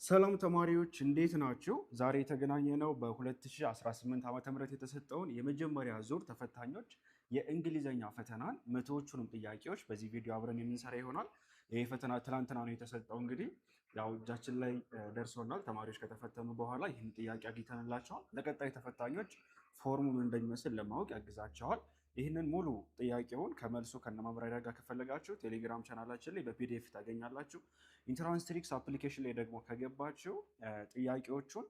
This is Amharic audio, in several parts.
ሰላም ተማሪዎች፣ እንዴት ናችሁ? ዛሬ የተገናኘነው በ2018 ዓ.ም የተሰጠውን የመጀመሪያ ዙር ተፈታኞች የእንግሊዘኛ ፈተናን 100ዎቹንም ጥያቄዎች በዚህ ቪዲዮ አብረን የምንሰራ ይሆናል። ይህ ፈተና ትናንትና ነው የተሰጠው። እንግዲህ ያው እጃችን ላይ ደርሶናል። ተማሪዎች ከተፈተኑ በኋላ ይህን ጥያቄ አግኝተንላቸዋል። ለቀጣይ ተፈታኞች ፎርሙ ምን እንደሚመስል ለማወቅ ያግዛቸዋል። ይህንን ሙሉ ጥያቄውን ከመልሱ ከነማብራሪያ ጋር ከፈለጋችሁ ቴሌግራም ቻናላችን ላይ በ PDF ታገኛላችሁ። Entrance Tricks application ላይ ደግሞ ከገባችሁ ጥያቄዎቹን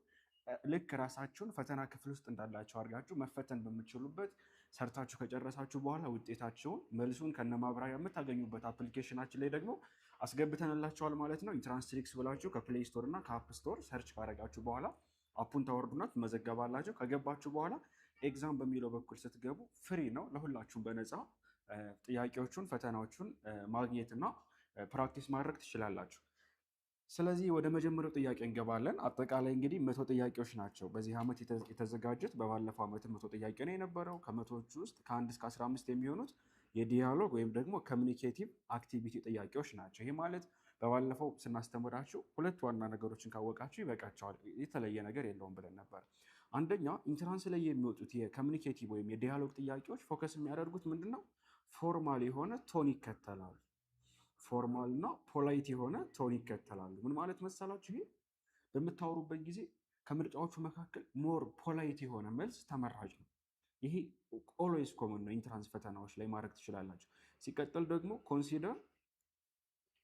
ልክ ራሳችሁን ፈተና ክፍል ውስጥ እንዳላችሁ አድርጋችሁ መፈተን በምትችሉበት፣ ሰርታችሁ ከጨረሳችሁ በኋላ ውጤታችሁን መልሱን ከነማብራሪያ የምታገኙበት application ኣችን ላይ ደግሞ አስገብተንላችኋል ማለት ነው። Entrance Tricks ብላችሁ ከ Play Store እና ከ App Store search ካደረጋችሁ በኋላ app ኡን ታወርዱና ትመዘገባላችሁ። ከገባችሁ በኋላ exam በሚለው በኩል ስትገቡ free ነው፣ ለሁላችሁም በነፃ ጥያቄዎቹን ፈተናዎቹን ማግኘትና practice ማድረግ ትችላላችሁ። ስለዚህ ወደ መጀመሪያው ጥያቄ እንገባለን። አጠቃላይ እንግዲህ 100 ጥያቄዎች ናቸው በዚህ ዓመት የተዘጋጁት። በባለፈው ዓመት 100 ጥያቄ ነው የነበረው። ከ100ዎቹ ውስጥ ከ1 እስከ 15 የሚሆኑት የ dialogue ወይም ደግሞ communicative activity ጥያቄዎች ናቸው። ይህ ማለት በባለፈው ስናስተምራችሁ ሁለት ዋና ነገሮችን ካወቃችሁ ይበቃችኋል፣ የተለየ ነገር የለውም ብለን ነበር። አንደኛ፣ entrance ላይ የሚወጡት የ communicative ወይም የ dialogue ጥያቄዎች focus የሚያደርጉት ምንድን ነው? Formal የሆነ tone ይከተላሉ። Formal እና polite የሆነ tone ይከተላሉ። ምን ማለት መሰላችሁ? ይሄ በምታወሩበት ጊዜ ከምርጫዎቹ መካከል more polite የሆነ መልስ ተመራጭ ነው። ይሄ always common ነው። Entrance ፈተናዎች ላይ ማድረግ ትችላላችሁ። ሲቀጥል ደግሞ consider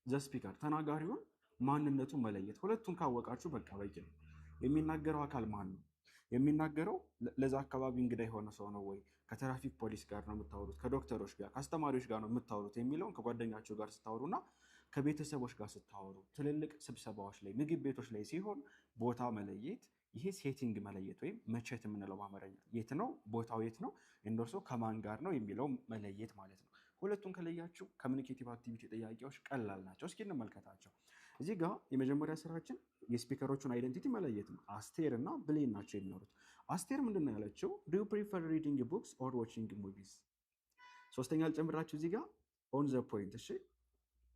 the speaker፣ ተናጋሪውን ማንነቱን መለየት። ሁለቱን ካወቃችሁ በቃ በቂ ነው። የሚናገረው አካል ማን ነው? የሚናገረው ለዛ አካባቢ እንግዳ የሆነ ሰው ነው ወይ? ከትራፊክ ፖሊስ ጋር ነው የምታወሩት? ከዶክተሮች ጋር፣ ከአስተማሪዎች ጋር ነው የምታወሩት የሚለውን፣ ከጓደኛችሁ ጋር ስታወሩ እና ከቤተሰቦች ጋር ስታወሩ፣ ትልልቅ ስብሰባዎች ላይ፣ ምግብ ቤቶች ላይ ሲሆን ቦታ መለየት፣ ይሄ setting መለየት ወይም መቼት የምንለው በአማርኛ፣ የት ነው ቦታው፣ የት ነው እንደርሶ ከማን ጋር ነው የሚለው መለየት ማለት ነው። ሁለቱን ከለያችሁ communicative activity ጥያቄዎች ቀላል ናቸው። እስኪ እንመልከታቸው። እዚህ ጋር የመጀመሪያ ስራችን የ speaker ኦቹን identity መለየት ነው። አስቴር እና ብሌን ናቸው የሚኖሩት። አስቴር ምንድን ነው ያለችው? "Do you prefer reading books or watching movies?" ሶስተኛ ልጨምራችሁ እዚህ ጋር፣ on the point። እሺ፣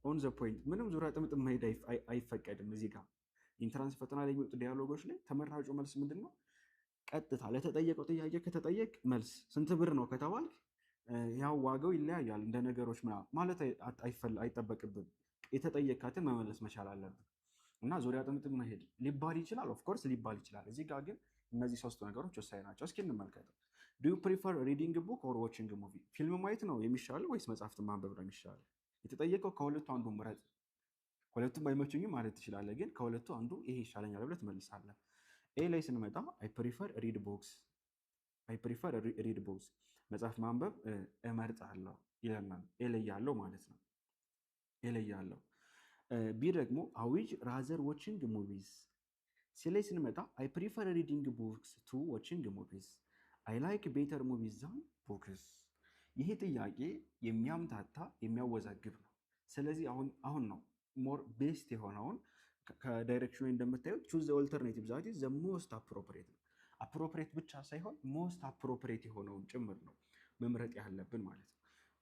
on the point፣ ምንም ዙሪያ ጥምጥም መሄድ አይፈቀድም። እዚህ ጋር entrance ፈተና ላይ የሚወጡ dialogue ኦች ላይ ተመራጩ መልስ ምንድን ነው? ቀጥታ ለተጠየቀው ጥያቄ ከተጠየቅ መልስ፣ ስንት ብር ነው ከተባልክ ያው ዋጋው ይለያያል እንደ ነገሮች ምናምን ማለት አይጠበቅብን። የተጠየካትን መመለስ መቻል አለብን እና ዙሪያ ጥምጥም መሄድ ሊባል ይችላል፣ of course ሊባል ይችላል። እዚህ ጋር ግን እነዚህ ሶስቱ ነገሮች ወሳኝ ናቸው። እስኪ እንመልከተው። "Do you prefer reading book or watching movie?" ፊልም ማየት ነው የሚሻለው ወይስ መጽሐፍትን ማንበብ ነው የሚሻለው? የተጠየቀው ከሁለቱ አንዱ ምረጥ። ሁለቱም አይመቹኝም ማለት ትችላለህ፣ ግን ከሁለቱ አንዱ ይሄ ይሻለኛል ብለህ ትመልሳለህ። A ላይ ስንመጣ "I prefer read books፣ I prefer read books"፣ መጽሐፍ ማንበብ እመርጣለሁ ይለናል። A ላይ ያለው ማለት ነው። A ላይ ያለው። B ደግሞ "I would rather watching movies"። C ላይ ስንመጣ "I prefer reading books to watching movies"፣ "I like better movies than books"። ይሄ ጥያቄ የሚያምታታ፣ የሚያወዛግብ ነው። ስለዚህ አሁን አሁን ነው more best የሆነውን፣ ከ direction ኑ እንደምታዩት choose alternative that is the most appropriate ነው። Appropriate ብቻ ሳይሆን most appropriate የሆነውን ጭምር ነው መምረጥ ያለብን ማለት ነው።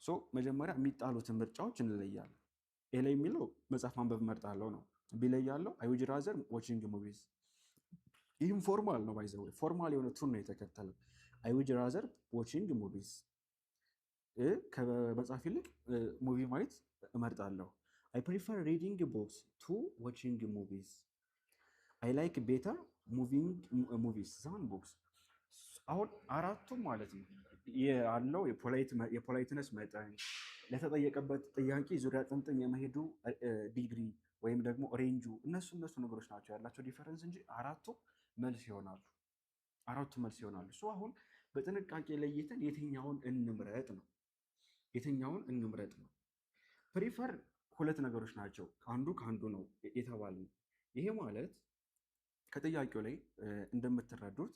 So መጀመሪያ የሚጣሉትን ምርጫዎች እንለያለን። A ላይ የሚለው መጽሐፍ ማንበብ እመርጣለሁ ነው። B ላይ ያለው "I would rather watching movies"፣ ይህም formal ነው። By the way፣ formal የሆነ tone ነው የተከተለው። "I would rather watching movies"፣ ከመጽሐፍ ይልቅ movie ማየት እመርጣለሁ። "I prefer reading books to watching movies"፣ "I like better movies than books"። አሁን አራቱም ማለት ነው ያለው የ politeness መጠን፣ ለተጠየቀበት ጥያቄ ዙሪያ ጥምጥም የመሄዱ ዲግሪ ወይም ደግሞ range ኡ፣ እነሱ ነገሮች ናቸው ያላቸው difference እንጂ አራቱ መልስ ይሆናሉ። አራቱ መልስ ይሆናሉ። እሱ አሁን በጥንቃቄ ለይተን የትኛውን እንምረጥ ነው። የትኛውን እንምረጥ ነው። Prefer ሁለት ነገሮች ናቸው። አንዱ ከአንዱ ነው የተባልነው። ይሄ ማለት ከጥያቄው ላይ እንደምትረዱት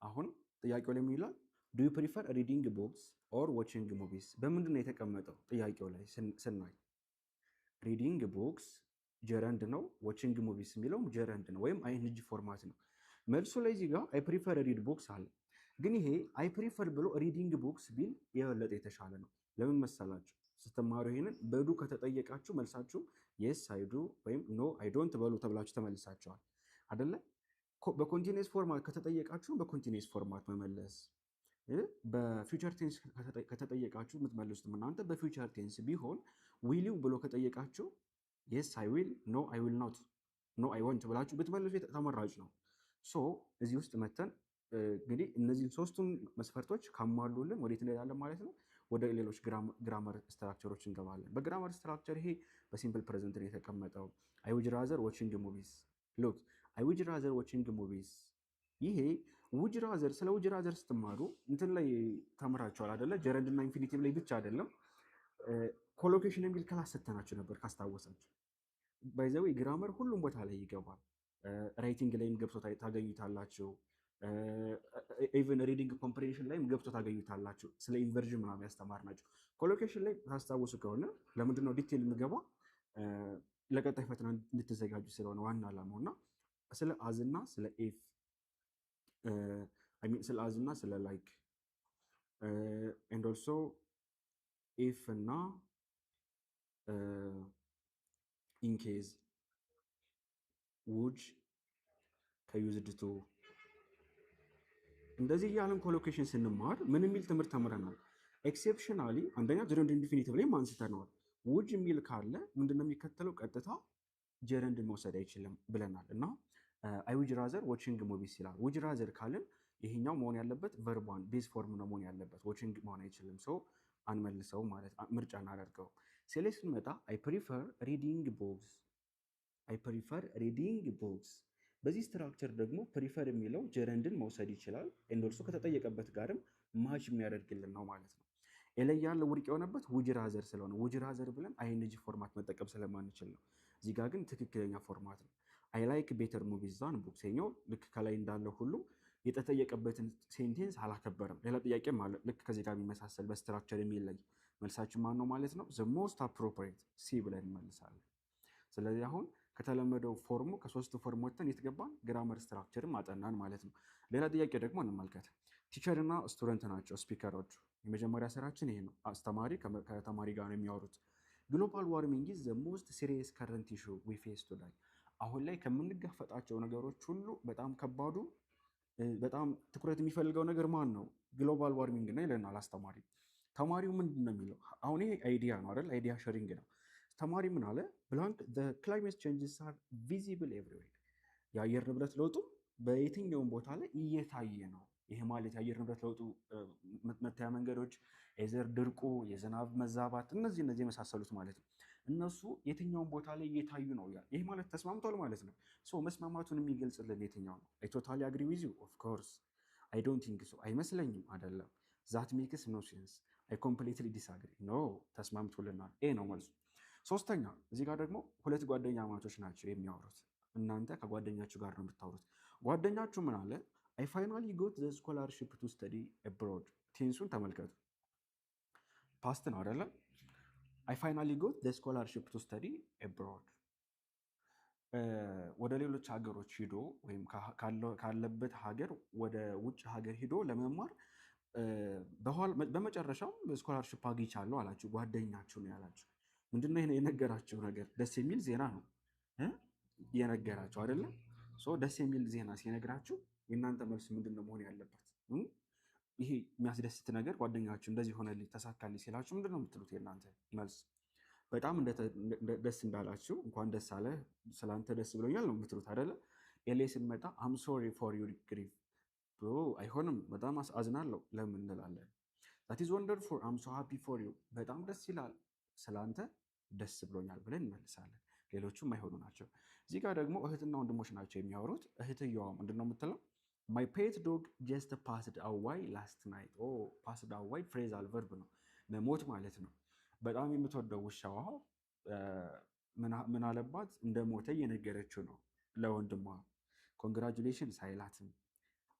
አሁን ጥያቄው ላይ ምን ይላል? "Do you prefer reading books or watching movies?" በምንድን ነው የተቀመጠው? ጥያቄው ላይ ስናይ reading books gerund ነው። Watching movies የሚለውም gerund ነው ወይም ing format ነው። መልሱ ላይ እዚህ ጋር "I prefer read books" አለ። ግን ይሄ "I prefer" ብሎ reading books ቢል የበለጠ የተሻለ ነው። ለምን መሰላችሁ? ስትማሩ ይሄንን በ do ከተጠየቃችሁ መልሳችሁ "Yes, I do" ወይም "No, I don't" በሉ ተብላችሁ ተመልሳችኋል። አደለ? በ continuous format ከተጠየቃችሁ በ continuous format መመለስ፣ በ future tense ከተጠየቃችሁ የምትመልሱት እናንተ በ future tense ቢሆን will you ብሎ ከጠየቃችሁ yes I will፣ no I will not፣ no I won't ብላችሁ ብትመልሱ ተመራጭ ነው። So እዚህ ውስጥ መተን እንግዲህ እነዚህን ሶስቱን መስፈርቶች ካሟሉልን ወዴት እንሄዳለን ማለት ነው? ወደ ሌሎች grammar structure ኦች እንገባለን። በ grammar structure ይሄ በ simple present ነው የተቀመጠው። I would rather watching movies፣ look፣ I would rather watching movies። ይሄ would rather፣ ስለ would rather ስትማሩ እንትን ላይ ተምራችኋል አደለ? Gerund እና infinitive ላይ ብቻ አይደለም፣ collocation የሚል class ሰተናችሁ ነበር ካስታወሳችሁ። By the way grammar ሁሉም ቦታ ላይ ይገባል። Writing ላይም ገብቶ ታገኙታላችሁ። Even reading comprehension ላይም ገብቶ ታገኙታላችሁ። ስለ inversion ምናምን ያስተማርናችሁ collocation ላይ ታስታውሱ ከሆነ፣ ለምንድነው detail የምገባ? ለቀጣይ ፈተና እንድትዘጋጁ ስለሆነ ዋና ዓላማው። እና ስለ as ና ስለ if፣ ስለ as ና ስለ like and also if እና in case፣ would ከ used to እንደዚህ እያለን collocation ስንማር ምን የሚል ትምህርት ተምረናል? Exceptionally አንደኛ gerund infinitive ላይ አንስተነዋል። Would የሚል ካለ ምንድነው የሚከተለው? ቀጥታ gerund መውሰድ አይችልም ብለናል። እና I would rather watching movies ይላል። Would rather ካልን ይሄኛው መሆን ያለበት verb one base form ነው መሆን ያለበት፣ watching መሆን አይችልም። So አንመልሰው ማለት ምርጫ እናደርገው። C ላይ ስንመጣ I prefer reading books፣ I prefer reading books። በዚህ structure ደግሞ prefer የሚለው gerund ን መውሰድ ይችላል። And also ከተጠየቀበት ጋርም match የሚያደርግልን ነው ማለት ነው። A ላይ ያለው ውድቅ የሆነበት would rather ስለሆነ would rather ብለን ing format መጠቀም ስለማንችል ነው። እዚህ ጋር ግን ትክክለኛ format ነው። I like better movies than books ይኸኛው ልክ ከላይ እንዳለው ሁሉ የተጠየቀበትን sentence አላከበረም። ሌላ ጥያቄም አለ ልክ ከዚህ ጋር የሚመሳሰል በ structure የሚለይ። መልሳችን ማን ነው ማለት ነው? The most appropriate C ብለን እንመልሳለን። ስለዚህ አሁን ከተለመደው form ኡ ከሶስቱ form ወጥተን የት ገባን? Grammar structure ም አጠናን ማለት ነው። ሌላ ጥያቄ ደግሞ እንመልከት። Teacher እና student ናቸው speaker ኦቹ። የመጀመሪያ ስራችን ይሄ ነው። አስተማሪ ከተማሪ ጋር ነው የሚያወሩት። Global warming is the most serious current issue we face today። አሁን ላይ ከምንጋፈጣቸው ነገሮች ሁሉ በጣም ከባዱ፣ በጣም ትኩረት የሚፈልገው ነገር ማን ነው? Global warming ነው ይለናል አስተማሪ። ተማሪው ምንድን ነው የሚለው? አሁን ይሄ idea ነው አይደል? Idea sharing ነው። ተማሪ ምን አለ? Blank climate changes are visible everywhere። የአየር ንብረት ለውጡ በየትኛውም ቦታ ላይ እየታየ ነው። ይሄ ማለት የአየር ንብረት ለውጡ መታያ መንገዶች የዘር ድርቁ፣ የዝናብ መዛባት፣ እነዚህ የመሳሰሉት ማለት ነው። እነሱ የትኛውም ቦታ ላይ እየታዩ ነው። ይሄ ማለት ተስማምቷል ማለት ነው። So መስማማቱን የሚገልጽልን የትኛው ነው? I totally agree with you፣ of course፣ I don't think so፣ አይመስለኝም፣ አይደለም። That makes no sense፣ I completely disagree፣ no፣ ተስማምቶልናል። A ነው መልሱ። ሶስተኛ፣ እዚህ ጋር ደግሞ ሁለት ጓደኛማቾች ናቸው የሚያወሩት። እናንተ ከጓደኛችሁ ጋር ነው የምታወሩት። ጓደኛችሁ ምን አለ? I finally got the scholarship to study abroad። Tense ኡን ተመልከቱ። Past ነው አይደለም? I finally got the scholarship to study abroad። ወደ ሌሎች ሀገሮች ሂዶ ወይም ካለበት ሀገር ወደ ውጭ ሀገር ሂዶ ለመማር በመጨረሻም scholarship አግኝቻለሁ አላችሁ። ጓደኛችሁ ነው ያላችሁ። ምንድነው የነገራችሁ ነገር? ደስ የሚል ዜና ነው የነገራችሁ አይደለም? ደስ የሚል ዜና ሲነግራችሁ የእናንተ መልስ ምንድን ነው መሆን ያለበት? ይሄ የሚያስደስት ነገር ጓደኛችሁ እንደዚህ ሆነልኝ፣ ተሳካልኝ ሲላችሁ ምንድን ነው የምትሉት? የእናንተ መልስ በጣም ደስ እንዳላችሁ፣ እንኳን ደስ አለ፣ ስለአንተ ደስ ብሎኛል ነው የምትሉት አይደለ? A ላይ ስንመጣ I'm sorry for your grief፣ አይሆንም፣ በጣም አዝናለሁ ለምን እንላለን? That is wonderful፣ I'm so happy for you፣ በጣም ደስ ይላል፣ ስለአንተ ደስ ብሎኛል ብለን እንመልሳለን። ሌሎቹም አይሆኑ ናቸው። እዚህ ጋር ደግሞ እህትና ወንድሞች ናቸው የሚያወሩት። እህትየዋ ምንድን ነው የምትለው? My pet dog just passed away last night። Passed away phrasal verb ነው፣ መሞት ማለት ነው። በጣም የምትወደው ውሻዋ ምን አለባት? እንደ ሞተ እየነገረችው ነው ለወንድሟ። Congratulation ሳይላትም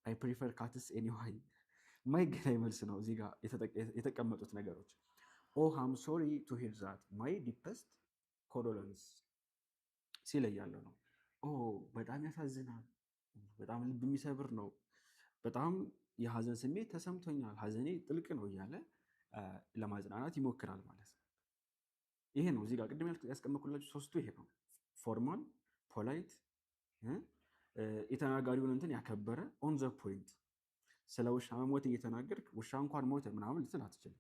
I prefer cats anyway፣ የማይገናኝ መልስ ነው እዚህ ጋር የተቀመጡት ነገሮች። Oh, I'm sorry to hear that፣ my deepest condolence ሲል ያለው ነው። ኦ በጣም ያሳዝናል፣ በጣም ልብ የሚሰብር ነው፣ በጣም የሀዘን ስሜት ተሰምቶኛል፣ ሀዘኔ ጥልቅ ነው እያለ ለማጽናናት ይሞክራል ማለት ነው። ይሄ ነው እዚህ ጋር ቅድም ያስቀመጥኩላችሁ ሶስቱ ይሄ ነው። Formal፣ polite የተናጋሪውን እንትን ያከበረ፣ on the point። ስለ ውሻ መሞት እየተናገርክ ውሻ እንኳን ሞተ ምናምን ልትል አትችልም።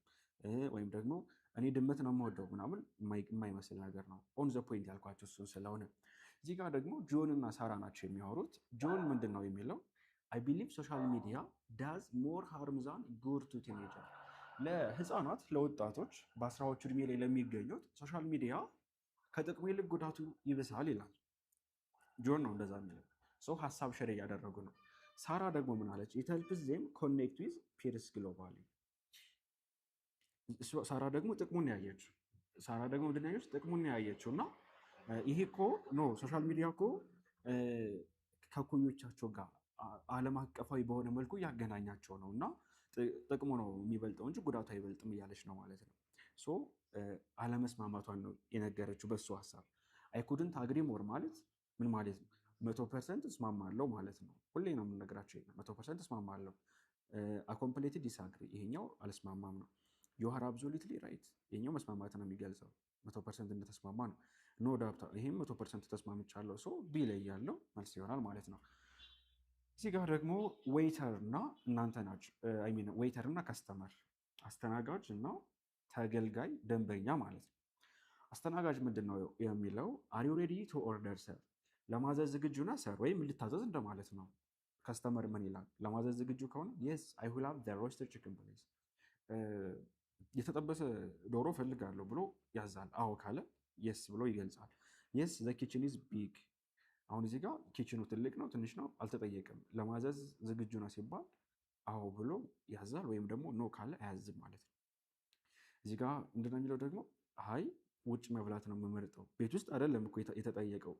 ወይም ደግሞ እኔ ድመት ነው የምወደው ምናምን የማይመስል ነገር ነው። On the point ያልኳቸው እሱን ስለሆነ፣ እዚህ ጋር ደግሞ ጆን እና ሳራ ናቸው የሚያወሩት። ጆን ምንድን ነው የሚለው? "I believe social media does more harm than good to teenager።" ለህፃናት፣ ለወጣቶች፣ በ10ዎቹ እድሜ ላይ ለሚገኙት social media ከጥቅሙ ይልቅ ጉዳቱ ይብሳል ይላል። ጆን ነው እንደዛ የሚለው ሰው። ሀሳብ share እያደረጉ ነው። ሳራ ደግሞ ምን አለች? "It helps them connect with peers globally።" ሳራ ደግሞ ጥቅሙን ያየችው፣ ሳራ ደግሞ ምንድን ያየችው? ጥቅሙን ያየችው። እና ይሄ እኮ no፣ social media እኮ ከኩዮቻቸው ጋር ዓለም አቀፋዊ በሆነ መልኩ እያገናኛቸው ነው እና ጥቅሙ ነው የሚበልጠው እንጂ ጉዳቱ አይበልጥም እያለች ነው ማለት ነው። So አለመስማማቷን ነው የነገረችው በሱ ሀሳብ። "I couldn't agree more" ማለት ምን ማለት ነው? 100% እስማማለሁ ማለት ነው። ሁሌ ነው የምነግራቸው፣ 100% እስማማለሁ። "I completely disagree" ይሄኛው አልስማማም ነው። "You are absolutely right" ይሄኛው መስማማት ነው የሚገልጸው፣ 100% እንደተስማማ ነው። "No doubt" ይሄም 100% ተስማምቻለሁ። So B ላይ ያለው መልስ ይሆናል ማለት ነው። እዚህ ጋር ደግሞ waiter እና እናንተ ናችሁ፣ I mean waiter እና customer፣ አስተናጋጅ እና ተገልጋይ ደንበኛ ማለት ነው። አስተናጋጅ ምንድን ነው የሚለው? "Are you ready to order, sir?" ለማዘዝ ዝግጁ ነህ sir፣ ወይም ልታዘዝ እንደማለት ነው። Customer ምን ይላል? ለማዘዝ ዝግጁ ከሆነ "Yes, I will have the roasted chicken, please።" የተጠበሰ ዶሮ ፈልጋለሁ ብሎ ያዛል። አዎ ካለ yes ብሎ ይገልጻል። "Yes, the kitchen is big።" አሁን እዚህ ጋር kitchen ኑ ትልቅ ነው ትንሽ ነው አልተጠየቅም። ለማዘዝ ዝግጁ ነው ሲባል አዎ ብሎ ያዛል፣ ወይም ደግሞ no ካለ አያዝም ማለት ነው። እዚህ ጋር ምንድነው የሚለው ደግሞ? አይ፣ ውጭ መብላት ነው የምመርጠው። ቤት ውስጥ አይደለም እኮ የተጠየቀው፣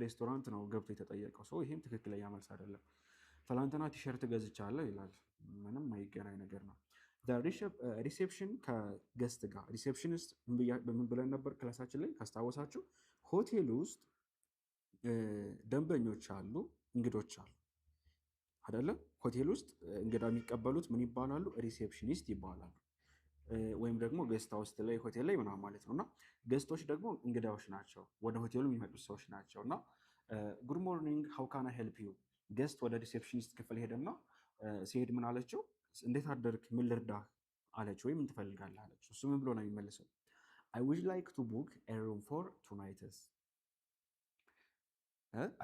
ሬስቶራንት ነው ገብቶ የተጠየቀው። So ይሄም ትክክለኛ መልስ አይደለም። ትላንትና ቲሸርት ገዝቻለሁ ይላል። ምንም አይገናኝ ነገር ነው። Reception ከ guest ጋር፣ receptionist ምን ብለን ነበር ክላሳችን ላይ ካስታወሳችሁ? ሆቴል ውስጥ ደንበኞች አሉ፣ እንግዶች አሉ አይደለም? ሆቴል ውስጥ እንግዳ የሚቀበሉት ምን ይባላሉ? Receptionist ይባላሉ። ወይም ደግሞ guest house ላይ፣ ሆቴል ላይ ምናምን ማለት ነው። እና guest ኦች ደግሞ እንግዳዎች ናቸው፣ ወደ ሆቴሉ የሚመጡት ሰዎች ናቸው። እና "Good morning, how can I help you?" Guest ወደ receptionist ክፍል ሄደና ሲሄድ ምን አለችው? እንዴት አደርክ፣ ምን ልርዳህ አለች፣ ወይም ምን ትፈልጋለህ አለች። እሱ ምን ብሎ ነው የሚመልሰው? "I would like to book a room for two nights።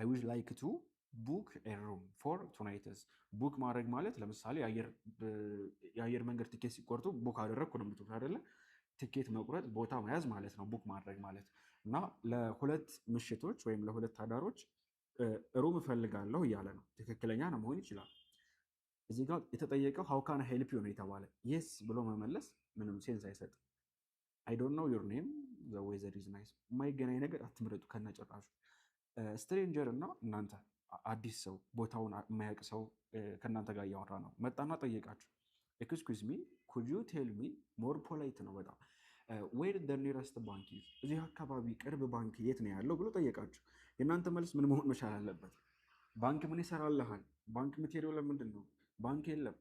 I would like to book a room for two nights።" Book ማድረግ ማለት ለምሳሌ የአየር መንገድ ትኬት ሲቆርጡ book አደረግኩ ነው የምትሉት አይደለ? ትኬት መቁረጥ፣ ቦታ መያዝ ማለት ነው book ማድረግ ማለት። እና ለሁለት ምሽቶች ወይም ለሁለት አዳሮች room እፈልጋለሁ እያለ ነው። ትክክለኛ ነው፣ መሆን ይችላል። እዚህ ጋር የተጠየቀው "How can I help you?" ነው የተባለ። Yes ብሎ መመለስ ምንም sense አይሰጥም። "I don't know your name, the weather is nice።" የማይገናኝ ነገር አትምረጡ ከነጭራሹ። Stranger እና እናንተ፣ አዲስ ሰው፣ ቦታውን የማያውቅ ሰው ከእናንተ ጋር እያወራ ነው። መጣና ጠየቃችሁ። "Excuse me, could you tell me," more polite ነው በጣም፣ "where the nearest bank is?" እዚህ አካባቢ ቅርብ ባንክ የት ነው ያለው ብሎ ጠየቃችሁ። የእናንተ መልስ ምን መሆን መቻል አለበት? ባንክ ምን ይሰራልሃል? ባንክ የምትሄደው ለምንድን ነው? ባንክ የለም።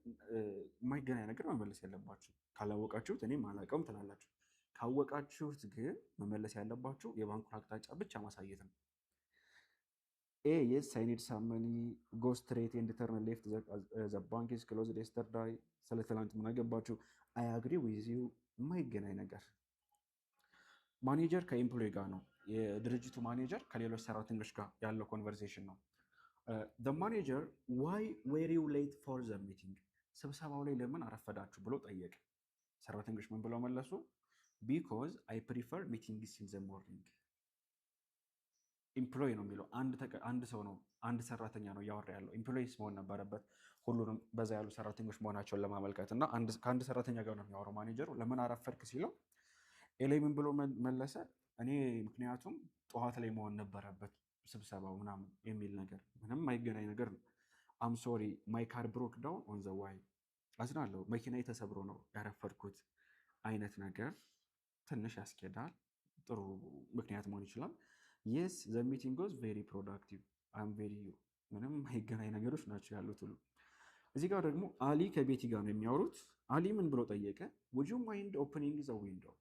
የማይገናኝ ነገር መመለስ የለባችሁ። ካላወቃችሁት እኔም አላውቀውም ትላላችሁ። ካወቃችሁት ግን መመለስ ያለባችሁ የባንኩን አቅጣጫ ብቻ ማሳየት ነው። A, "Yes, I need some money።" "Go straight and turn left, the bank is closed yesterday።" ስለ ትላንት ምን አገባችሁ? "I agree with you።" የማይገናኝ ነገር። Manager ከ employee ጋር ነው። የድርጅቱ ማኔጀር ከሌሎች ሰራተኞች ጋር ያለው conversation ነው። Manager "Why were you late for the meeting?" ስብሰባው ላይ ለምን አረፈዳችሁ ብሎ ጠየቀ። ሰራተኞች ምን ብለው መለሱ? "Because I prefer meetings in the morning።" Employee ነው የሚለው፣ አንድ ሰው ነው፣ አንድ ሰራተኛ ነው እያወራ ያለው። Employees መሆን ነበረበት ሁሉንም በዛ ያሉ ሰራተኞች መሆናቸውን ለማመልከት። እና ከአንድ ሰራተኛ ጋር ነው የሚያወራው ማኔጀሩ። ለምን አረፈድክ ሲለው A ላይ ምን ብሎ መለሰ? እኔ ምክንያቱም ጠዋት ላይ መሆን ነበረበት ስብሰባው ምናምን የሚል ነገር፣ ምንም አይገናኝ ነገር ነው። "I'm sorry, my car broke down on the way።" አዝናለሁ፣ መኪናዬ ተሰብሮ ነው ያረፈድኩት አይነት ነገር ትንሽ ያስኬዳል። ጥሩ ምክንያት መሆን ይችላል። "Yes, the meeting was very productive, I'm very you።" ምንም አይገናኝ ነገሮች ናቸው ያሉት ሁሉ። እዚህ ጋር ደግሞ አሊ ከቤቲ ጋር ነው የሚያወሩት። አሊ ምን ብሎ ጠየቀ? "Would you mind opening the window?"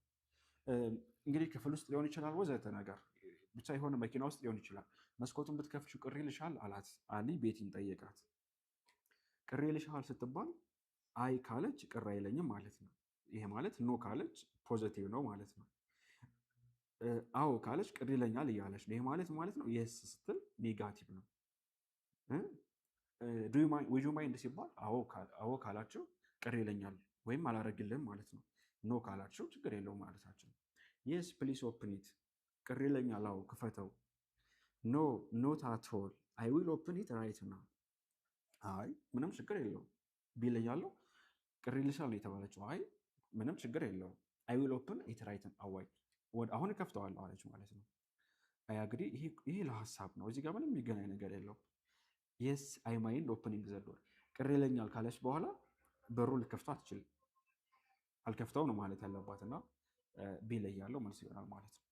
እንግዲህ ክፍል ውስጥ ሊሆን ይችላል፣ ወዘተ ነገር ብቻ የሆነ መኪና ውስጥ ሊሆን ይችላል። መስኮቱን ብትከፍቺው ቅር ይልሻል አላት። አሊ ቤቲን ጠየቃት። ቅር ይልሻል ስትባል አይ ካለች ቅር አይለኝም ማለት ነው። ይሄ ማለት no ካለች positive ነው ማለት ነው። አዎ ካለች ቅር ይለኛል እያለች ነው። ይሄ ማለት ማለት ነው yes ስትል negative ነው። Would you mind ሲባል አዎ ካላችሁ ቅር ይለኛል ወይም አላረግልህም ማለት ነው። No ካላችሁ ችግር የለውም ማለታቸው። Yes, please open it፣ ቅር ይለኛል፣ አዎ ክፈተው። No, not at all, I will open it right now። አይ ምንም ችግር የለውም B ላይ ያለው ቅር ይልሻል የተባለችው አይ ምንም ችግር የለውም፣ I will open it right away፣ አሁን እከፍተዋለሁ አለች ማለት ነው። አይ እንግዲህ ይሄ ለሀሳብ ነው። እዚህ ጋር ምንም የሚገናኝ ነገር የለውም። Yes, I mind opening the door፣ ቅር ይለኛል ካለች በኋላ በሩ ልከፍተው አትችልም። አልከፍተው ነው ማለት ያለባት እና B ላይ ያለው መልስ ይሆናል ማለት ነው።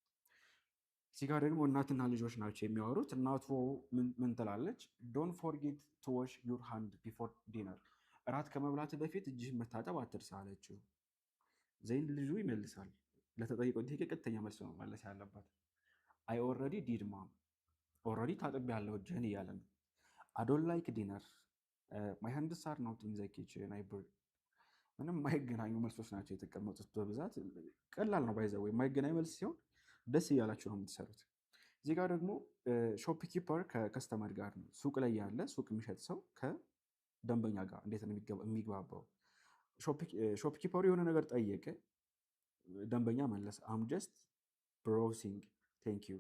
እዚህ ጋር ደግሞ እናትና ልጆች ናቸው የሚያወሩት። እናቱ ምን ትላለች? Don't forget to wash your hand before dinner፣ እራት ከመብላት በፊት እጅህን መታጠብ አትርሳ አለችው። Then ልጁ ይመልሳል። ለተጠየቀው ጥያቄ ቀጥተኛ መልስ ነው መመለስ ያለበት። I already did, mom፣ already ታጥቤያለሁ እጅህን እያለ ነው። I don't like dinner, my hands are not in the kitchen። አይ ምንም የማይገናኙ መልሶች ናቸው የተቀመጡት። በብዛት ቀላል ነው፣ by the way የማይገናኝ መልስ ሲሆን ደስ እያላችሁ ነው የምትሰሩት። እዚህ ጋር ደግሞ shopkeeper ከ customer ጋር ነው። ሱቅ ላይ ያለ ሱቅ የሚሸጥ ሰው ከደንበኛ ጋር እንዴት ነው የሚግባባው? Shopkeeper ኡ የሆነ ነገር ጠየቀ፣ ደንበኛ መለሰ። I'm just browsing, thank you።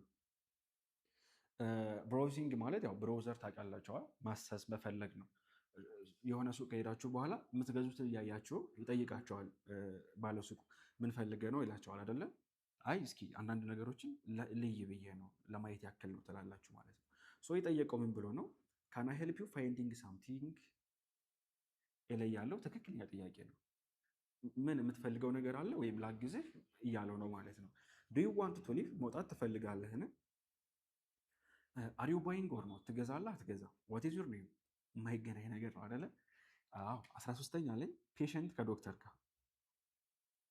Browsing ማለት ያው browser ታውቃላችኋል፣ ማሰስ መፈለግ ነው። የሆነ ሱቅ ከሄዳችሁ በኋላ የምትገዙትን እያያችሁ ይጠይቃቸዋል። ባለሱቁ ምን ፈልገህ ነው ይላቸዋል አይደለ? አይ እስኪ አንዳንድ ነገሮችን ልይ ብዬ ነው፣ ለማየት ያክል ነው ትላላችሁ ማለት ነው። So የጠየቀው ምን ብሎ ነው? Can I help you finding something ላይ ያለው ትክክለኛ ጥያቄ ነው። ምን የምትፈልገው ነገር አለ ወይም ላግዝህ እያለው ነው ማለት ነው። Do you want to leave፣ መውጣት ትፈልጋለህን? Are you buying or not፣ ትገዛለህ አትገዛ? What is your name፣ የማይገናኝ ነገር ነው አይደለ? አዎ። 13ኛ ላይ patient ከዶክተር ጋር።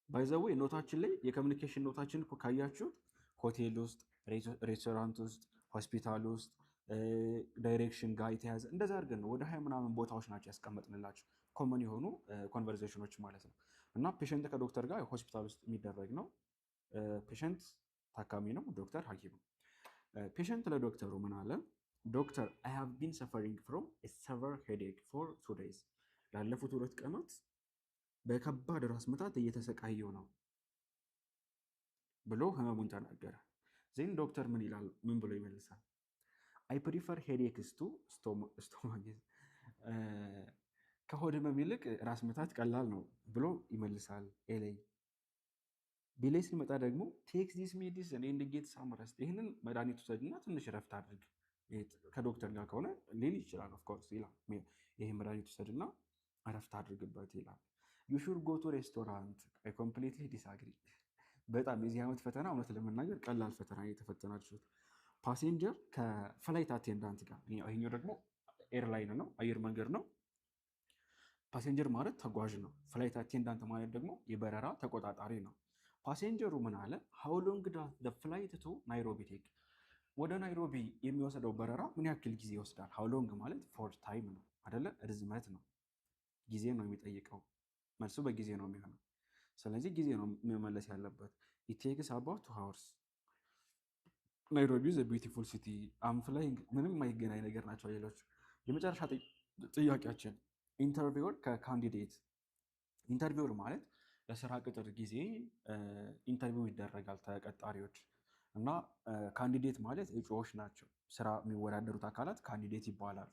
By the way note ኣችን ላይ የ communication note ኣችን እኮ ካያችሁት ሆቴል ውስጥ፣ ሬስቶራንት ውስጥ፣ ሆስፒታል ውስጥ፣ direction ጋር የተያዘ እንደዛ አድርገን ነው ወደ 20 ምናምን ቦታዎች ናቸው ያስቀመጥንላቸው common የሆኑ conversation ኖች ማለት ነው። እና patient ከዶክተር ጋር ሆስፒታል ውስጥ የሚደረግ ነው። Patient ታካሚ ነው፣ ዶክተር ሐኪም ነው። Patient ለዶክተሩ ምን አለ? Doctor, I have been suffering from severe headache for 2 days፣ ላለፉት 2 ቀናት በከባድ ራስ ምታት እየተሰቃየሁ ነው ብሎ ህመሙን ተናገረ። Then ዶክተር ምን ይላል? ምን ብሎ ይመልሳል? I prefer headaches to stomach፣ ከሆድ ህመም ይልቅ ራስ ምታት ቀላል ነው ብሎ ይመልሳል። A ላይ። B ላይ ሲመጣ ደግሞ take this medicine and get some rest፣ ይህንን መድኃኒት ውሰድና ትንሽ ረፍት አድርግ። ከዶክተር ጋር ከሆነ ሊል ይችላል። Of course ይላል። ይህ መድኃኒት ውሰድና እረፍት አድርግበት ይላል። You should go to restaurant፣ I completely disagree። በጣም የዚህ ዓመት ፈተና እውነት ለመናገር ቀላል ፈተና የተፈተናችሁት። Passenger ከ flight attendant ጋር፣ ይሄኛው ደግሞ airline ነው፣ አየር መንገድ ነው። Passenger ማለት ተጓዥ ነው። Flight attendant ማለት ደግሞ የበረራ ተቆጣጣሪ ነው። Passenger ኡ ምን አለ? How long does flight to Nairobi take? ወደ ናይሮቢ የሚወስደው በረራ ምን ያክል ጊዜ ይወስዳል? How long ማለት for time ነው አደለ? ርዝመት ነው፣ ጊዜ ነው የሚጠይቀው። መልሱ በጊዜ ነው የሚሆነው። ስለዚህ ጊዜ ነው መመለስ ያለበት። It takes about 2 hours. Nairobi the beautiful city, I'm flying፣ ምንም የማይገናኝ ነገር ናቸው ሌሎች። የመጨረሻ ጥያቄያችን interviewer ከ candidate። Interviewer ማለት ለስራ ቅጥር ጊዜ interview ይደረጋል ተቀጣሪዎች እና candidate ማለት እጩዎች ናቸው። ስራ የሚወዳደሩት አካላት candidate ይባላሉ።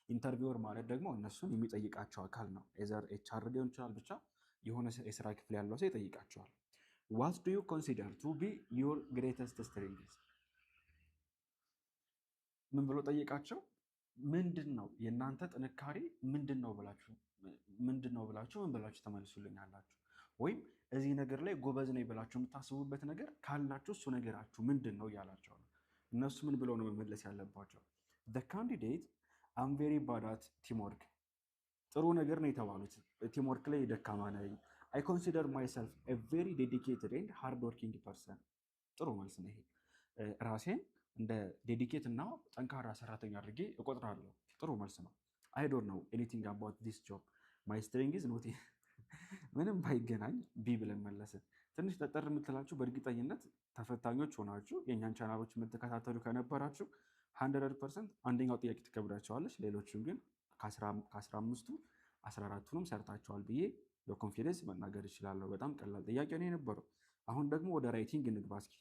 Interviewer ማለት ደግሞ እነሱን የሚጠይቃቸው አካል ነው። Either HR ሊሆን ይችላል፣ ብቻ የሆነ የስራ ክፍል ያለው ሰው ይጠይቃቸዋል። What do you consider to be your greatest strength? ምን ብሎ ጠየቃቸው? ምንድን ነው የእናንተ ጥንካሬ ምንድን ነው ብላችሁ ምን ብላችሁ ተመልሱልኛላችሁ? ወይም እዚህ ነገር ላይ ጎበዝ ነኝ ብላችሁ የምታስቡበት ነገር ካላችሁ እሱ ነገራችሁ ምንድን ነው እያላቸው ነው። እነሱ ምን ብለው ነው መመለስ ያለባቸው? Candidate, I'm very bad at teamwork። ጥሩ ነገር ነው የተባሉት። Teamwork ላይ ደካማ ነኝ። I consider myself very dedicated and hard working person። ጥሩ መልስ ነው ይሄ። ራሴን እንደ dedicated እና ጠንካራ ሰራተኛ አድርጌ እቆጥራለሁ። ጥሩ መልስ ነው። I don't know anything about this job, my strength is not ምንም ባይገናኝ B ብለን መለስን። ትንሽ ጠጠር የምትላችሁ በእርግጠኝነት ተፈታኞች ሆናችሁ የእኛን ቻናሎች የምትከታተሉ ከነበራችሁ 100% አንደኛው ጥያቄ ትከብዳቸዋለች። ሌሎቹም ግን ከ15ቱ 14ቱንም ሰርታቸዋል ብዬ በ confidence መናገር እችላለሁ። በጣም ቀላል ጥያቄ ነው የነበረው። አሁን ደግሞ ወደ writing እንግባ እስኪ።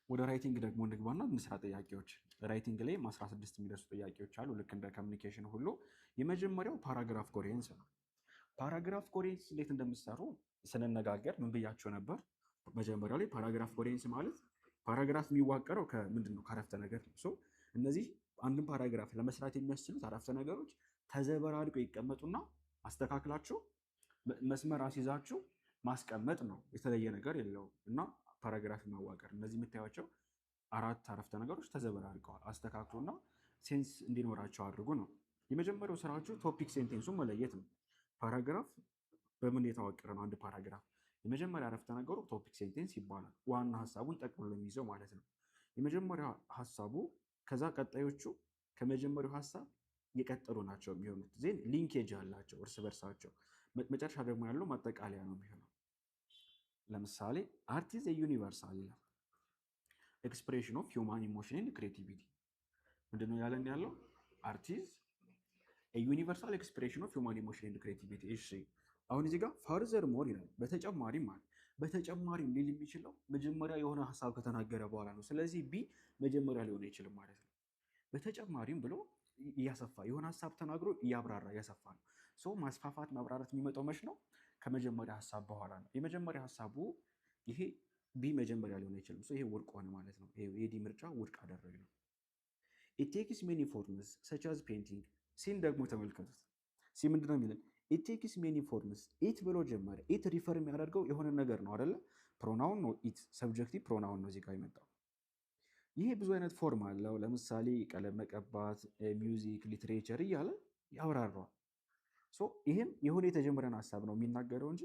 ወደ writing ደግሞ እንግባና እንስራ ጥያቄዎች። Writing ላይም 16 የሚደርሱ ጥያቄዎች አሉ። ልክ እንደ communication ሁሉ የመጀመሪያው paragraph coherence ነው። Paragraph coherence እንዴት እንደምትሰሩ ስንነጋገር ምን ብያቸው ነበር? መጀመሪያው ላይ paragraph coherence ማለት paragraph የሚዋቀረው ከምንድን ነው? ከአረፍተ ነገር ነው። እነዚህ አንድን paragraph ለመስራት የሚያስችሉት አረፍተ ነገሮች ተዘበራርቀው ይቀመጡና አስተካክላችሁ መስመር አስይዛችሁ ማስቀመጥ ነው። የተለየ ነገር የለውም። እና paragraph ማዋቀር እነዚህ የምታዩቸው አራት አረፍተ ነገሮች ተዘበራርቀዋል። አስተካክሉና sense እንዲኖራቸው አድርጉ ነው። የመጀመሪያው ስራችሁ topic sentence ኡን መለየት ነው። Paragraph በምን የተዋቀረ ነው? አንድ paragraph የመጀመሪያ አረፍተ ነገሩ topic sentence ይባላል። ዋና ሀሳቡን ጠቅልሎ የሚይዘው ማለት ነው። የመጀመሪያ ሀሳቡ ከዛ ቀጣዮቹ ከመጀመሪያው ሀሳብ የቀጠሉ ናቸው የሚሆኑት። Then linkage አላቸው እርስ በርሳቸው። መጨረሻ ደግሞ ያለው ማጠቃለያ ነው የሚሆነው። ለምሳሌ art is universal ይላል፣ expression of human emotion and creativity። ምንድነው ያለን ያለው? Art is universal expression of human emotion and creativity። እሺ፣ አሁን እዚህ ጋር furthermore ይላል። በተጨማሪም ማለት በተጨማሪም ሊል የሚችለው መጀመሪያ የሆነ ሀሳብ ከተናገረ በኋላ ነው። ስለዚህ B መጀመሪያ ሊሆን አይችልም ማለት ነው። በተጨማሪም ብሎ እያሰፋ የሆነ ሀሳብ ተናግሮ እያብራራ እያሰፋ ነው። So ማስፋፋት ማብራራት የሚመጣው መች ነው? ከመጀመሪያ ሀሳብ በኋላ ነው። የመጀመሪያ ሀሳቡ ይሄ B መጀመሪያ ሊሆን አይችልም። ይሄ ውድቅ ሆነ ማለት ነው። የ D ምርጫ ውድቅ አደረግነው። It takes many forms such as painting። C ን ደግሞ ተመልከቱት። C ምንድነው የሚለን? It takes many forms፣ it ብሎ ጀመረ። It refer የሚያደርገው የሆነ ነገር ነው አይደለ? Pronoun ነው። It subjective pronoun ነው እዚህ ጋር የመጣው። ይሄ ብዙ አይነት form አለው። ለምሳሌ ቀለም መቀባት፣ music፣ literature እያለ ያብራራዋል። ይህም የሆነ የተጀመረን ሀሳብ ነው የሚናገረው እንጂ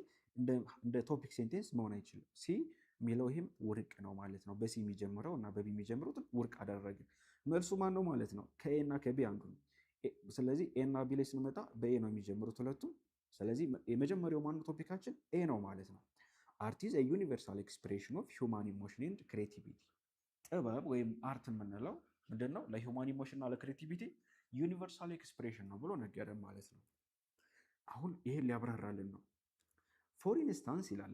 እንደ topic sentence መሆን አይችልም። C የሚለው ይህም ውድቅ ነው ማለት ነው። በ C የሚጀምረው እና በ B የሚጀምሩትን ውድቅ አደረግን። መልሱ ማን ነው ማለት ነው? ከ A እና ከ B አንዱ ነው። ስለዚህ A እና B ላይ ስንመጣ በ A ነው የሚጀምሩት ሁለቱም። ስለዚህ የመጀመሪያው ማነው? Topic ኣችን A ነው ማለት ነው። Art is universal expression of human emotion and creativity። ጥበብ ወይም art የምንለው ምንድን ነው? ለ human emotion እና ለ creativity universal expression ነው ብሎ ነገረን ማለት ነው። አሁን ይሄን ሊያብራራልን ነው። For instance ይላል፣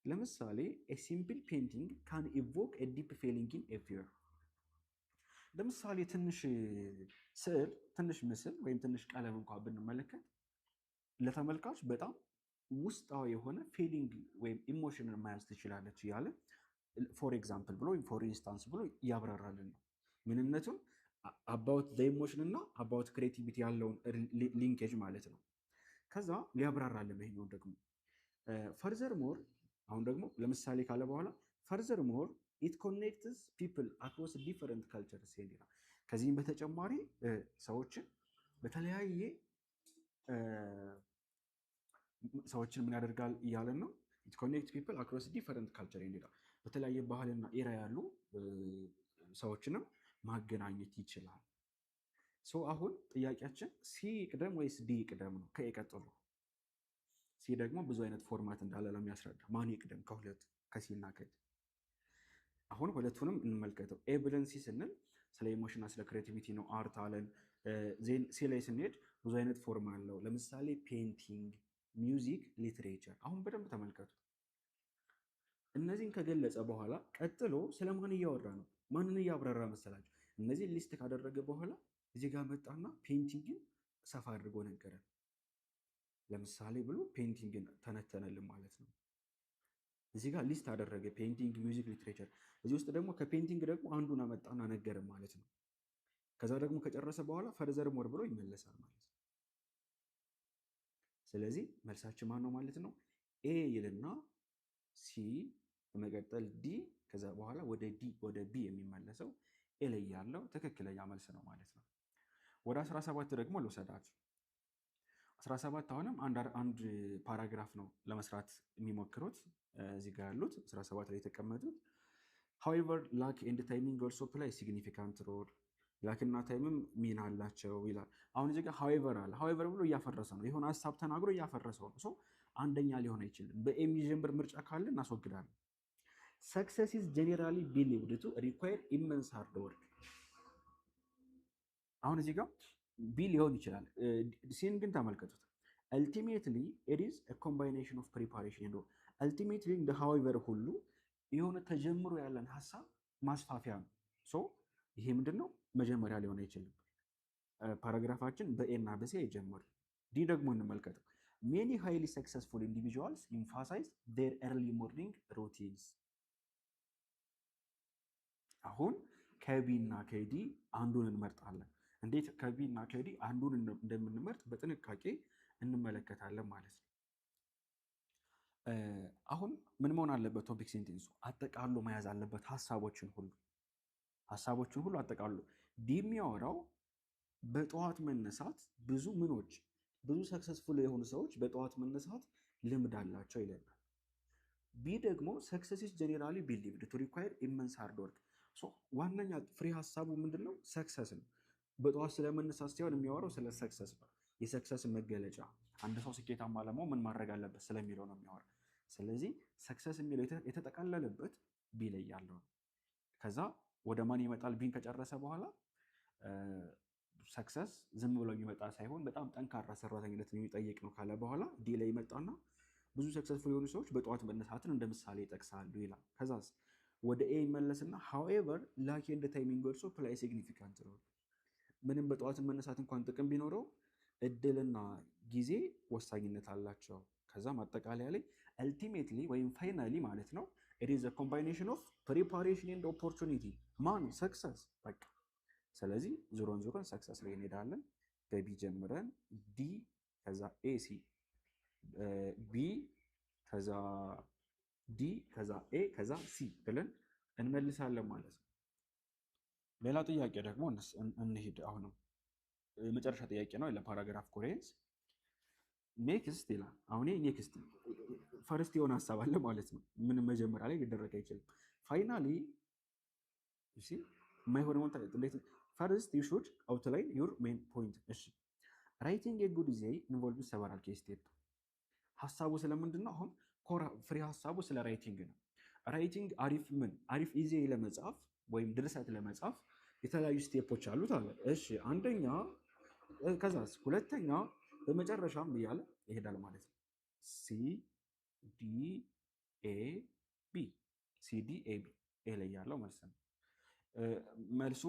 ለምሳሌ simple painting can evoke deep feeling in a viewer። ለምሳሌ ትንሽ ስዕል፣ ትንሽ ምስል ወይም ትንሽ ቀለም እንኳ ብንመለከት ለተመልካች በጣም ውስጣዊ የሆነ feeling ወይም emotion ን መያዝ ትችላለች እያለ for example ብሎ ወይም for instance ብሎ እያብራራልን ነው። ምንነቱን about emotion እና about creativity ያለውን linkage ማለት ነው። ከዛ ሊያብራራልን ይሄኛውን ደግሞ furthermore፣ አሁን ደግሞ ለምሳሌ ካለ በኋላ furthermore, it connects people across different cultures ይላል። ከዚህም በተጨማሪ ሰዎችን በተለያየ ሰዎችን ምን ያደርጋል እያለን ነው። It connect people across different culture ይላል። በተለያየ ባህልና era ያሉ ሰዎችንም ማገናኘት ይችላል። So አሁን ጥያቄያችን C ይቅደም ወይስ D ይቅደም ነው ከ A ቀጥሎ። C ደግሞ ብዙ አይነት format እንዳለ ለሚያስረዳ ማን ይቅደም ከሁለቱ፣ ከ C እና ከ D? አሁን ሁለቱንም እንመልከተው። A ብለን C ስንል ስለ emotion ና ስለ creativity ነው፣ art አለን። Then C ላይ ስንሄድ ብዙ አይነት form አለው። ለምሳሌ painting፣ music፣ literature። አሁን በደንብ ተመልከቱ። እነዚህን ከገለጸ በኋላ ቀጥሎ ስለማን እያወራ ነው? ማንን እያብራራ መሰላችሁ? እነዚህን list ካደረገ በኋላ እዚህ ጋር መጣና painting ን ሰፋ አድርጎ ነገረን። ለምሳሌ ብሎ painting ን ተነተነልን ማለት ነው። እዚህ ጋር list አደረገ painting፣ music፣ literature። እዚህ ውስጥ ደግሞ ከ painting ደግሞ አንዱን አመጣና ነገረን ማለት ነው። ከዛ ደግሞ ከጨረሰ በኋላ furthermore ብሎ ይመለሳል ማለት ነው። ስለዚህ መልሳችን ማን ነው ማለት ነው? A ይልና C፣ በመቀጠል D፣ ከዛ በኋላ ወደ D ወደ B የሚመለሰው A ላይ ያለው ትክክለኛ መልስ ነው ማለት ነው። ወደ 17 ደግሞ ልውሰዳችሁ። 17 አሁንም አንድ paragraph ነው ለመስራት የሚሞክሩት እዚህ ጋር ያሉት 17 ላይ የተቀመጡት። However, luck and timing also play significant role፣ luck ና time ም ሚና አላቸው ይላል። አሁን እዚህ ጋር however አለ። However ብሎ እያፈረሰ ነው። የሆነ ሀሳብ ተናግሮ እያፈረሰው ነው። So አንደኛ ሊሆን አይችልም። በ A የሚጀምር ምርጫ ካለ እናስወግዳለን። Success is generally believed to require immense hard work። አሁን እዚህ ጋር B ሊሆን ይችላል። C ን ግን ተመልከቱት። Ultimately, it is combination of preparation and ultimately እንደ however ሁሉ የሆነ ተጀምሮ ያለን ሀሳብ ማስፋፊያ ነው። So ይሄ ምንድን ነው? መጀመሪያ ሊሆን አይችልም። Paragraph ኣችን በ A እና በ C አይጀምርም። D ደግሞ እንመልከተው። Many highly successful individuals emphasize their early morning routines። አሁን ከ B እና ከ D አንዱን እንመርጣለን። እንዴት ከ B እና ከ D አንዱን እንደምንመርጥ በጥንቃቄ እንመለከታለን ማለት ነው። አሁን ምን መሆን አለበት? Topic sentence ኡ አጠቃሎ መያዝ አለበት ሀሳቦችን ሁሉ አጠቃሎ። D የሚያወራው በጠዋት መነሳት ብዙ ምኖች ብዙ successful የሆኑ ሰዎች በጠዋት መነሳት ልምድ አላቸው ይለናል። B ደግሞ success is generally believed to require immense hard work። ዋነኛ ፍሬ ሀሳቡ ምንድን ነው? Success ነው። በጠዋት ስለመነሳት ሳይሆን የሚያወራው ስለ success ነው። የ success መገለጫ አንድ ሰው ስኬታማ ለመሆን ምን ማድረግ አለበት ስለሚለው ነው የሚያወራው። ስለዚህ success የሚለው የተጠቃለለበት B ላይ ያለው ነው። ከዛ ወደ ማን ይመጣል? B ን ከጨረሰ በኋላ success ዝም ብሎ የሚመጣ ሳይሆን በጣም ጠንካራ ሰራተኝነትን የሚጠይቅ ነው ካለ በኋላ D ላይ ይመጣና ብዙ successful የሆኑ ሰዎች በጠዋት መነሳትን እንደ ምሳሌ ይጠቅሳሉ ይላል። ከዛስ ወደ A ይመለስና however, luck and timing also play significant role፣ ምንም በጠዋት መነሳት እንኳን ጥቅም ቢኖረው እድልና ጊዜ ወሳኝነት አላቸው። ከዛ ማጠቃለያ ላይ ultimately ወይም finally ማለት ነው it is combination of preparation and opportunity ማን success በቃ። ስለዚህ ዞሮን ዞሮን success ላይ እንሄዳለን። በ B ጀምረን D ከዛ A C B ከዛ D ከዛ A ከዛ C ብለን እንመልሳለን ማለት ነው። ሌላ ጥያቄ ደግሞ እንሂድ። አሁንም የመጨረሻ ጥያቄ ነው ለ paragraph coherence። Next ይላል። አሁን next first የሆነ ሀሳብ አለ ማለት ነው። ምንም መጀመሪያ ላይ ሊደረግ አይችልም። Finally የማይሆነውን እንዴት? First, you should outline your main point። እሺ፣ writing a good essay involves several key step። ሀሳቡ ስለምንድን ነው? አሁን core ፍሬ ሀሳቡ ስለ writing ነው። Writing አሪፍ ምን አሪፍ essay ለመጻፍ ወይም ድርሰት ለመጻፍ የተለያዩ step ኦች አሉት አለ። እሺ፣ አንደኛ፣ ከዛስ ሁለተኛ፣ በመጨረሻም እያለ ይሄዳል ማለት ነው። C D A B፣ C D A B፣ A ላይ ያለው መልስ ነው። መልሱ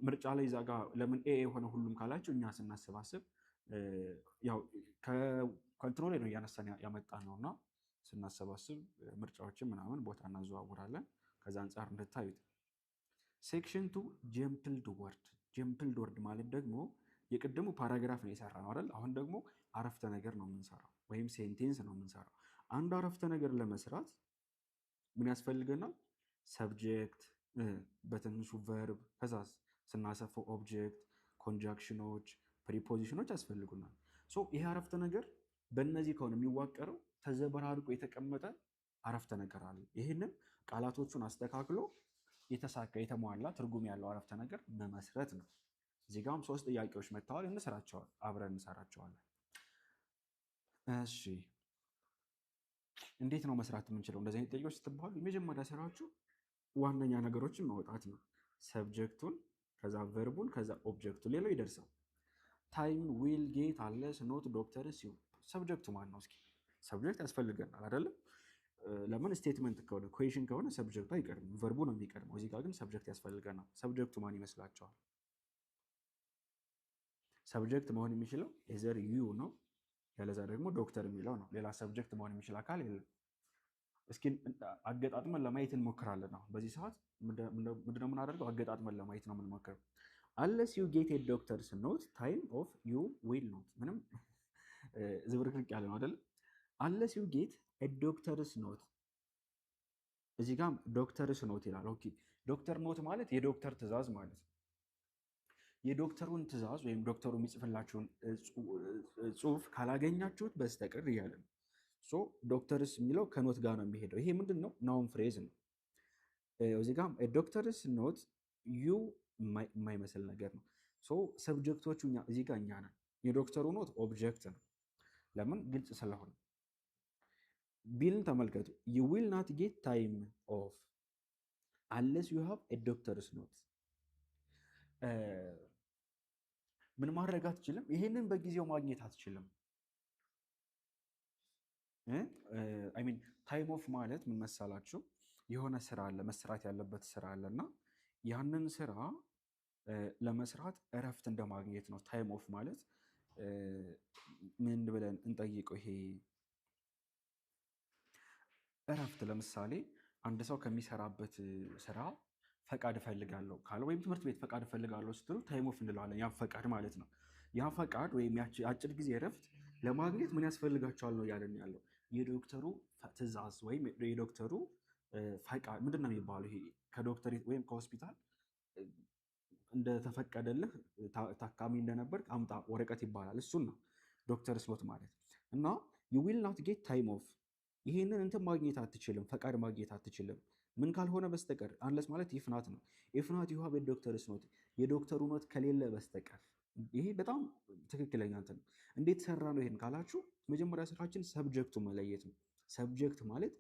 ምርጫ ላይ እዛ ጋ ለምን A የሆነ ሁሉም ካላቸው እኛ ስናሰባስብ ያው ከ control ላይ ነው እያነሳን ያመጣ ነው እና ስናሰባስብ ምርጫዎችን ምናምን ቦታ እናዘዋውራለን። ከዛ አንጻር እንድታዩት። Section two, jumbled word። Jumbled word ማለት ደግሞ የቅድሙ paragraph ነው የሰራ ነው አይደል? አሁን ደግሞ አረፍተ ነገር ነው የምንሰራው ወይም sentence ነው የምንሰራው። አንድ አረፍተ ነገር ለመስራት ምን ያስፈልገናል? Subject፣ በትንሹ verb፣ ከዛስ ስናሰፈው object፣ conjunction ኖች፣ preposition ኖች ያስፈልጉናል። So ይሄ አረፍተ ነገር በእነዚህ ከሆነ የሚዋቀረው ተዘበራርቆ የተቀመጠ አረፍተ ነገር አለ። ይህንን ቃላቶቹን አስተካክሎ የተሳካ የተሟላ ትርጉም ያለው አረፍተ ነገር መመስረት ነው። እዚህ ጋም ሶስት ጥያቄዎች መጥተዋል። እንሰራቸዋል፣ አብረን እንሰራቸዋለን። እሺ፣ እንዴት ነው መስራት የምንችለው? እንደዚህ አይነት ጥያቄዎች ስትባሉ የመጀመሪያ ስራችሁ ዋነኛ ነገሮችን ማውጣት ነው። Subject ኡን፣ ከዛ verb ኡን፣ ከዛ object ኡን፣ ሌላው ይደርሳል። Time will get unless note doctors you። Subject ኡ ማን ነው? እስኪ subject ያስፈልገናል አይደለም? ለምን statement ከሆነ question ከሆነ subject ኡ አይቀድምም፣ verb ኡ ነው የሚቀድመው። እዚህ ጋር ግን subject ያስፈልገናል። Subject ኡ ማን ይመስላችኋል? Subject መሆን የሚችለው either you ነው፣ ያለዛ ደግሞ ዶክተር የሚለው ነው። ሌላ subject መሆን የሚችል አካል የለም። እስኪ አገጣጥመን ለማየት እንሞክራለን። አሁን በዚህ ሰዓት ምንድነው የምናደርገው? አገጣጥመን ለማየት ነው የምንሞክረው። Unless you get a doctor's note time of you will not። ምንም ዝብርቅርቅ ያለ ነው አይደል? Unless you get a doctor's note፣ እዚህ ጋም doctor's note ይላል። Okay፣ doctor note ማለት የዶክተር ትእዛዝ ማለት ነው። የዶክተሩን ትእዛዝ ወይም ዶክተሩ የሚጽፍላችሁን ጽሁፍ ካላገኛችሁት በስተቀር እያለ ነው። So doctor's የሚለው ከ note ጋር ነው የሚሄደው። ይሄ ምንድን ነው? Noun phrase ነው። እዚህ ጋር doctor's note you የማይመስል ነገር ነው። So subject ኦቹ እዚህ ጋር እኛ ነን። የዶክተሩ note object ነው። ለምን? ግልጽ ስለሆነ። B ን ተመልከቱ። You will not get time off unless you have doctor's note። ምን ማድረግ አትችልም? ይሄንን በጊዜው ማግኘት አትችልም። I mean, time off ማለት ምን መሰላችሁ? የሆነ ስራ አለ፣ መሰራት ያለበት ስራ አለ እና ያንን ስራ ለመስራት እረፍት እንደማግኘት ነው። Time off ማለት ምን ብለን እንጠይቀው? ይሄ እረፍት ለምሳሌ አንድ ሰው ከሚሰራበት ስራ ፈቃድ እፈልጋለሁ ካለ ወይም ትምህርት ቤት ፈቃድ እፈልጋለሁ ስትሉ time off እንለዋለን። ያ ፈቃድ ማለት ነው። ያ ፈቃድ ወይም አጭር ጊዜ እረፍት ለማግኘት ምን ያስፈልጋቸዋል ነው እያለን ያለው። የዶክተሩ ትዕዛዝ ወይም የዶክተሩ ፈቃድ ምንድን ነው የሚባለው? ይሄ ከዶክተር ወይም ከሆስፒታል እንደተፈቀደልህ፣ ታካሚ እንደነበር አምጣ ወረቀት ይባላል። እሱን ነው doctor's note ማለት። እና you will not get time off፣ ይሄንን እንትን ማግኘት አትችልም፣ ፈቃድ ማግኘት አትችልም። ምን ካልሆነ በስተቀር? Unless ማለት if not ነው። If not you have doctor's note፣ የዶክተሩ note ከሌለ በስተቀር። ይሄ በጣም ትክክለኛ እንትን ነው። እንዴት ሰራ ነው ይሄን ካላችሁ መጀመሪያ ስራችን subject ኡ መለየት ነው። Subject ማለት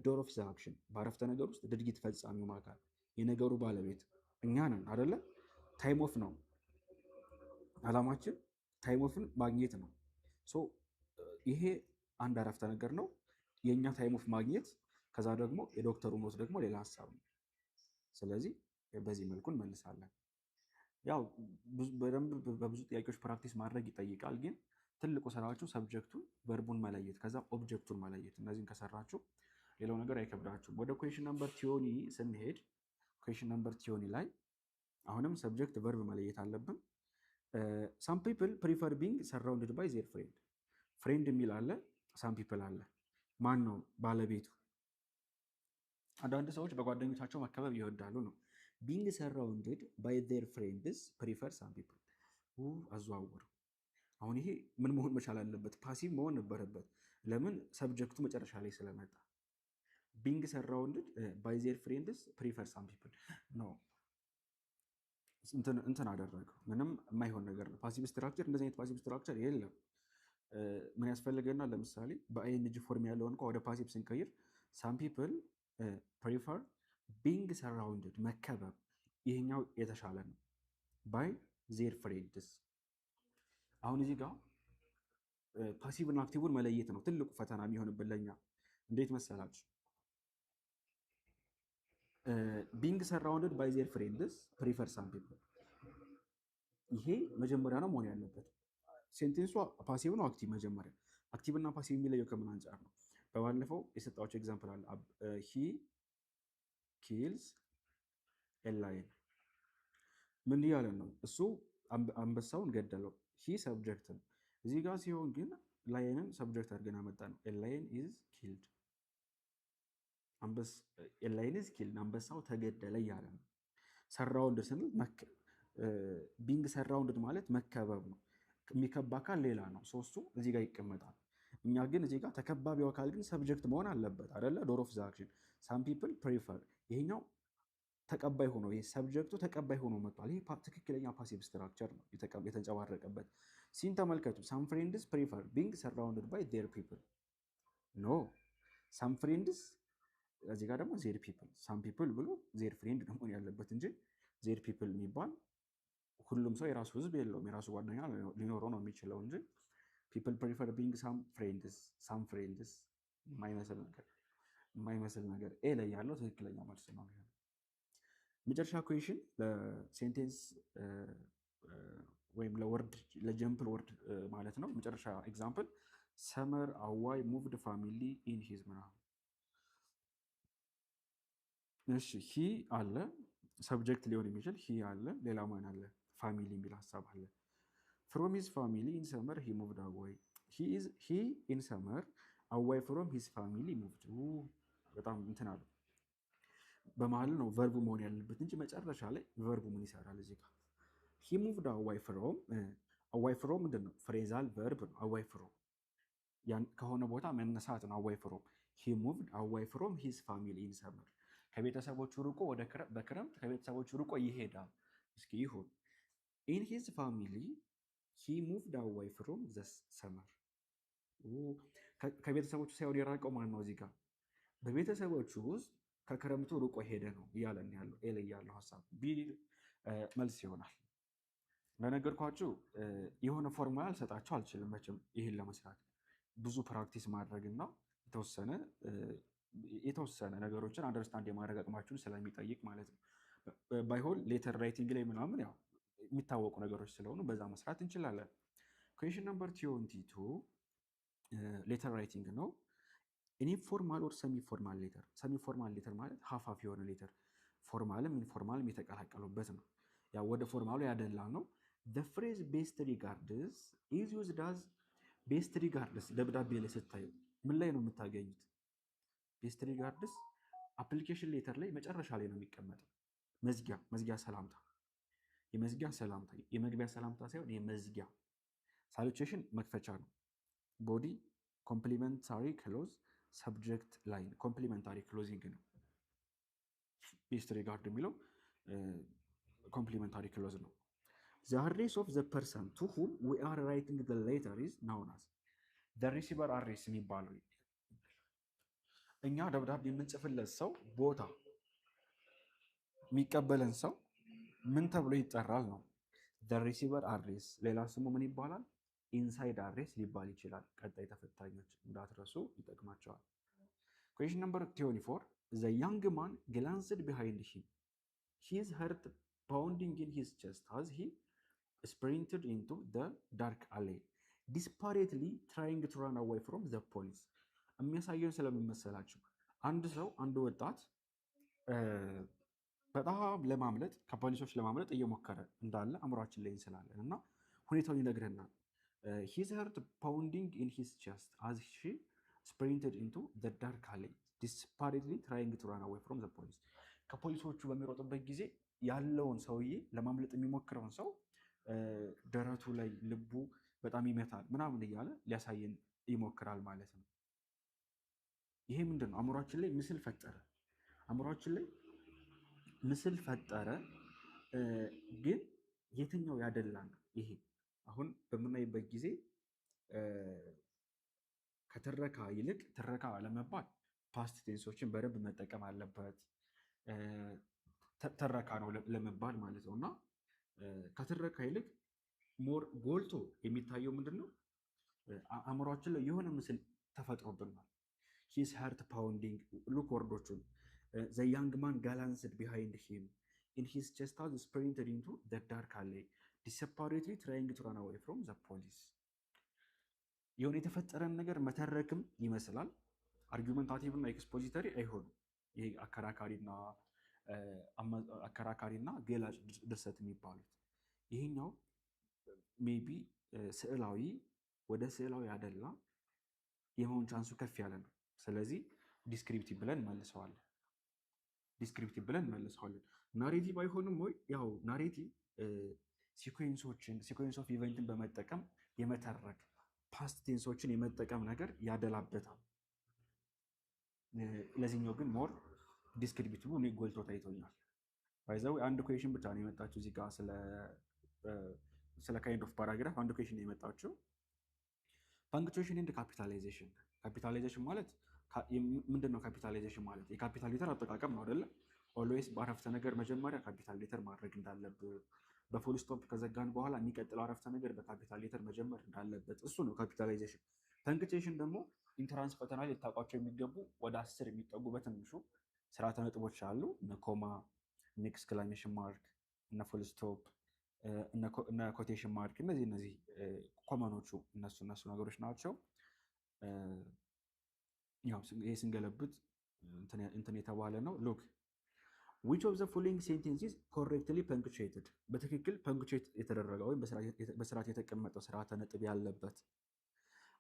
doer of the action፣ በአረፍተ ነገር ውስጥ ድርጊት ፈጻሚው አካል፣ የነገሩ ባለቤት እኛ ነን አደለ? Time off ነው አላማችን፣ time off ን ማግኘት ነው። So ይሄ አንድ አረፍተ ነገር ነው። የእኛ time off ማግኘት፣ ከዛ ደግሞ የዶክተሩ note ደግሞ ሌላ ሀሳብ ነው። ስለዚህ በዚህ መልኩ እንመልሳለን። ያው በደንብ በብዙ ጥያቄዎች practice ማድረግ ይጠይቃል። ግን ትልቁ ስራችሁ subject ኡን verb ኡን መለየት፣ ከዛ object ኡን መለየት። እነዚህን ከሰራችሁ ሌላው ነገር አይከብዳችሁም። ወደ question number 20 ስንሄድ question number 20 ላይ አሁንም subject verb መለየት አለብን። Some people prefer being surrounded by their friend። Friend የሚል አለ፣ some people አለ። ማን ነው ባለቤቱ? አንዳንድ ሰዎች በጓደኞቻቸው መከበብ ይወዳሉ ነው። Being surrounded by their friends prefer some people። አዘዋወሩ። አሁን ይሄ ምን መሆን መቻል አለበት? Passive መሆን ነበረበት። ለምን? Subject ኡ መጨረሻ ላይ ስለመጣ። Being surrounded by their friends prefer some people ነው። እንትን አደረገው። ምንም የማይሆን ነገር ነው። Passive structure፣ እንደዚህ አይነት passive structure የለም። ምን ያስፈልገናል? ለምሳሌ በ ing form ያለውን እንኳ ወደ passive ስንቀይር some people prefer being surrounded፣ መከበብ፣ ይሄኛው የተሻለ ነው፣ by their friends። አሁን እዚህ ጋር passive እና active ን መለየት ነው ትልቁ ፈተና የሚሆንብን ለኛ። እንዴት መሰላችሁ? Being surrounded by their friends prefer some people። ይሄ መጀመሪያ ነው መሆን ያለበት። Sentence ኡ passive ነው active? መጀመሪያ active እና passive የሚለየው ከምን አንጻር ነው? በባለፈው የሰጣቸው example አለ። He kills a lion ምን እያለን ነው? እሱ አንበሳውን ገደለው። He subject ነው። እዚህ ጋር ሲሆን ግን lion ን subject አድርገን አመጣ ነው። Lion is killed፣ lion is killed፣ አንበሳው ተገደለ እያለ ነው። Surround ስንል being surrounded ማለት መከበብ ነው። የሚከብ አካል ሌላ ነው። ሶስቱ እዚህ ጋር ይቀመጣል። እኛ ግን እዚህ ጋር ተከባቢው አካል ግን subject መሆን አለበት አደለ? Doer of the action፣ some people prefer፣ ይሄኛው ተቀባይ ሆኖ፣ ይሄ subject ኡ ተቀባይ ሆኖ መጥቷል። ይሄ ትክክለኛ passive structure ነው የተንጸባረቀበት። C ን ተመልከቱ። Some friends prefer being surrounded by their people። No, some friends፣ እዚህ ጋር ደግሞ their people፣ some people ብሎ their friend ነው መሆን ያለበት እንጂ their people የሚባል፣ ሁሉም ሰው የራሱ ህዝብ የለውም። የራሱ ጓደኛ ሊኖረው ነው የሚችለው እንጂ people prefer being some friends፣ some friends የማይመስል ነገር፣ የማይመስል ነገር። A ላይ ያለው ትክክለኛ መልስ ነው የሚሆነው። መጨረሻ question ለ sentence ወይም ለ word፣ ለ jumble word ማለት ነው። መጨረሻ example summer away moved family in his ምናምን። እሺ he አለ፣ subject ሊሆን የሚችል he አለ። ሌላ ማን አለ? Family የሚል ሀሳብ አለ። From his family in summer he moved away፣ he in summer away from his family moved። በጣም እንትን አለ። በመሀል ነው verb ኡ መሆን ያለበት እንጂ መጨረሻ ላይ verb ኡ ምን ይሰራል እዚህ ጋር? He moved away from፣ away from ምንድን ነው? Phrasal verb ነው። Away from ከሆነ ቦታ መነሳት ነው። Away from፣ he moved away from his family in summer። ከቤተሰቦቹ ርቆ ወደ በክረምት ከቤተሰቦቹ ርቆ ይሄዳል። እስኪ ይሁን። In his family he moved away from the summer። ከቤተሰቦቹ ሳይሆን የራቀው ማን ነው? እዚህ ጋር በቤተሰቦቹ ውስጥ ከክረምቱ ርቆ ሄደ ነው እያለን ያለው A ላይ ያለው ሀሳብ። B መልስ ይሆናል። እንደነገርኳችሁ የሆነ ፎርሙላ ልሰጣችሁ አልችልም መቼም። ይህን ለመስራት ብዙ practice ማድረግ እና የተወሰነ ነገሮችን understand የማድረግ አቅማችሁን ስለሚጠይቅ ማለት ነው። ባይሆን letter writing ላይ ምናምን ያው የሚታወቁ ነገሮች ስለሆኑ በዛ መስራት እንችላለን። Question number 22 letter writing ነው። Informal or semi formal letter። Semi formal letter ማለት half half የሆነ letter፣ formal ም informal ም የተቀላቀሉበት ነው። ያው ወደ formal ኡ ያደላ ነው። The phrase "best regards" is used as። Best regards ደብዳቤ ላይ ስታዩ ምን ላይ ነው የምታገኙት? Best regards application letter ላይ መጨረሻ ላይ ነው የሚቀመጠው። መዝጊያ ሰላምታ፣ የመዝጊያ ሰላምታ፣ የመግቢያ ሰላምታ ሳይሆን የመዝጊያ። Salutation መክፈቻ ነው። Body፣ complimentary close፣ subject line፣ complimentary closing ነው። Best regard የሚለው complimentary close ነው። The address of the person to whom we are writing the letter is known as። The receiver address የሚባለው፣ እኛ ደብዳቤ የምንጽፍለት ሰው ቦታ፣ የሚቀበለን ሰው ምን ተብሎ ይጠራል ነው። The receiver address ሌላ ስሙ ምን ይባላል? Inside address ሊባል ይችላል። ቀጣይ ተፈታኞች እንዳትረሱ፣ ይጠቅማቸዋል። Question number 24: The young man glanced behind him, his heart pounding in his chest as he sprinted into the dark alley, desperately trying to run away from the police። የሚያሳየን ስለሚመሰላቸው አንድ ሰው፣ አንድ ወጣት በጣም ለማምለጥ፣ ከፖሊሶች ለማምለጥ እየሞከረ እንዳለ አእምሯችን ላይ እንስላለን እና ሁኔታውን ይነግረናል። His heart pounding in his chest as he sprinted into the dark alley, desperately trying to run away from the police። ከፖሊሶቹ በሚሮጥበት ጊዜ ያለውን ሰውዬ፣ ለማምለጥ የሚሞክረውን ሰው ደረቱ ላይ ልቡ በጣም ይመታል ምናምን እያለ ሊያሳየን ይሞክራል ማለት ነው። ይሄ ምንድን ነው? አእምሯችን ላይ ምስል ፈጠረ። አእምሯችን ላይ ምስል ፈጠረ። ግን የትኛው ያደላ ነው? ይሄ አሁን በምናይበት ጊዜ ከትረካ ይልቅ፣ ትረካ ለመባል past tense ኦችን በደንብ መጠቀም አለበት፣ ትረካ ነው ለመባል ማለት ነው። እና ከትረካ ይልቅ more ጎልቶ የሚታየው ምንድን ነው? አእምሯችን ላይ የሆነ ምስል ተፈጥሮብናል። His heart pounding፣ look word ኦቹን፣ the young man glanced behind him in his chest as sprinted into the dark alley, desperately trying to run away from the police። የሆነ የተፈጠረን ነገር መተረክም ይመስላል። Argumentative እና expository አይሆኑም። ይሄ አከራካሪና ገላጭ ድርሰት የሚባሉት፣ ይሄኛው maybe ስዕላዊ፣ ወደ ስዕላዊ ያደላ የመሆን chance ኡ ከፍ ያለ ነው። ስለዚህ descriptive ብለን መልሰዋለን። Descriptive ብለን መልሰዋለን። Narrative አይሆንም ወይ? ያው narrative sequence ኦችን፣ sequence of event ን በመጠቀም የመተረክ፣ past tense ኦችን የመጠቀም ነገር ያደላበታል። ለዚህኛው ግን more descriptive እኔ ጎልቶ ታይቶኛል። By the way አንድ question ብቻ ነው የመጣችው እዚህ ጋር፣ ስለ kind of paragraph አንድ question ነው የመጣችው። Punctuation and capitalization። Capitalization ማለት ምንድን ነው? Capitalization ማለት የ capital letter አጠቃቀም ነው አይደለ? Always በአረፍተ ነገር መጀመሪያ capital letter ማድረግ እንዳለብን፣ በ full stop ከዘጋን በኋላ የሚቀጥለው አረፍተ ነገር በ capital letter መጀመር እንዳለበት እሱ ነው capitalization። Punctuation ደግሞ entrance ፈተና ላይ ልታውቋቸው የሚገቡ ወደ 10 የሚጠጉ በትንሹ ስርዓተ ነጥቦች አሉ። እነ comma፣ እነ exclamation mark፣ እነ full stop፣ እነ quotation mark፣ እነዚህ common ኦቹ እነሱ ነገሮች ናቸው። ያው ይሄ ስንገለብጥ እንትን የተባለ ነው። Look, which of the following sentences correctly punctuated? በትክክል punctuate የተደረገ ወይም በስርዓት የተቀመጠው ስርዓተ ነጥብ ያለበት።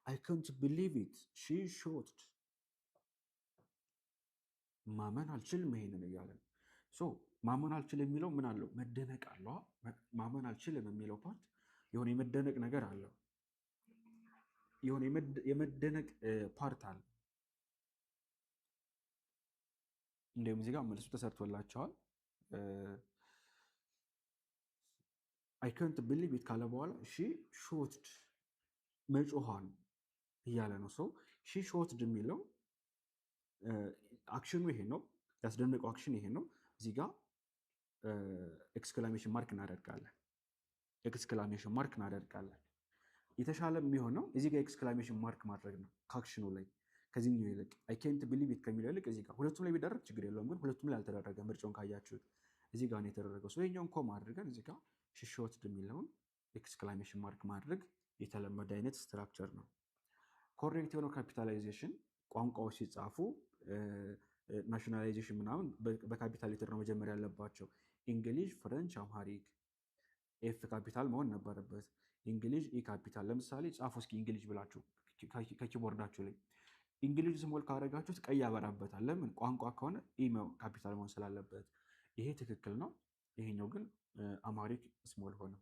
አይ ካንት ቢሊቭ ኢት ሺ ሾትድ፣ ማመን አልችልም ይሄንን እያለ ነው። So ማመን አልችልም የሚለው ምን አለው? መደነቅ አለው። ማመን አልችልም የሚለው part የሆነ የመደነቅ ነገር አለው። የሆነ የመደነቅ part አለ። እንዲሁም እዚህ ጋር መልሱ ተሰርቶላቸዋል። አይ ካንት ቢሊቭ ኢት ካለ በኋላ "she shouted" መጮኋን እያለ ነው። So "she shouted" የሚለው action ኑ ይሄ ነው። ያስደነቀው action ይሄ ነው። እዚህ ጋር exclamation mark እናደርጋለን። Exclamation mark እናደርጋለን። የተሻለ የሚሆነው እዚህ ጋር exclamation mark ማድረግ ነው ከ action ኑ ላይ ከዚህኛው ይልቅ፣ አይ ኬንት ቢሊቭ ኢት ከሚለው ይልቅ። እዚህ ጋር ሁለቱም ላይ ቢደረግ ችግር የለውም፣ ግን ሁለቱም ላይ አልተደረገ። ምርጫውን ካያችሁት እዚህ ጋር ነው የተደረገው። So ይሄኛውን comma አድርገን እዚህ ጋር "she shouted" የሚለውን exclamation mark ማድረግ የተለመደ አይነት structure ነው። Correct የሆነው capitalization፣ ቋንቋዎች ሲጻፉ nationalization ምናምን በ capital letter ነው መጀመሪያ ያለባቸው። English፣ French፣ Amharic F capital መሆን ነበረበት። English E capital። ለምሳሌ ጻፉ እስኪ English ብላችሁ ከ keyboard ኣችሁ ላይ። English small ካደረጋችሁት ቀይ ያበራበታል። ለምን? ቋንቋ ከሆነ E capital መሆን ስላለበት። ይሄ ትክክል ነው። ይሄኛው ግን Amharic small ሆነ።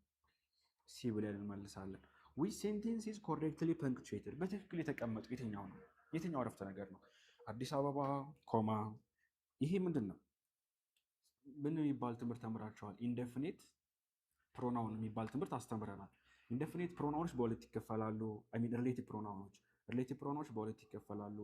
C ብለን እንመልሳለን። Which sentence is correctly punctuated? በትክክል የተቀመጡ የትኛው ነው? የትኛው አረፍተ ነገር ነው? አዲስ አበባ comma፣ ይሄ ምንድን ነው? ምን የሚባል ትምህርት ተምራችኋል? Indefinite pronoun የሚባል ትምህርት አስተምረናል። Indefinite pronoun ኖች በሁለት ይከፈላሉ። I mean relative pronoun ኖች፣ relative pronoun ኖች በሁለት ይከፈላሉ።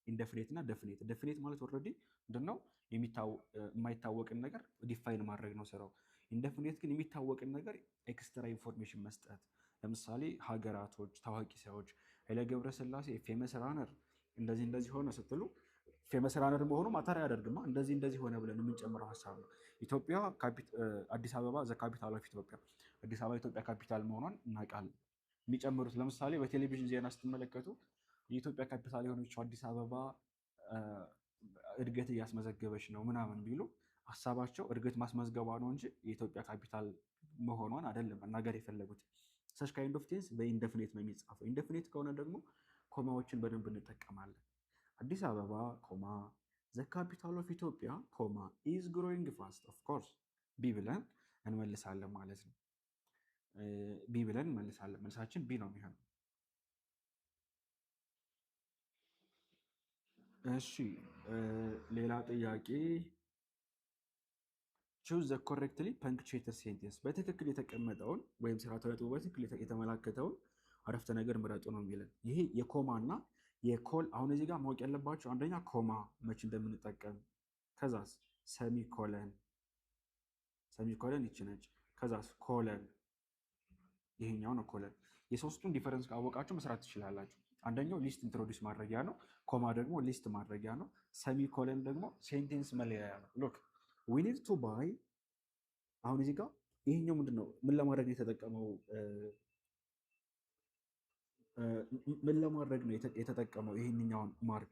Indefinite እና definite። Definite ማለት already ምንድነው? የማይታወቅን ነገር define ማድረግ ነው ስራው። Indefinite ግን የሚታወቅን ነገር extra information መስጠት። ለምሳሌ ሀገራቶች፣ ታዋቂ ሰዎች፣ ኃይለ ገብረስላሴ famous runner እንደዚህ እንደዚህ ሆነ ስትሉ famous runner መሆኑ matter አያደርግማ። እንደዚህ እንደዚህ ሆነ ብለን የምንጨምረው ሀሳብ ነው። ኢትዮጵያ፣ አዲስ አበባ the capital of Ethiopia፣ አዲስ አበባ ኢትዮጵያ ካፒታል መሆኗን እናውቃለን። የሚጨምሩት ለምሳሌ በቴሌቪዥን ዜና ስትመለከቱ የኢትዮጵያ ካፒታል የሆነችው አዲስ አበባ እድገት እያስመዘገበች ነው ምናምን ቢሉ ሀሳባቸው እድገት ማስመዝገቧ ነው እንጂ የኢትዮጵያ ካፒታል መሆኗን አይደለም መናገር የፈለጉት። Such kind of tense በ indefinite ነው የሚጻፈው። Indefinite ከሆነ ደግሞ comma ዎችን በደንብ እንጠቀማለን። አዲስ አበባ comma the capital of Ethiopia comma is growing fast። Of course B ብለን እንመልሳለን ማለት ነው። B ብለን እንመልሳለን። መልሳችን B ነው የሚሆነው። እሺ፣ ሌላ ጥያቄ፣ choose the correctly punctuated sentence፣ በትክክል የተቀመጠውን ወይም ስርዓተ ነጥቡ በትክክል የተመላከተውን አረፍተ ነገር ምረጡ ነው የሚለን። ይሄ የ comma እና የ col አሁን እዚህ ጋር ማወቅ ያለባቸው አንደኛ comma መች እንደምንጠቀም፣ ከዛስ semicolon፣ semicolon ይቺ ነች። ከዛስ colon፣ ይሄኛው ነው colon። የሶስቱን difference ካወቃችሁ መስራት ትችላላችሁ። አንደኛው list introduce ማድረጊያ ነው። Comma ደግሞ list ማድረጊያ ነው። Semicolon ደግሞ sentence መለያያ ነው። Look, "we need to buy"፣ አሁን እዚህ ጋር ይሄኛው ምንድን ነው? ምን ለማድረግ ነው የተጠቀመው? ምን ለማድረግ ነው የተጠቀመው ይሄንኛውን mark?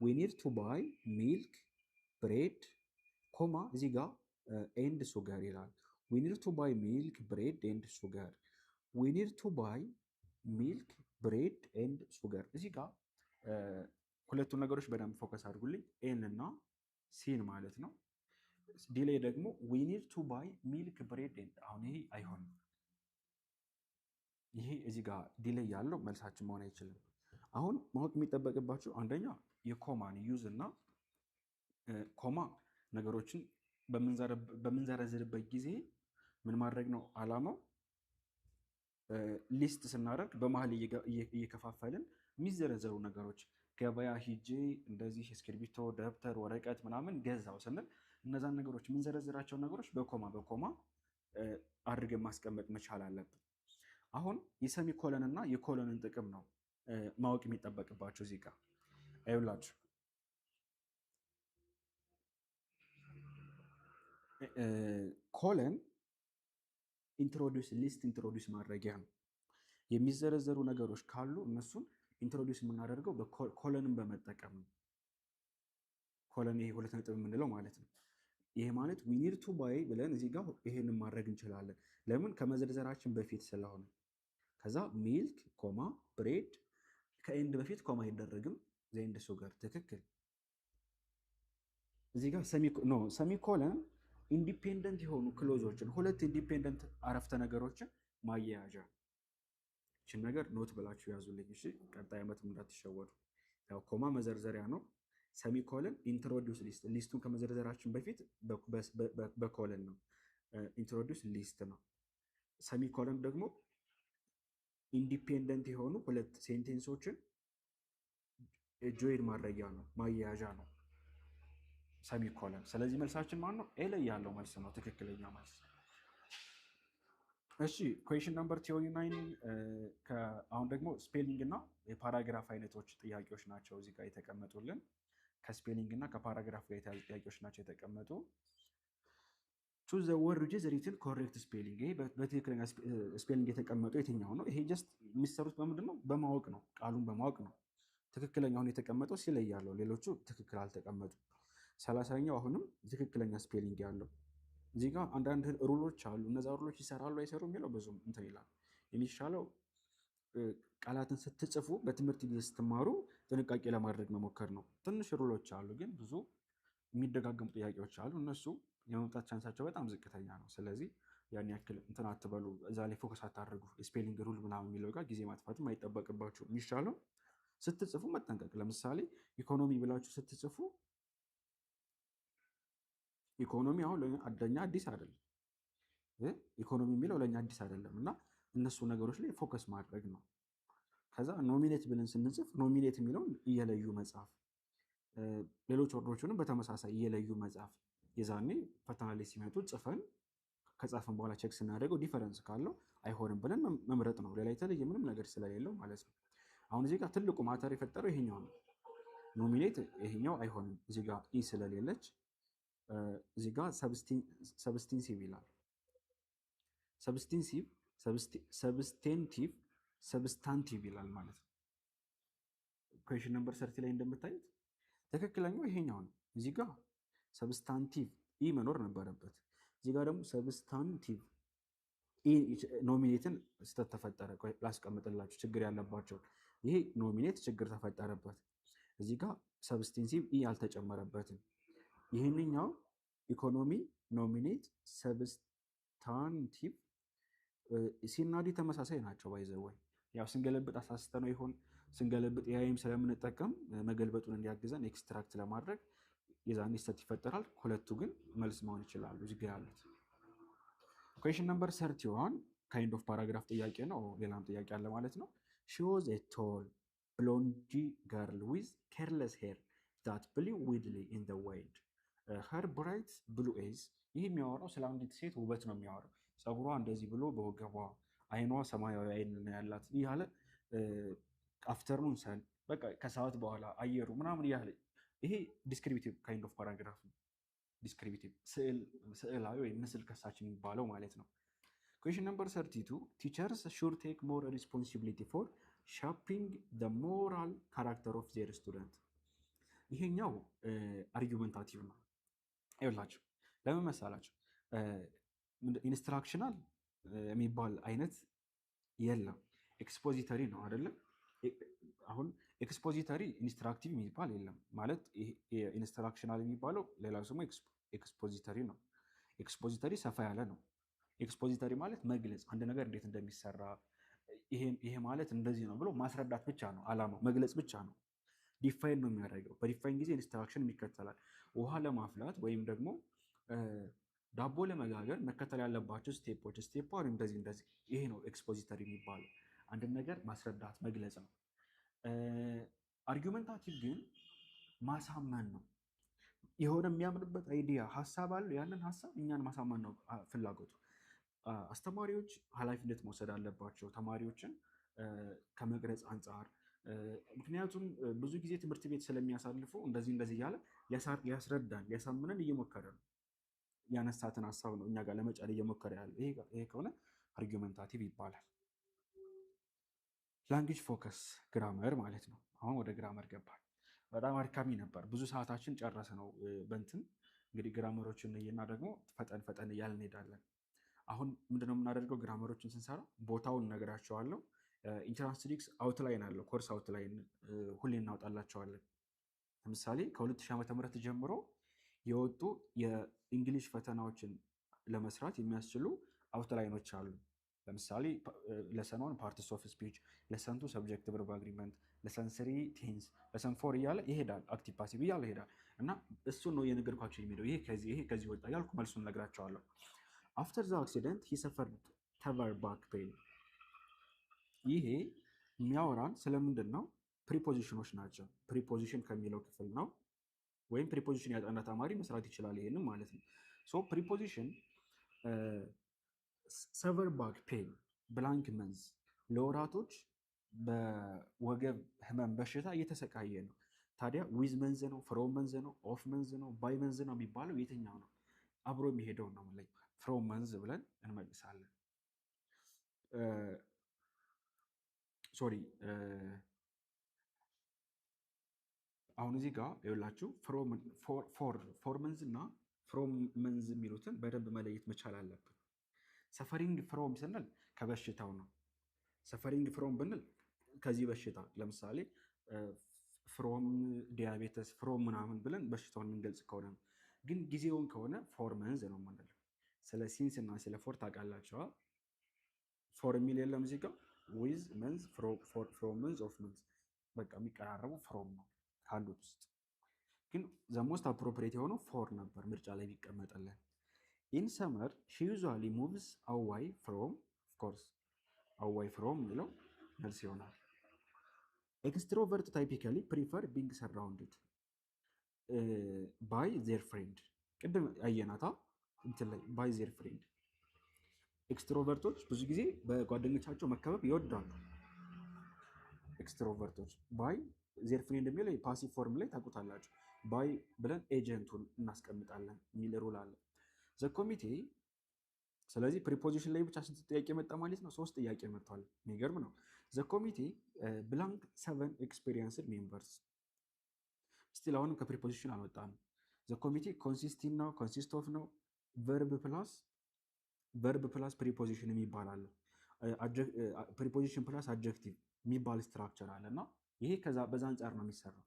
"We need to buy milk, bread" comma እዚህ ጋር "and sugar" ይላል። "We need to buy milk, bread and sugar." "We need to buy milk, bread and sugar።" እዚህ ጋር ሁለቱን ነገሮች በደንብ focus አድርጉልኝ፣ A ን እና C ን ማለት ነው። D ላይ ደግሞ "we need to buy milk, bread and"፣ አሁን ይሄ አይሆንም። ይሄ እዚህ ጋር D ላይ ያለው መልሳችን መሆን አይችልም። አሁን ማወቅ የሚጠበቅባቸው አንደኛ የ comma ን use እና comma ነገሮችን በምንዘረዝርበት ጊዜ ምን ማድረግ ነው አላማው? List ስናደርግ በመሀል እየከፋፈልን የሚዘረዘሩ ነገሮች፣ ገበያ ሂጄ እንደዚህ እስክሪብቶ፣ ደብተር፣ ወረቀት ምናምን ገዛው ስንል እነዛን ነገሮች የምንዘረዝራቸውን ነገሮች በ comma በ comma አድርገን ማስቀመጥ መቻል አለብን። አሁን የ semicolon እና የ colon ን ጥቅም ነው ማወቅ የሚጠበቅባቸው። እዚህ ጋር አይውላችሁ፣ colon introduce list introduce ማድረጊያ ነው። የሚዘረዘሩ ነገሮች ካሉ እነሱን introduce የምናደርገው colon ን በመጠቀም ነው። Colon ይሄ ሁለት ነጥብ የምንለው ማለት ነው። ይሄ ማለት "we need to buy" ብለን እዚህ ጋር ይሄንን ማድረግ እንችላለን። ለምን? ከመዘርዘራችን በፊት ስለሆነ። ከዛ milk comma bread፣ ከ and በፊት comma አይደረግም። And sugar ትክክል። እዚህ ጋር semicolon independent የሆኑ clause ኦችን፣ ሁለት independent አረፍተ ነገሮችን ማያያዣ። ይችን ነገር note ብላችሁ ያዙልኝ። እሺ፣ ቀጣይ ዓመትም እንዳትሸወዱ። ያው comma መዘርዘሪያ ነው። Semicolon introduce list፣ list ኡን ከመዘርዘራችን በፊት በ colon ነው። Introduce list ነው። Semicolon ደግሞ independent የሆኑ ሁለት sentence ኦችን join ማድረጊያ ነው፣ ማያያዣ ነው semicolon። ስለዚህ መልሳችን ማን ነው? A ላይ ያለው መልስ ነው ትክክለኛ መልስ። እሺ፣ question number 29። አሁን ደግሞ spelling እና የ paragraph አይነቶች ጥያቄዎች ናቸው እዚህ ጋር የተቀመጡልን። ከ spelling እና ከ paragraph ጋር የተያዙ ጥያቄዎች ናቸው የተቀመጡ። Choose the word which is written correct spelling። ይሄ በትክክለኛ spelling የተቀመጡ የትኛው ነው? ይሄ just የሚሰሩት በምንድን ነው? በማወቅ ነው፣ ቃሉን በማወቅ ነው። ትክክለኛውን የተቀመጠው C ላይ ያለው፣ ሌሎቹ ትክክል አልተቀመጡ። 30ኛው አሁንም ትክክለኛ spelling ያለው። እዚህ ጋር አንዳንድ rule ኦች አሉ። እነዛ rule ኦች ይሰራሉ አይሰሩ የሚለው ብዙም እንትን ይላል። የሚሻለው ቃላትን ስትጽፉ፣ በትምህርት ጊዜ ስትማሩ ጥንቃቄ ለማድረግ መሞከር ነው። ትንሽ rule ኦች አሉ፣ ግን ብዙ የሚደጋገሙ ጥያቄዎች አሉ። እነሱ የመምጣት chance ኣቸው በጣም ዝቅተኛ ነው። ስለዚህ ያን ያክል እንትን አትበሉ፣ እዛ ላይ focus አታድርጉ። Spelling rule ምናምን የሚለው ጋር ጊዜ ማጥፋትም አይጠበቅባችሁ። የሚሻለው ስትጽፉ መጠንቀቅ። ለምሳሌ ኢኮኖሚ ብላችሁ ስትጽፉ ኢኮኖሚ አሁን ለእኛ አዲስ አይደለም። ኢኮኖሚ የሚለው ለእኛ አዲስ አይደለም እና እነሱ ነገሮች ላይ focus ማድረግ ነው። ከዛ nominate ብለን ስንጽፍ nominate የሚለውን እየለዩ መጻፍ፣ ሌሎች word ኦችንም በተመሳሳይ እየለዩ መጻፍ። የዛኔ ፈተና ላይ ሲመጡ ጽፈን ከጻፍን በኋላ check ስናደርገው difference ካለው አይሆንም ብለን መምረጥ ነው። ሌላ የተለየ ምንም ነገር ስለሌለው ማለት ነው። አሁን እዚህ ጋር ትልቁ matter የፈጠረው ይሄኛው ነው። Nominate ይሄኛው አይሆንም፣ እዚህ ጋር e ስለሌለች። እዚህ ጋር substantive ይላል። Substantive፣ substantive፣ substantive ይላል ማለት ነው። Question number 30 ላይ እንደምታዩት ትክክለኛው ይሄኛው ነው። እዚህ ጋር substantive e መኖር ነበረበት። እዚህ ጋር ደግሞ substantive nominate ን ስህተት ተፈጠረ። ላስቀምጥላችሁ ችግር ያለባቸው። ይሄ nominate ችግር ተፈጠረበት። እዚህ ጋር substantive e አልተጨመረበትም። ይህንኛው economy፣ nominate፣ substantive C ና D ተመሳሳይ ናቸው። By the way ያው ስንገለብጥ አሳስተ ነው ይሆን፣ ስንገለብጥ AI ም ስለምንጠቀም መገልበጡን እንዲያግዘን extract ለማድረግ የዛኔ ስህተት ይፈጠራል። ሁለቱ ግን መልስ መሆን ይችላሉ እዚህ ጋ ያሉት። Question number 31 kind of paragraph ጥያቄ ነው። ሌላም ጥያቄ አለ ማለት ነው። She was a tall blonde girl with careless hair that blew wildly in the wind, her bright blue eyes። ይህ የሚያወራው ስለ አንዲት ሴት ውበት ነው የሚያወራው። ፀጉሯ እንደዚህ ብሎ በወገቧ፣ አይኗ ሰማያዊ አይን ነው ያላት እያለ፣ afternoon sun፣ በቃ ከሰዓት በኋላ አየሩ ምናምን እያለ፣ ይሄ descriptive kind of paragraph ነው። Descriptive ስዕላዊ ወይም ምስል ከሳች የሚባለው ማለት ነው። Question number 32: teachers should take more responsibility for shaping the moral character of their student። ይሄኛው argumentative ነው። ይኸውላችሁ ለምን መሰላችሁ? Instructional የሚባል አይነት የለም። Expository ነው አይደለም? አሁን expository instructive የሚባል የለም። ማለት instructional የሚባለው ሌላ ስሙ expository ነው። Expository ሰፋ ያለ ነው። Expository ማለት መግለጽ፣ አንድ ነገር እንዴት እንደሚሰራ፣ ይሄ ማለት እንደዚህ ነው ብሎ ማስረዳት ብቻ ነው አላማው፣ መግለጽ ብቻ ነው። Define ነው የሚያደርገው። በ define ጊዜ instruction ይከተላል። ውሃ ለማፍላት ወይም ደግሞ ዳቦ ለመጋገር መከተል ያለባቸው step ኦች step one እንደዚህ እንደዚህ፣ ይሄ ነው expository የሚባለው። አንድን ነገር ማስረዳት፣ መግለጽ ነው። Argumentative ግን ማሳመን ነው። የሆነ የሚያምንበት idea፣ ሀሳብ አለው። ያንን ሀሳብ እኛን ማሳመን ነው ፍላጎቱ። አስተማሪዎች ኃላፊነት መውሰድ አለባቸው ተማሪዎችን ከመቅረጽ አንጻር። ምክንያቱም ብዙ ጊዜ ትምህርት ቤት ስለሚያሳልፉ እንደዚህ እንደዚህ እያለ ሊያስረዳን ሊያሳምነን እየሞከረ ነው። ያነሳትን ሀሳብ ነው እኛ ጋር ለመጫን እየሞከረ ያለው። ይሄ ከሆነ argumentative ይባላል። Language focus grammar ማለት ነው። አሁን ወደ grammar ገባል። በጣም አድካሚ ነበር። ብዙ ሰዓታችን ጨረሰ ነው በእንትን። እንግዲህ grammar ኦችን እና ደግሞ ፈጠን ፈጠን እያልን እንሄዳለን። አሁን ምንድነው የምናደርገው? Grammar ኦችን ስንሰራ ቦታውን እነግራቸዋለሁ። Entrance tricks outline አለው። Course outline ሁሌ እናወጣላቸዋለን። ለምሳሌ ከ2000 ዓ.ም ጀምሮ የወጡ የ English ፈተናዎችን ለመስራት የሚያስችሉ outline ኦች አሉ። ለምሳሌ lesson 1 parts of speech፣ lesson 2 subject verb agreement፣ lesson 3 tense፣ lesson 4 እያለ ይሄዳል። Active passive እያለ ይሄዳል። እና እሱን ነው እየነገርኳቸው የሚሄደው። ይሄ ከዚህ ይሄ ከዚህ ወጣ እያልኩ መልሱን ነግራቸዋለሁ። After the accident he suffered severe back pain። ይሄ የሚያወራን ስለምንድን ነው? Preposition ኖች ናቸው። Preposition ከሚለው ክፍል ነው። ወይም preposition ያጠና ተማሪ መስራት ይችላል ይሄንም ማለት ነው። So preposition severe back pain blank months፣ ለወራቶች በወገብ ህመም በሽታ እየተሰቃየ ነው። ታዲያ with months ነው፣ from months ነው፣ of months ነው፣ by months ነው የሚባለው የትኛው ነው? አብሮ የሚሄደው ነው ላይ from months ብለን እንመልሳለን። Sorry፣ አሁን እዚህ ጋር ይኸውላችሁ for months እና from months የሚሉትን በደንብ መለየት መቻል አለብን። Suffering from ስንል ከበሽታው ነው። Suffering from ብንል ከዚህ በሽታ፣ ለምሳሌ from diabetes፣ from ምናምን ብለን በሽታውን የምንገልጽ ከሆነ ነው። ግን ጊዜውን ከሆነ for months ነው የምንለው። ስለ since እና ስለ for ታውቃላችኋ። For የሚል የለም እዚህ ጋር። With months፣ from months፣ of months፣ በቃ የሚቀራረቡ from ነው ካሉት ውስጥ። ግን the most appropriate የሆነው for ነበር ምርጫ ላይ ቢቀመጥልን። In summer she usually moves away from፣ of course away from የሚለው መልስ ይሆናል። Extrovert typically prefer being surrounded by their friend። ቅድም አየናታ እንትን ላይ by their friend። Extrovert ኦች ብዙ ጊዜ በጓደኞቻቸው መከበብ ይወዳሉ። Extrovert ኦች by their friend የሚለው የ passive form ላይ ታውቁታላችሁ። By ብለን agent ኡን እናስቀምጣለን የሚል rule አለ። The committee፣ ስለዚህ preposition ላይ ብቻ ስንት ጥያቄ መጣ ማለት ነው? ሶስት ጥያቄ መጥቷል። የሚገርም ነው። The committee blank seven experienced members። Still አሁንም ከ preposition አልወጣም። The committee consisting ነው፣ consist of ነው፣ verb plus preposition የሚባል አለ። Preposition plus adjective የሚባል structure አለ እና ይሄ ከዛ በዛ አንጻር ነው የሚሰራው።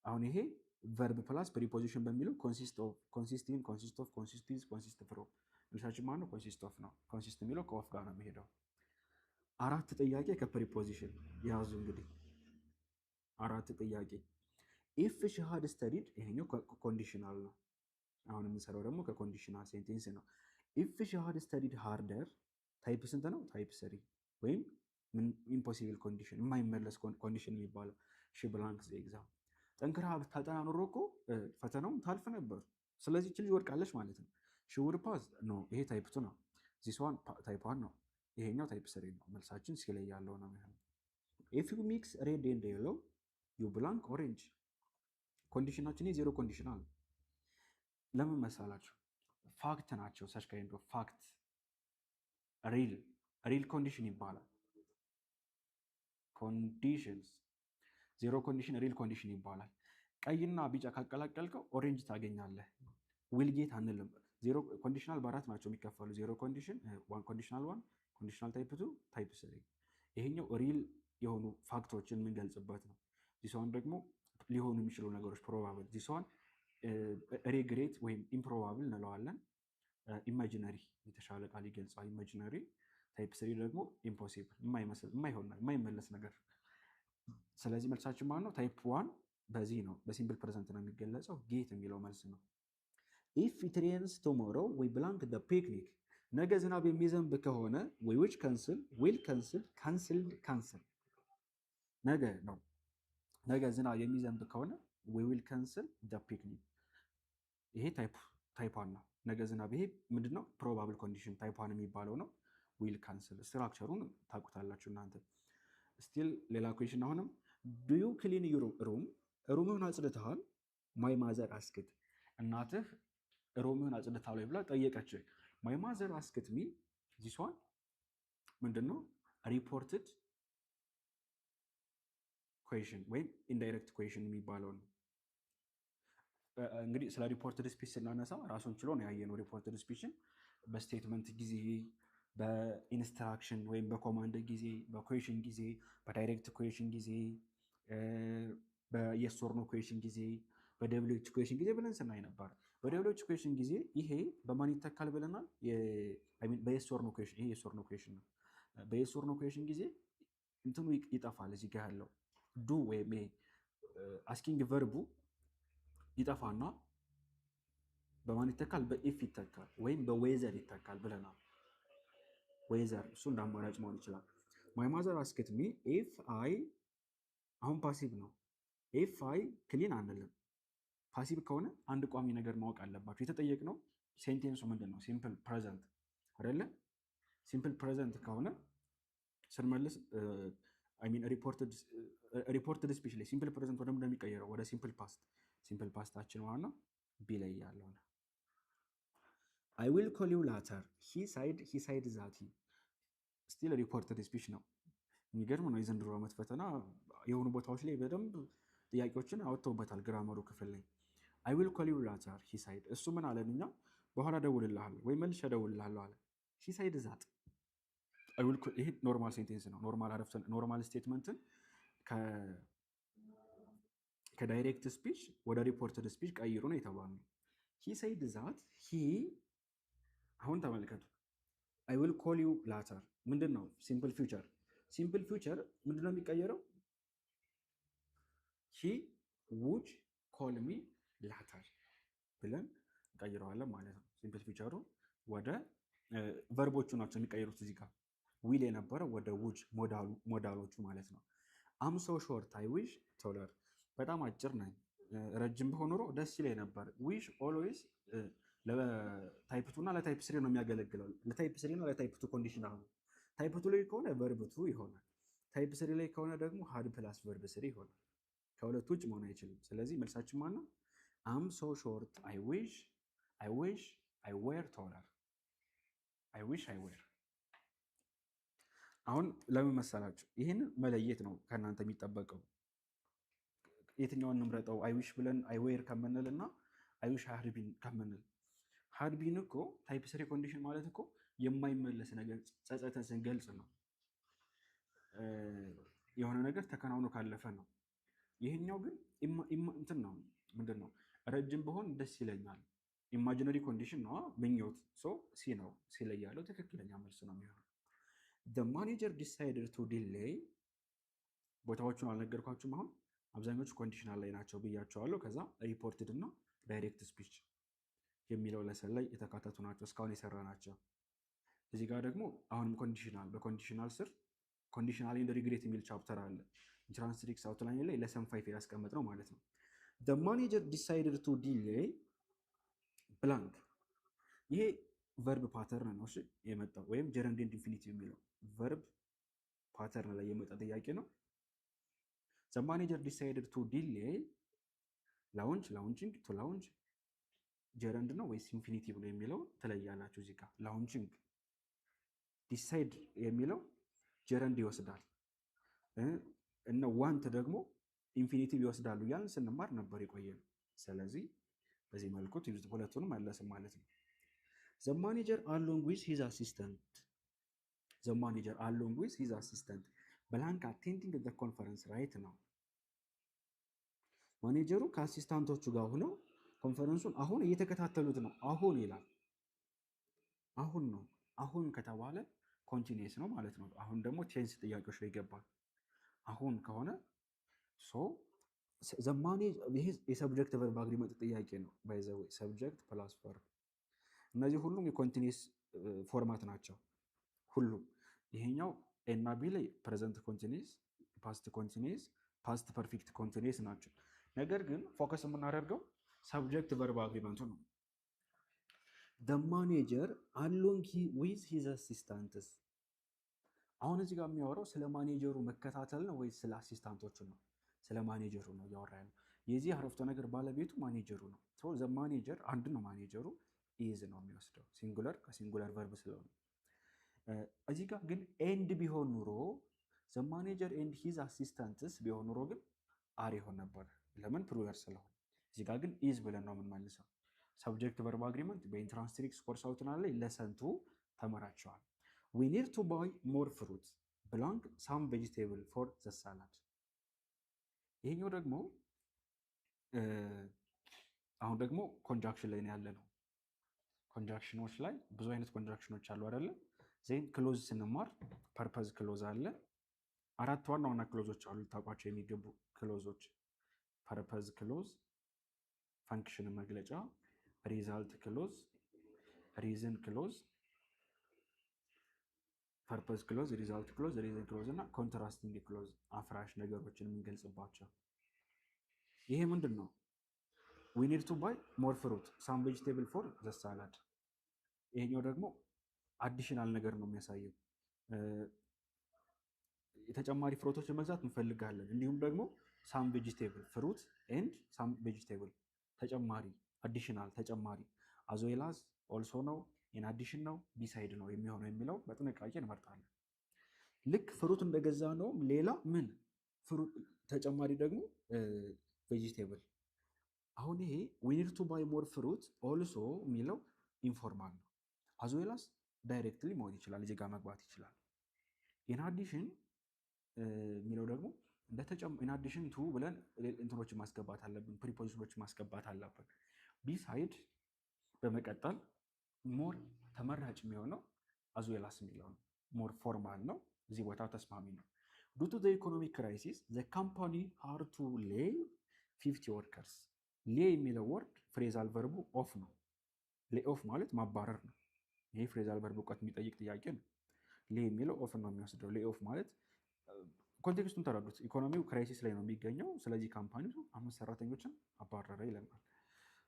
አሁን ይሄ verb plus preposition በሚለው consist in፣ consist of፣ consist with፣ consist from፣ መልሳችን ማነው? Consist of ነው። Consist የሚለው ከ of ጋር ነው የሚሄደው። አራት ጥያቄ ከ preposition ያዙ እንግዲህ፣ አራት ጥያቄ። If she had studied፣ ይሄኛው conditional ነው። አሁን የምንሰራው ደግሞ ከ conditional sentence ነው። If she had studied harder type ስንት ነው? Type 3 ወይም impossible condition፣ የማይመለስ condition የሚባለው። She blank exam፣ ጠንክራ ብታጠና ኖሮ እኮ ፈተናውን ታልፍ ነበር። ስለዚህ ይህች ልጅ ወድቃለች ማለት ነው። She would pass no፣ ይሄ type 2 ነው። This one type 1 ነው። ይሄኛው type 3 ነው። መልሳችን C ላይ ያለው ነው የሚሆነው። If you mix red and yellow you blank orange። Condition ኣችን zero conditional ለምን መሳላችሁ? Fact ናቸው። Such kind of fact real condition ይባላል። Conditions zero condition real condition ይባላል። ቀይና ቢጫ ካቀላቀልከው orange ታገኛለህ። Will get አንልም። Zero conditional በአራት ናቸው የሚከፈሉ፣ zero condition፣ conditional 1፣ conditional type 2፣ type 3። ይሄኛው real የሆኑ fact ኦችን የምንገልጽበት ነው። This one ደግሞ ሊሆኑ የሚችሉ ነገሮች probable። This one regret ወይም improbable እንለዋለን። Imaginary የተሻለ ቃል ይገልጸዋል። Imaginary። Type 3 ደግሞ impossible፣ የማይሆን፣ የማይመለስ ነገር። ስለዚህ መልሳችን ማለት ነው type 1 በዚህ ነው፣ በ simple present ነው የሚገለጸው። Get የሚለው መልስ ነው። If it rains tomorrow we blank the picnic። ነገ ዝናብ የሚዘንብ ከሆነ we which cancel፣ will cancel፣ cancelled፣ cancel። ነገ ነው። ነገ ዝናብ የሚዘንብ ከሆነ we will cancel the picnic። ይሄ type 1 ነው። ነገ ዝናብ፣ ይሄ ምንድነው? Probable condition type 1 የሚባለው ነው። Will cancel structure ኡን ታውቁታላችሁ እናንተ። Still ሌላ question አሁንም፣ do you clean your room፣ room ህን አጽድተሃል? My mother asked፣ እናትህ room ህን አጽድተሃል ወይ ብላ ጠየቀች። My mother asked me፣ this one ምንድን ነው? Reported question ወይም indirect question የሚባለው ነው። እንግዲህ ስለ reported speech ስናነሳ ራሱን ችሎ ነው ያየነው። Reported speech ን በ statement ጊዜ፣ በ instruction ወይም በ command ጊዜ፣ በ question ጊዜ፣ በ direct question ጊዜ፣ በ yes or no question ጊዜ፣ በ WH question ጊዜ ብለን ስናይ ነበር። በ WH question ጊዜ ይሄ በማን ይተካል ብለናል? በ yes or no question። ይሄ yes or no question ነው። በ yes or no question ጊዜ እንትኑ ይጠፋል። እዚህ ጋር ያለው do ወይም ይሄ asking verb ኡ ይጠፋና በማን ይተካል? በ if ይተካል ወይም በ whether ይተካል ብለናል። Whether እሱ እንደ አማራጭ መሆን ይችላል። My mother asked me if I፣ አሁን passive ነው። If I clean አንልም። Passive ከሆነ አንድ ቋሚ ነገር ማወቅ አለባቸው። የተጠየቅነው sentence ኡ ምንድን ነው? Simple present አይደለ? Simple present ከሆነ ስንመልስ፣ mean reported speech ላይ simple present ወደ ምንድን ነው የሚቀየረው? ወደ simple past። Simple past ኣችን ማለት ነው B ላይ ያለው ነው። I will call you later, he said. He said that still reported speech ነው። የሚገርም ነው። የዘንድሮ ዓመት ፈተና የሆኑ ቦታዎች ላይ በደንብ ጥያቄዎችን አወጥተውበታል። Grammar ኡ ክፍል ላይ I will call you later, he said። እሱ ምን አለን? እኛ በኋላ እደውልልሃለሁ ወይ መልሼ እደውልልሃለሁ አለ። He said that ይሄ normal sentence ነው። Normal አረፍተ normal statement ን ከ direct speech ወደ reported speech ቀይሩ ነው የተባልነው። He said that he፣ አሁን ተመልከቱ። I will call you later ምንድን ነው? Simple future። Simple future ምንድን ነው የሚቀየረው? He would call me later ብለን እንቀይረዋለን ማለት ነው። Simple future ኡ ወደ verb ኦቹ ናቸው የሚቀይሩት። እዚህ ጋር will የነበረው ወደ would፣ modal ኦቹ ማለት ነው። I'm so short, I wish taller፣ በጣም አጭር ነኝ፣ ረጅም ብሆን ኖሮ ደስ ይለኝ ነበር። Wish always ለ type two እና ለ type three ነው የሚያገለግለው። ለ type three እና ለ type two conditional ነው። Type two ላይ ከሆነ verb two ይሆናል። Type three ላይ ከሆነ ደግሞ had plus verb three ይሆናል። ከሁለቱ ውጭ መሆን አይችልም። ስለዚህ መልሳችን ማን ነው? I'm so short, I wish I were taller። I wish I were። አሁን ለምን መሰላችሁ? ይህንን መለየት ነው ከእናንተ የሚጠበቀው። የትኛውን እንምረጠው? I wish ብለን I were ከምንል እና I wish had been ከምንል፣ had been እኮ type three condition ማለት እኮ የማይመለስ ነገር ጸጸትን ስንገልጽ ነው። የሆነ ነገር ተከናውኖ ካለፈ ነው። ይሄኛው ግን እንትን ነው፣ ምንድን ነው? ረጅም ብሆን ደስ ይለኛል። Imaginary condition ነው፣ ምኞት። So C ነው። C ላይ ያለው ትክክለኛ መልስ ነው የሚሆነው። Manager decided to delay፣ ቦታዎቹን አልነገርኳችሁም። አሁን አብዛኞቹ conditional ላይ ናቸው ብያቸዋለሁ። ከዛ reported እና direct speech የሚለው lesson ላይ የተካተቱ ናቸው እስካሁን የሰራናቸው። እዚህ ጋር ደግሞ አሁንም conditional፣ በ conditional ስር conditional and regret የሚል chapter አለ። Entrance tricks outline ላይ lesson 5 ያስቀመጥነው ማለት ነው። Manager decided to delay blank። ይሄ verb pattern ነው፣ እሺ፣ የመጣው ወይም gerund and infinitive የሚለው verb pattern ላይ የመጣ ጥያቄ ነው። The manager decided to delay launch፣ launching፣ to launch፣ gerund ነው ወይስ infinitive ነው የሚለው ትለያላችሁ። እዚህ ጋር launching፣ decide የሚለው gerund ይወስዳል እነ want ደግሞ infinitive ይወስዳሉ እያልን ስንማር ነበር የቆየነው። ስለዚህ በዚህ መልኩ ሁለቱንም መለስም ማለት ነው። The manager along with his assistant, the manager along with his assistant blank attending the conference right now። ማኔጀሩ ከ assistant ኦቹ ጋር ሆነው ኮንፈረንሱን አሁን እየተከታተሉት ነው። አሁን ይላል። አሁን ነው። አሁን ከተባለ continuous ነው ማለት ነው። አሁን ደግሞ tense ጥያቄዎች ላይ ይገባል። አሁን ከሆነ so ይሄ የ subject verb agreement ጥያቄ ነው። By the way, subject plus verb፣ እነዚህ ሁሉም የ continuous format ናቸው። ሁሉም ይሄኛው A እና B ላይ present continuous፣ past continuous፣ past perfect continuous ናቸው። ነገር ግን focus የምናደርገው subject verb agreement ኡ ነው። The manager along with his assistants፣ አሁን እዚህ ጋር የሚያወራው ስለ ማኔጀሩ መከታተል ነው ወይስ ስለ assistant ኦቹ ነው? ስለ ማኔጀሩ ነው እያወራ ያለው። የዚህ አረፍተ ነገር ባለቤቱ ማኔጀሩ ነው። The manager አንድ ነው። Manager ኡ is ነው የሚወስደው፣ singular ከ singular verb ስለሆነ። እዚህ ጋር ግን and ቢሆን ኑሮ፣ the manager and his assistants ቢሆን ኑሮ ግን are ይሆን ነበር። ለምን? Plural ስለሆነ። እዚህ ጋር ግን is ብለን ነው የምንመልሰው። Subject verb agreement በ entrance tricks course outline ላይ lesson 2 ተምራችኋል። We need to buy more fruit blank some vegetable for the salad። ይሄኛው ደግሞ አሁን ደግሞ conjunction ላይ ነው ያለነው። Conjunction ኖች ላይ ብዙ አይነት conjunction ኖች አሉ አይደለ? Then clause ስንማር purpose clause አለ። አራት ዋና ዋና clause ኦች አሉ ልታውቋቸው የሚገቡ clause ኦች። Purpose clause፣ function መግለጫ፣ result clause፣ reason clause፣ purpose clause፣ result clause፣ reason clause እና contrasting clause፣ አፍራሽ ነገሮችን የምንገልጽባቸው። ይሄ ምንድን ነው? We need to buy more fruit, some vegetable for the salad። ይሄኛው ደግሞ additional ነገር ነው የሚያሳየው። የተጨማሪ fruit ኦችን መግዛት እንፈልጋለን። እንዲሁም ደግሞ some vegetable, fruit and some vegetable፣ ተጨማሪ፣ additional፣ ተጨማሪ፣ as well as፣ also ነው፣ in addition ነው፣ beside ነው የሚሆነው የሚለው በጥንቃቄ እንመርጣለን። ልክ fruit እንደገዛ ነውም ሌላ ምን ተጨማሪ ደግሞ vegetable። አሁን ይሄ "we need to buy more fruit also" የሚለው informal ነው። As well as directly መሆን ይችላል፣ እዚህ ጋር መግባት ይችላል። In addition የሚለው ደግሞ in addition to ብለን እንትኖችን ማስገባት አለብን፣ preposition ኖችን ማስገባት አለብን። Beside በመቀጠል more ተመራጭ የሚሆነው as well as የሚለው ነው። More formal ነው፣ እዚህ ቦታ ተስማሚ ነው። Due to economic crisis, the company had to lay 50 workers። Lay የሚለው word phrasal verb ኡ off ነው። Lay off ማለት ማባረር ነው። ይሄ phrasal verb እውቀት የሚጠይቅ ጥያቄ ነው። Lay የሚለው off ነው የሚወስደው። Lay off ማለት context ኡን ተረዱት። ኢኮኖሚው crisis ላይ ነው የሚገኘው። ስለዚህ company ው 50 ሰራተኞችን አባረረ ይለናል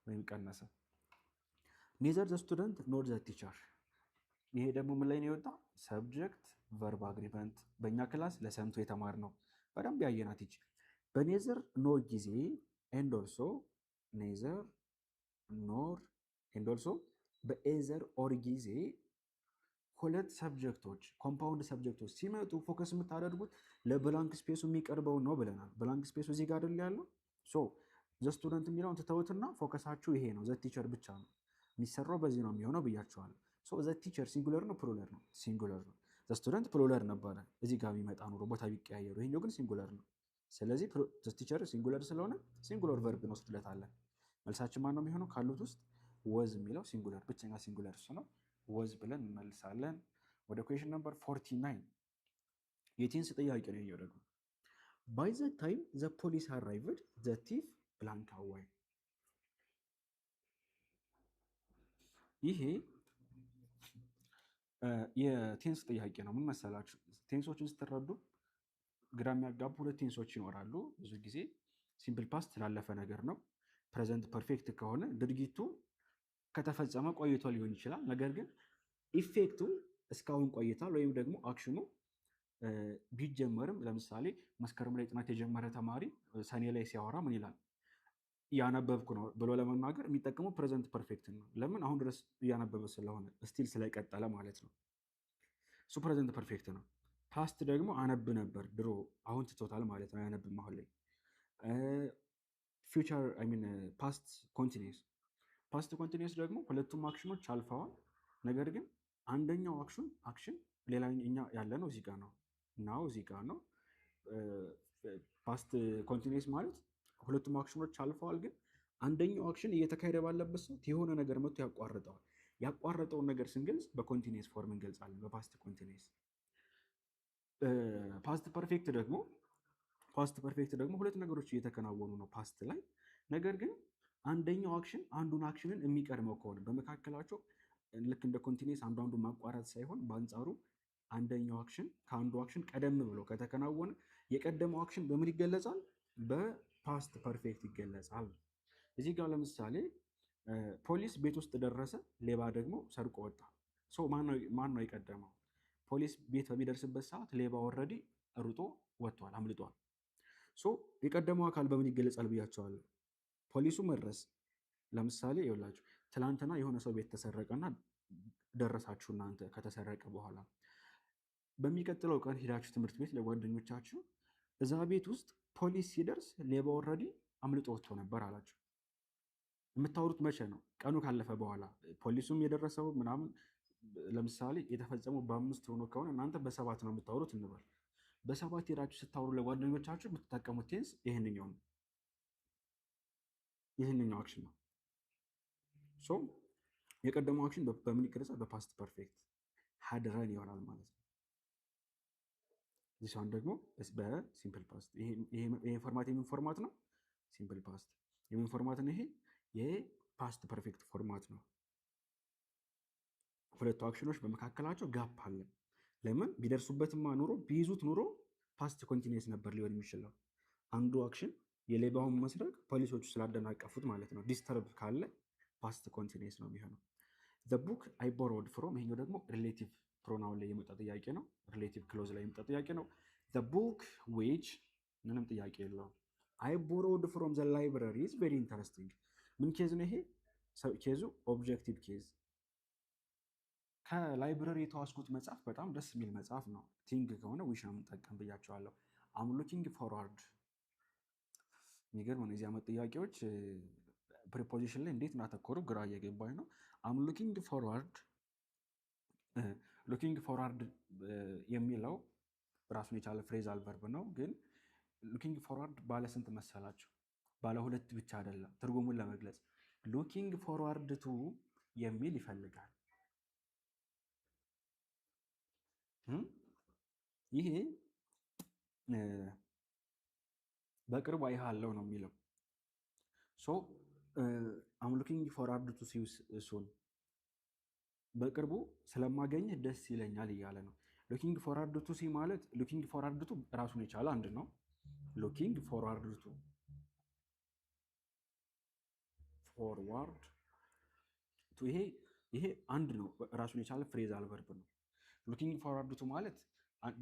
ወይም ቀነሰ። Neither the student nor the teacher። ይሄ ደግሞ ምን ላይ ነው የወጣ? Subject verb agreement በእኛ class lesson two የተማርነው በደንብ ያየናት ይች። በ neither nor ጊዜ and also፣ neither nor and also፣ በ either or ጊዜ ሁለት subject ኦች፣ compound subject ኦች ሲመጡ focus የምታደርጉት ለ blank space ኡ የሚቀርበው ነው ብለናል። Blank space ኡ እዚህ ጋር አይደል ያለው? So the student የሚለውን ትተውትና focus ኣችሁ ይሄ ነው፣ the teacher ብቻ ነው የሚሰራው፣ በዚህ ነው የሚሆነው ብያቸዋለሁ። So the teacher singular ነው plural ነው? Singular ነው። The student plural ነበረ እዚህ ጋር ቢመጣ ኑሮ፣ ቦታ ቢቀያየሩ። ይሄኛው ግን singular ነው። ስለዚህ the teacher singular ስለሆነ singular verb እንወስድለታለን። መልሳችን ማን ነው የሚሆነው? ካሉት ውስጥ was የሚለው singular፣ ብቸኛ singular እሱ ነው። Was ብለን እንመልሳለን። ወደ question number 49፣ የ tense ጥያቄ ነው ይሄኛው ደግሞ። By the time the police arrived, the thief blank away። ይሄ የ tense ጥያቄ ነው። ምን መሰላችሁ? Tense ኦችን ስትረዱ ግራ የሚያጋቡ ሁለት tense ኦች ይኖራሉ። ብዙ ጊዜ simple past ስላለፈ ነገር ነው። Present perfect ከሆነ ድርጊቱ ከተፈጸመ ቆይቶ ሊሆን ይችላል። ነገር ግን effect ኡ እስካሁን ቆይቷል ወይም ደግሞ action ኑ ቢጀመርም፣ ለምሳሌ መስከረም ላይ ጥናት የጀመረ ተማሪ ሰኔ ላይ ሲያወራ ምን ይላል? እያነበብኩ ነው ብሎ ለመናገር የሚጠቀመው present perfect ነው። ለምን? አሁን ድረስ እያነበበ ስለሆነ፣ still ስለቀጠለ ማለት ነው። እሱ present perfect ነው። Past ደግሞ አነብ ነበር ድሮ፣ አሁን ትቶታል ማለት ነው። አያነብም አሁን ላይ። Future, I mean, past continuous። Past continuous ደግሞ ሁለቱም action ኖች አልፈዋል። ነገር ግን አንደኛው action ሌላኛ ያለ ነው፣ እዚህ ጋር ነው፣ now እዚህ ጋር ነው። Past continuous ማለት ሁለቱም action ኖች አልፈዋል፣ ግን አንደኛው action እየተካሄደ ባለበት ሰዓት የሆነ ነገር መጥቶ ያቋርጠዋል። ያቋረጠውን ነገር ስንገልጽ በ continuous form እንገልጻለን፣ በ past continuous። Past perfect ደግሞ ሁለት ነገሮች እየተከናወኑ ነው past ላይ። ነገር ግን አንደኛው action አንዱን action ን የሚቀድመው ከሆነ፣ በመካከላቸው ልክ እንደ continuous አንዱ አንዱ ማቋረጥ ሳይሆን በአንጻሩ አንደኛው action ከአንዱ action ቀደም ብሎ ከተከናወነ የቀደመው action በምን ይገለጻል? በ past perfect ይገለጻል። እዚህ ጋር ለምሳሌ ፖሊስ ቤት ውስጥ ደረሰ፣ ሌባ ደግሞ ሰርቆ ወጣ። ማን ነው የቀደመው? ፖሊስ ቤት በሚደርስበት ሰዓት ሌባ already ሩጦ ወጥቷል፣ አምልጧል። So የቀደመው አካል በምን ይገለጻል ብያችኋለሁ። ፖሊሱ መድረስ፣ ለምሳሌ ይኸውላችሁ፣ ትላንትና የሆነ ሰው ቤት ተሰረቀና ደረሳችሁ እናንተ ከተሰረቀ በኋላ። በሚቀጥለው ቀን ሄዳችሁ ትምህርት ቤት ለጓደኞቻችሁ እዛ ቤት ውስጥ ፖሊስ ሲደርስ ሌባ already አምልጦ ወጥቶ ነበር አላችሁ። የምታወሩት መቼ ነው? ቀኑ ካለፈ በኋላ፣ ፖሊሱም የደረሰው ምናምን። ለምሳሌ የተፈጸመው በ5 ሆኖ ከሆነ እናንተ በ7 ነው የምታወሩት እንበል። በ7 ሄዳችሁ ስታወሩ ለጓደኞቻችሁ የምትጠቀሙት tense ይህንኛው ነው። ይህንኛው action ነው። So የቀደመው action በምን ይገለጻል? በ past perfect had run ይሆናል ማለት ነው። This one ደግሞ በ simple past። ይሄ format የምን format ነው? Simple past። የምን format ነው ይሄ? የ past perfect format ነው። ሁለቱ action ኖች በመካከላቸው gap አለ። ለምን? ቢደርሱበትማ ኑሮ፣ ቢይዙት ኑሮ past continuous ነበር ሊሆን የሚችለው። አንዱ action የሌባውን መስረቅ ፖሊሶቹ ስላደናቀፉት ማለት ነው። Disturb ካለ past continuous ነው የሚሆነው። The book I borrowed from፣ ይሄኛው ደግሞ relative pronoun ላይ የመጣ ጥያቄ ነው። Relative clause ላይ የመጣ ጥያቄ ነው። The book which ምንም ጥያቄ የለውም። I borrowed from the library is very interesting። ምን case ነው ይሄ? Case ኡ objective case። ከ library የተዋስኩት መጽሐፍ በጣም ደስ የሚል መጽሐፍ ነው። Thing ከሆነ which ነው የምንጠቀም ብያቸዋለሁ። I'm looking forward። የሚገርም ነው። የዚህ ዓመት ጥያቄዎች preposition ላይ እንዴት እንዳተኮሩ ግራ እየገባኝ ነው። I'm looking forward። Looking forward የሚለው ራሱን የቻለ phrasal verb ነው። ግን looking forward ባለ ስንት መሰላችሁ? ባለ ሁለት ብቻ አይደለም። ትርጉሙን ለመግለጽ looking forward to የሚል ይፈልጋል። ይሄ በቅርቡ አይሃለው ነው የሚለው። So I'm looking forward to see you soon፣ በቅርቡ ስለማገኝህ ደስ ይለኛል እያለ ነው። Looking forward to see ማለት looking forward to ራሱን የቻለ አንድ ነው። Looking forward to ይሄ አንድ ነው፣ ራሱን የቻለ phrasal verb ነው። Looking forward to ማለት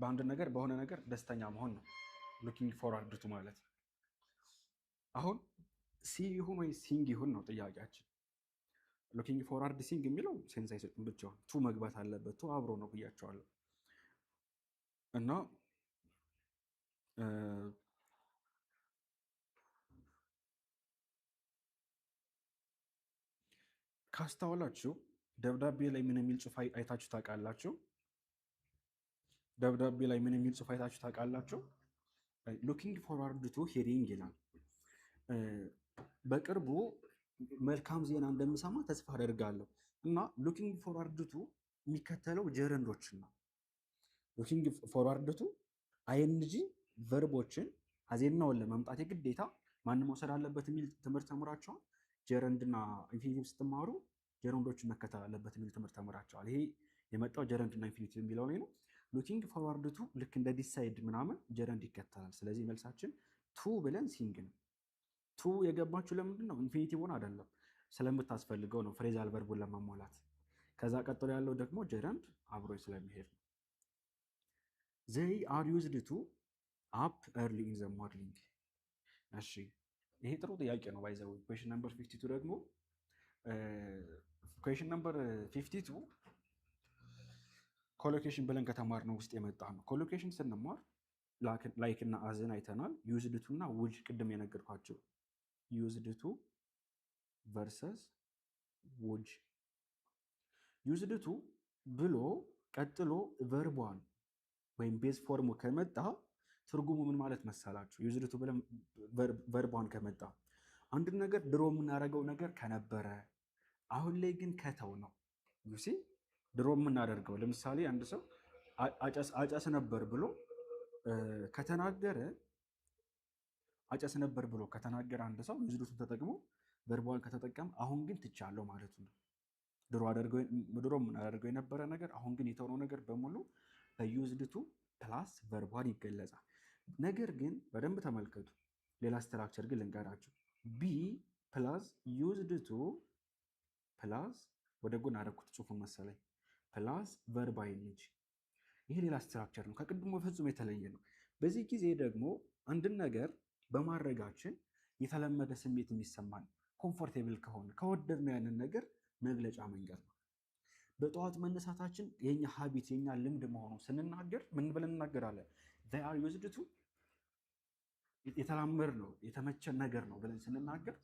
በአንድ ነገር፣ በሆነ ነገር ደስተኛ መሆን ነው። Looking forward to ማለት አሁን see ይሁን ወይ seeing ይሁን ነው ጥያቄያችን። Looking forward seeing የሚለው sense አይሰጥም ብቻውን፣ to መግባት አለበት። To አብሮ ነው ብያቸዋለሁ። እና ካስተዋላችሁ ደብዳቤ ላይ ምን የሚል ጽሑፍ አይታችሁ ታውቃላችሁ? ደብዳቤ ላይ ምን የሚል ጽሑፍ አይታችሁ ታውቃላችሁ? Looking forward to hearing ይላል። በቅርቡ መልካም ዜና እንደምሰማ ተስፋ አደርጋለሁ። እና looking forward to የሚከተለው gerund ኦችን ነው። Looking forward to ing verb ኦችን as a noun ለማምጣት የግዴታ ማንም መውሰድ አለበት የሚል ትምህርት ተምራቸዋል። Gerund ና infinitive ስትማሩ gerund ኦችን መከተል አለበት የሚል ትምህርት ተምራቸዋል። ይሄ የመጣው gerund ና infinitive የሚለው ላይ ነው። Looking forward to ልክ እንደ decide ምናምን gerund ይከተላል። ስለዚህ መልሳችን to ብለን seeing ነው። To የገባችሁ ለምንድን ነው? Infinitive ን አይደለም፣ ስለምታስፈልገው ነው፣ phrasal verb ኡን ለማሟላት። ከዛ ቀጥሎ ያለው ደግሞ gerund አብሮ ስለሚሄድ ነው። They are used to up early in the morning። እሺ፣ ይሄ ጥሩ ጥያቄ ነው። By the way, question number 52 ደግሞ፣ question number 52 collocation ብለን ከተማርነው ውስጥ የመጣ ነው። Collocation ስንማር like እና as ን አይተናል። Used to እና would፣ ቅድም የነገርኳቸው used to versus would። Used to ብሎ ቀጥሎ verb one ወይም base form ኡ ከመጣ ትርጉሙ ምን ማለት መሰላችሁ? Used to ብለን verb one ከመጣ አንድ ነገር ድሮ የምናደርገው ነገር ከነበረ አሁን ላይ ግን ከተውነው። You see፣ ድሮ የምናደርገው፣ ለምሳሌ አንድ ሰው አጨስ ነበር ብሎ ከተናገረ፣ አጨስ ነበር ብሎ ከተናገረ፣ አንድ ሰው used to ን ተጠቅሞ verb one ከተጠቀመ አሁን ግን ትቻለሁ ማለቱ ነው። ድሮ የምናደርገው የነበረ ነገር አሁን ግን የተውነው ነገር በሙሉ በ used to plus verb one ይገለጻል። ነገር ግን በደንብ ተመልከቱ። ሌላ structure ግን ልንገራችሁ። Be plus used to plus፣ ወደ ጎን አደረኩት ጽሁፉን መሰለኝ፣ plus verb ing፣ ይሄ ሌላ structure ነው። ከቅድሞ በፍጹም የተለየ ነው። በዚህ ጊዜ ደግሞ አንድን ነገር በማድረጋችን የተለመደ ስሜት የሚሰማን፣ comfortable ከሆነ፣ ከወደድነው ያንን ነገር መግለጫ መንገድ ነው። በጠዋት መነሳታችን የኛ habit፣ የኛ ልምድ መሆኑ ስንናገር ምን ብለን እንናገራለን? They are used to፣ የተላመድ ነው፣ የተመቸን ነገር ነው ብለን ስንናገር፣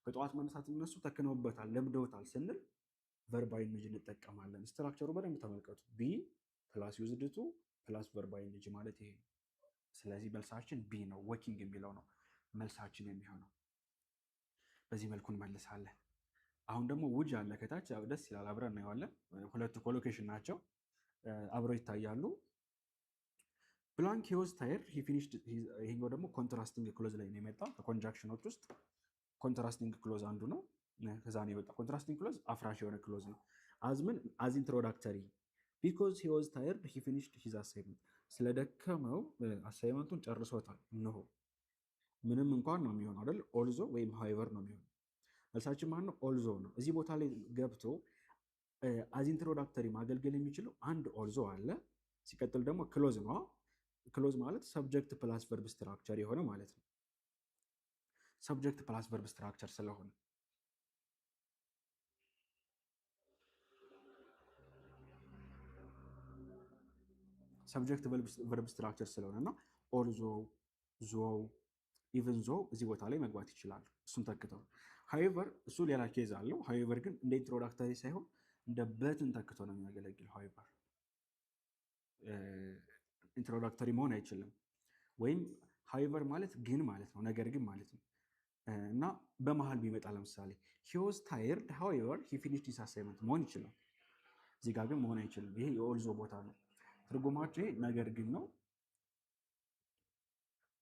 በጠዋት መነሳት እነሱ ተክነውበታል፣ ለምደውታል ስንል verb ing እንጠቀማለን። Structure ኡ በደንብ ተመልከቱ። Be plus used to plus verb ing ማለት ይሄ ነው። ስለዚህ መልሳችን B ነው። Waking የሚለው ነው መልሳችን የሚሆነው። በዚህ መልኩ እንመልሳለን። አሁን ደግሞ would አለ ከታች፣ ያው ደስ ይላል። አብረን እናየዋለን። ሁለቱ collocation ናቸው፣ አብረው ይታያሉ። Blank he was tired he finished። ይሄኛው ደግሞ contrasting clause ላይ ነው የመጣው። ከ conjunction ኖች ውስጥ contrasting clause አንዱ ነው። ከዛ ነው የመጣው። Contrasting clause አፍራሽ የሆነ clause ነው። As ምን? As introductory. Because he was tired, he finished his assignment። ስለደከመው assignment ኡን ጨርሶታል። እነሆ ምንም እንኳን ነው የሚሆነው አይደል? Although ወይም however ነው የሚሆነው። መልሳችን ማን ነው? Although ነው። እዚህ ቦታ ላይ ገብቶ as introductory ማገልገል የሚችለው አንድ although አለ። ሲቀጥል ደግሞ clause ነው። Clause ማለት subject plus verb structure የሆነ ማለት ነው። Subject plus verb structure ስለሆነ፣ subject verb structure ስለሆነ እና although, though, even though እዚህ ቦታ ላይ መግባት ይችላሉ። እሱን ተክተው however እሱ ሌላ case አለው። However ግን እንደ introductory ሳይሆን እንደ but ን ተክቶ ነው የሚያገለግል። However introductory መሆን አይችልም። ወይም however ማለት ግን ማለት ነው፣ ነገር ግን ማለት ነው። እና በመሀል ቢመጣ ለምሳሌ he was tired, however he finished his assignment መሆን ይችላል። እዚህ ጋር ግን መሆን አይችልም። ይሄ የ although ቦታ ነው። ትርጉማቸው ይሄ ነገር ግን ነው።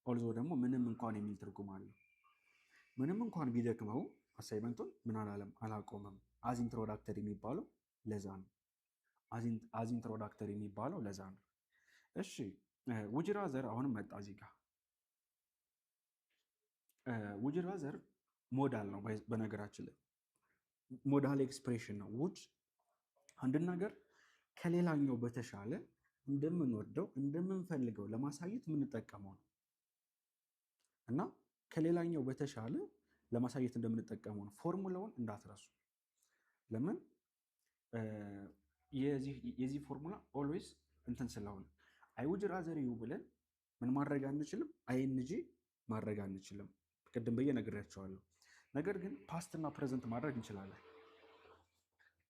Although ደግሞ ምንም እንኳን የሚል ትርጉም አለው። ምንም እንኳን ቢደክመው assignment ኡን ምን አላለም፣ አላቆመም። As introductory የሚባለው ለዛ ነው። As introductory የሚባለው ለዛ ነው። እሺ፣ would rather አሁንም መጣ እዚህ ጋር። Would rather modal ነው። በነገራችን ላይ modal expression ነው። Would አንድን ነገር ከሌላኛው በተሻለ እንደምንወደው፣ እንደምንፈልገው ለማሳየት የምንጠቀመው ነው እና ከሌላኛው በተሻለ ለማሳየት እንደምንጠቀመው ነው። ፎርሙላውን እንዳትረሱ። ለምን? የዚህ formula always እንትን ስለሆነ I would rather you ብለን ምን ማድረግ አንችልም፣ ing ማድረግ አንችልም። ቅድም ብዬ ነግሬያቸዋለሁ። ነገር ግን past እና present ማድረግ እንችላለን።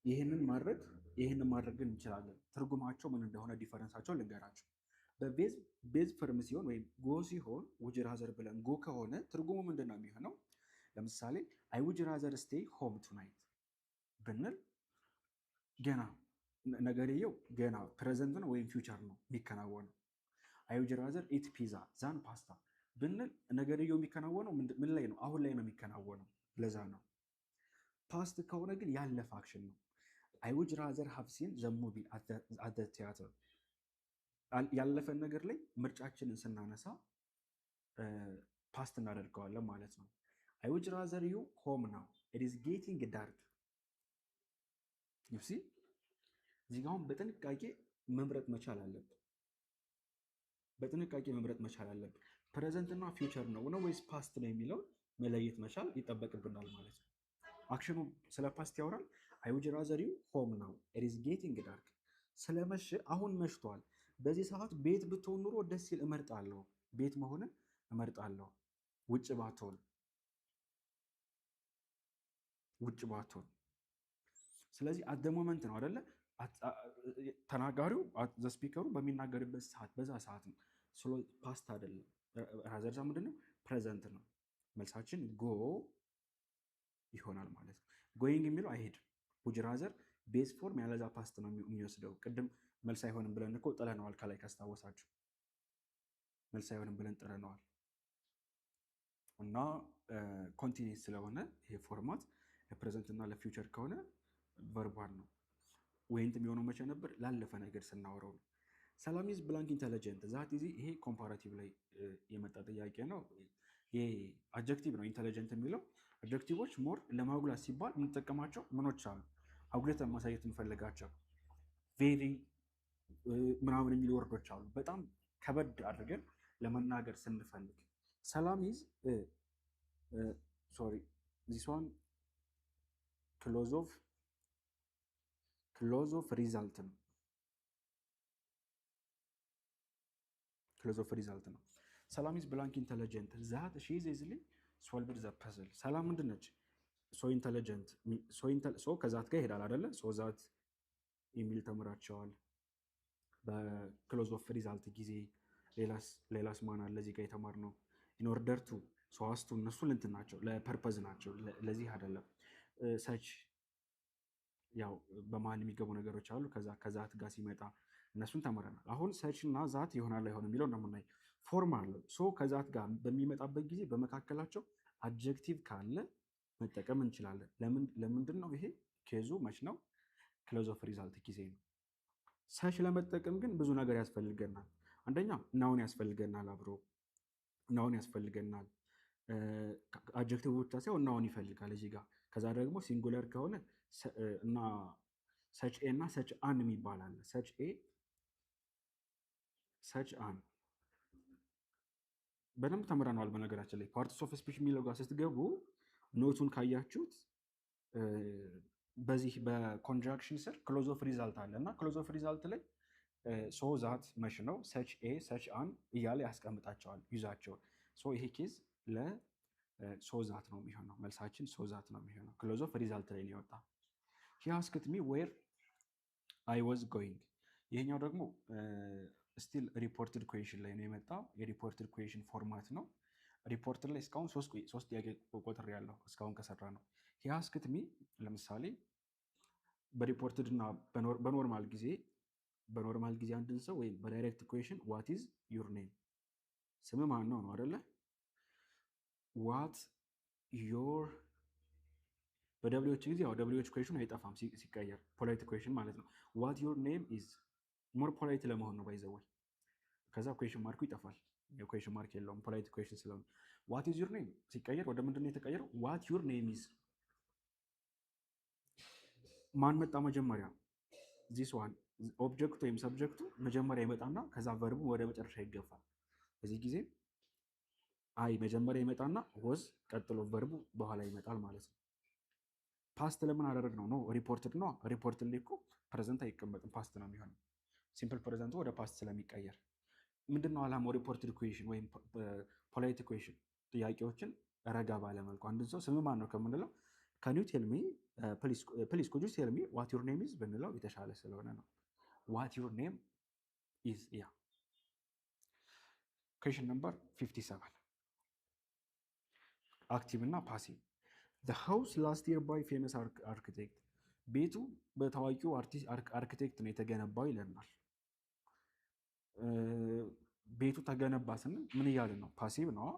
ይህንን ማድረግ ግን እንችላለን። ትርጉማቸው ምን እንደሆነ difference ኣቸው ልንገራቸው። በ base form ሲሆን ወይም go ሲሆን፣ would rather ብለን go ከሆነ ትርጉሙ ምንድን ነው የሚሆነው? ለምሳሌ I would rather stay home tonight ብንል ገና ነገርየው ገና present ነው ወይም future ነው የሚከናወነው። I would rather eat pizza than pasta ብንል ነገርየው የሚከናወነው ምን ላይ ነው? አሁን ላይ ነው የሚከናወነው። ለዛ ነው። Past ከሆነ ግን ያለፈ action ነው። I would rather have seen the movie at the theater። ያለፈን ነገር ላይ ምርጫችንን ስናነሳ past እናደርገዋለን ማለት ነው። I would rather you home now, it is getting dark, you see። እዚህ ጋ አሁን በጥንቃቄ መምረጥ መቻል አለብን። በጥንቃቄ መምረጥ መቻል አለብን። Present እና future ነው ወይስ past ነው የሚለው መለየት መቻል ይጠበቅብናል ማለት ነው። Action ኑ ስለ past ያወራል። I would rather you home now, it is getting dark። ስለመሸ፣ አሁን መሽቷል። በዚህ ሰዓት ቤት ብትሆን ኑሮ ደስ ይል እመርጣለሁ። ቤት መሆንን እመርጣለሁ። ውጭ ባትሆን፣ ውጭ ባትሆን። ስለዚህ at the moment ነው አደለ? ተናጋሪው፣ the speaker ኡ በሚናገርበት ሰዓት፣ በዛ ሰዓት ነው። Past አይደለም። Rather ዛ ምንድነው? Present ነው። መልሳችን go ይሆናል ማለት ነው። Going የሚለው አይሄድም። Would rather base form ያለዛ past ነው የሚወስደው። ቅድም መልስ አይሆንም ብለን እኮ ጥለነዋል። ከላይ ካስታወሳችሁ መልስ አይሆንም ብለን ጥለነዋል። እና continuous ስለሆነ ይሄ format ለ present እና ለ future ከሆነ verb one ነው። Went የሚሆነው መቼ ነበር? ላለፈ ነገር ስናወራው ነው። ሰላም is blank intelligent that is። ይሄ comparative ላይ የመጣ ጥያቄ ነው። ይሄ adjective ነው። Intelligent የሚለው adjective ኦች more ለማጉላት ሲባል የምንጠቀማቸው ምኖች አሉ። አጉልተን ማሳየት የምንፈልጋቸው very ምናምን የሚሉ word ኦች አሉ። በጣም ከበድ አድርገን ለመናገር ስንፈልግ ሰላም is, sorry, this one clause of result ነው። Clause of result ነው። ሰላም is blank intelligent that she is easily solved the puzzle። ሰላም ምንድን ነች? So intelligent። So ከ that ጋር ይሄዳል አይደለ? So that የሚል ተምራቸዋል በ clause of result ጊዜ። ሌላስ ማን አለ እዚህ ጋር የተማርነው? In order to, so as to፣ እነሱ ልንትን ናቸው፣ ለ purpose ናቸው፣ ለዚህ አይደለም። Such ያው በመሀል የሚገቡ ነገሮች አሉ። ከዛ ከ that ጋር ሲመጣ እነሱን ተምረናል። አሁን such እና that ይሆናል አይሆንም የሚለው እንደምናይ form አለው። So ከ that ጋር በሚመጣበት ጊዜ በመካከላቸው adjective ካለ መጠቀም እንችላለን። ለምንድን ነው ይሄ case ኡ መች ነው? Clause of result ጊዜ ነው። Such ለመጠቀም ግን ብዙ ነገር ያስፈልገናል። አንደኛ noun ያስፈልገናል፣ አብሮ noun ያስፈልገናል። Adjective ብቻ ሳይሆን noun ይፈልጋል እዚህ ጋር። ከዛ ደግሞ singular ከሆነ እና such a እና such an የሚባል አለ። Such a፣ such an በደንብ ተምረነዋል። በነገራችን ላይ parts of speech የሚለው ጋር ስትገቡ note ኡን ካያችሁት በዚህ በ conjunction ስር clause of result አለ እና clause of result ላይ so that መች ነው፣ such a፣ such an እያለ ያስቀምጣቸዋል use ኣቸውን። So ይሄ case ለ so that ነው የሚሆነው። መልሳችን so that ነው የሚሆነው። Clause of result ላይ ነው የወጣ። He asked me where I was going። ይሄኛው ደግሞ still reported question ላይ ነው የመጣው። የ reported question format ነው። Reported ላይ እስካሁን ሶስት ጥያቄ ቆጥር ያለው እስካሁን ከሰራ ነው። He asked me ለምሳሌ በ reported እና በ normal ጊዜ አንድን ሰው ወይም በ direct question "What is your name?" ስም ማን ነው ነው አይደለ? What your በ WH ጊዜ ያው WH question አይጠፋም ሲቀየር polite question ማለት ነው። What your name is more polite ለመሆን ነው by the way። ከዛ question mark ኡ ይጠፋል። የ question mark የለውም polite question ስለሆነ። What is your name ሲቀየር ወደ ምንድን ነው የተቀየረው? What your name is። ማን መጣ መጀመሪያ? This one object ኡ ወይም subject ኡ መጀመሪያ ይመጣና ከዛ verb ኡ ወደ መጨረሻ ይገፋል። በዚህ ጊዜ I መጀመሪያ ይመጣና was ቀጥሎ verb ኡ በኋላ ይመጣል ማለት ነው። Past ለምን አደረግነው? No፣ reported ነው። Reported ላይ እኮ present አይቀመጥም፣ past ነው የሚሆነው። Simple present ኡ ወደ past ስለሚቀየር። ምንድነው ዓላማው? Reported question ወይም polite question ጥያቄዎችን ረጋ ባለ መልኩ አንድን ሰው ስም ማን ነው ከምንለው "Can you tell me, please, could you tell me what your name is?" ብንለው የተሻለ ስለሆነ ነው። What your name is። Yeah, question number 57፣ active እና passive። The house last year by famous architect፣ ቤቱ በታዋቂው አርክቴክት ነው የተገነባው ይለናል። ቤቱ ተገነባ ስንል ምን እያልን ነው? Passive ነው።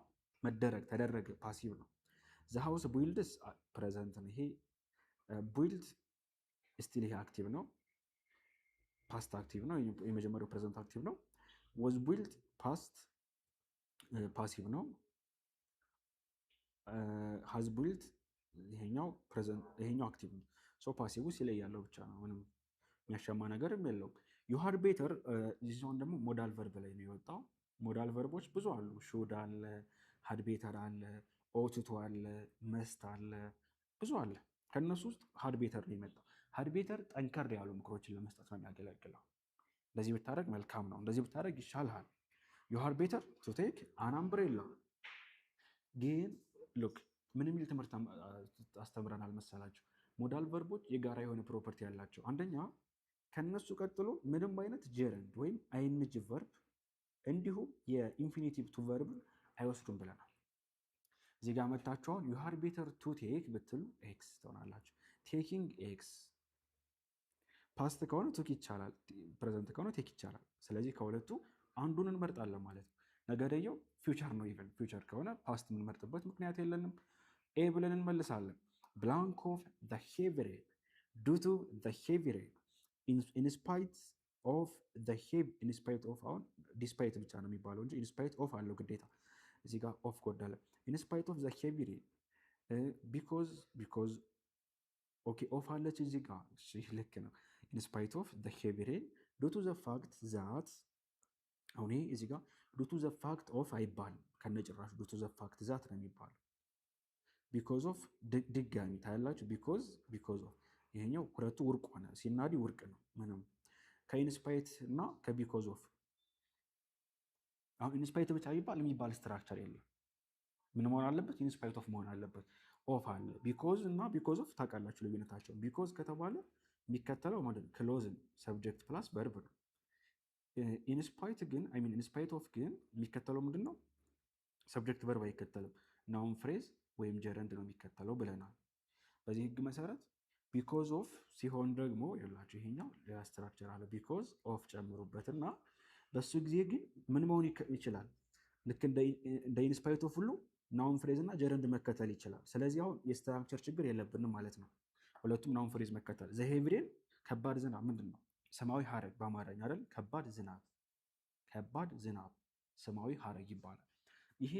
መደረግ፣ ተደረገ፣ passive ነው። The house builds present ነው። ይሄ build still ይሄ active ነው። Past active ነው። የመጀመሪያው present active ነው። Was built past passive ነው። Has built ይሄኛው active ነው። So passive ሲለይ ያለው ብቻ ነው። ምንም የሚያሻማ ነገርም የለውም። You had better ዚሆን ደግሞ modal verb ላይ ነው የወጣው። Modal verb ኦች ብዙ አሉ። Should አለ፣ had better አለ፣ ought to አለ፣ must አለ፣ ብዙ አለ። ከእነሱ ውስጥ had better ነው የመጣው። Had better ጠንከር ያሉ ምክሮችን ለመስጠት ነው የሚያገለግለው። እንደዚህ ብታደርግ መልካም ነው፣ እንደዚህ ብታደርግ ይሻልሃል። You had better to take an umbrella። ግን look፣ ምን የሚል ትምህርት አስተምረናል መሰላችሁ? Modal verb ኦች የጋራ የሆነ property ያላቸው፣ አንደኛ ከነሱ ቀጥሎ ምንም አይነት gerund ወይም ing verb እንዲሁም የ infinitive to verb አይወስዱም ብለናል። እዚህ ጋር መታችኋል። You had better to take ብትሉ X ትሆናላችሁ። Taking X፣ past ከሆነ took ይቻላል፣ present ከሆነ take ይቻላል። ስለዚህ ከሁለቱ አንዱን እንመርጣለን ማለት ነው። ነገርየው future ነው። Even future ከሆነ past የምንመርጥበት ምክንያት የለንም። A ብለን እንመልሳለን። Blank of the heavy rain፣ due to the heavy rain፣ in spite of the heavy፣ in spite of፣ አሁን despite ብቻ ነው የሚባለው እንጂ in spite of አለው ግዴታ። እዚህ ጋር of ጎደለ። In spite of the heavy rain፣ because okay፣ of አለች እዚህ ጋር፣ እሺ ልክ ነው። In spite of the heavy rain፣ due to the fact that፣ አሁን ይሄ እዚህ ጋር due to the fact of አይባልም ከነጭራሹ፣ due to the fact that ነው የሚባለው። Because of ድጋሚ ታያላችሁ። Because of ይሄኛው ሁለቱ ውድቅ ሆነ። C ና D ውድቅ ነው። ምንም ከ in spite እና ከ because of፣ አሁን in spite ብቻ ቢባል የሚባል structure የለም። ምን መሆን አለበት? In spite of መሆን አለበት። Of አለ። Because እና because of ታውቃላችሁ ልዩነታቸው። Because ከተባለ የሚከተለው ማለት ነው clause ን subject plus verb ነው። In spite ግን፣ I mean in spite of ግን የሚከተለው ምንድን ነው? Subject verb አይከተልም። Noun phrase ወይም gerund ነው የሚከተለው ብለናል። በዚህ ህግ መሰረት Because of ሲሆን ደግሞ ይላችሁ ይሄኛው ሌላ structure አለ። Because of ጨምሩበት እና በሱ ጊዜ ግን ምን መሆን ይችላል? ልክ እንደ in spite of ሁሉ noun phrase እና gerund መከተል ይችላል። ስለዚህ አሁን የ structure ችግር የለብንም ማለት ነው። ሁለቱም noun phrase መከተል። The heavy rain ከባድ ዝናብ ምንድን ነው? ስማዊ ሀረግ በአማርኛ አይደል? ከባድ ዝናብ፣ ከባድ ዝናብ ስማዊ ሀረግ ይባላል። ይሄ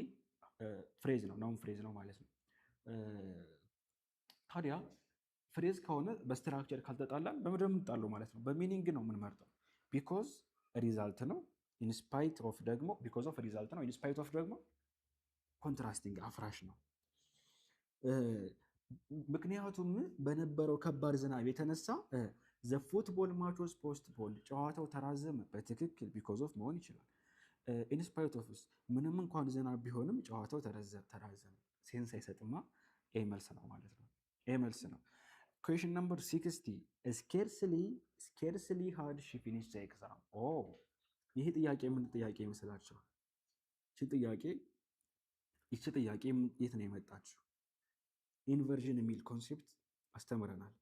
phrase ነው፣ noun phrase ነው ማለት ነው። ታዲያ phrase ከሆነ በ structure ካልተጣላን በምንድን ነው የምንጣለው ማለት ነው? በ meaning ነው የምንመርጠው። Because result ነው። In spite of ደግሞ because of result ነው። In spite of ደግሞ contrasting አፍራሽ ነው። ምክንያቱም በነበረው ከባድ ዝናብ የተነሳ the football match was postponed፣ ጨዋታው ተራዘመ። በትክክል because of መሆን ይችላል። In spite of ምንም እንኳን ዝናብ ቢሆንም ጨዋታው ተራዘመ። Sense አይሰጥማ። A መልስ ነው ማለት ነው። A መልስ ነው። Question number 60. Scarcely had she finished the exam። ኦ ይሄ ጥያቄ ምን ጥያቄ ይመስላችኋል? ይቺ ጥያቄ የት ነው የመጣችው? Inversion የሚል concept አስተምረናል።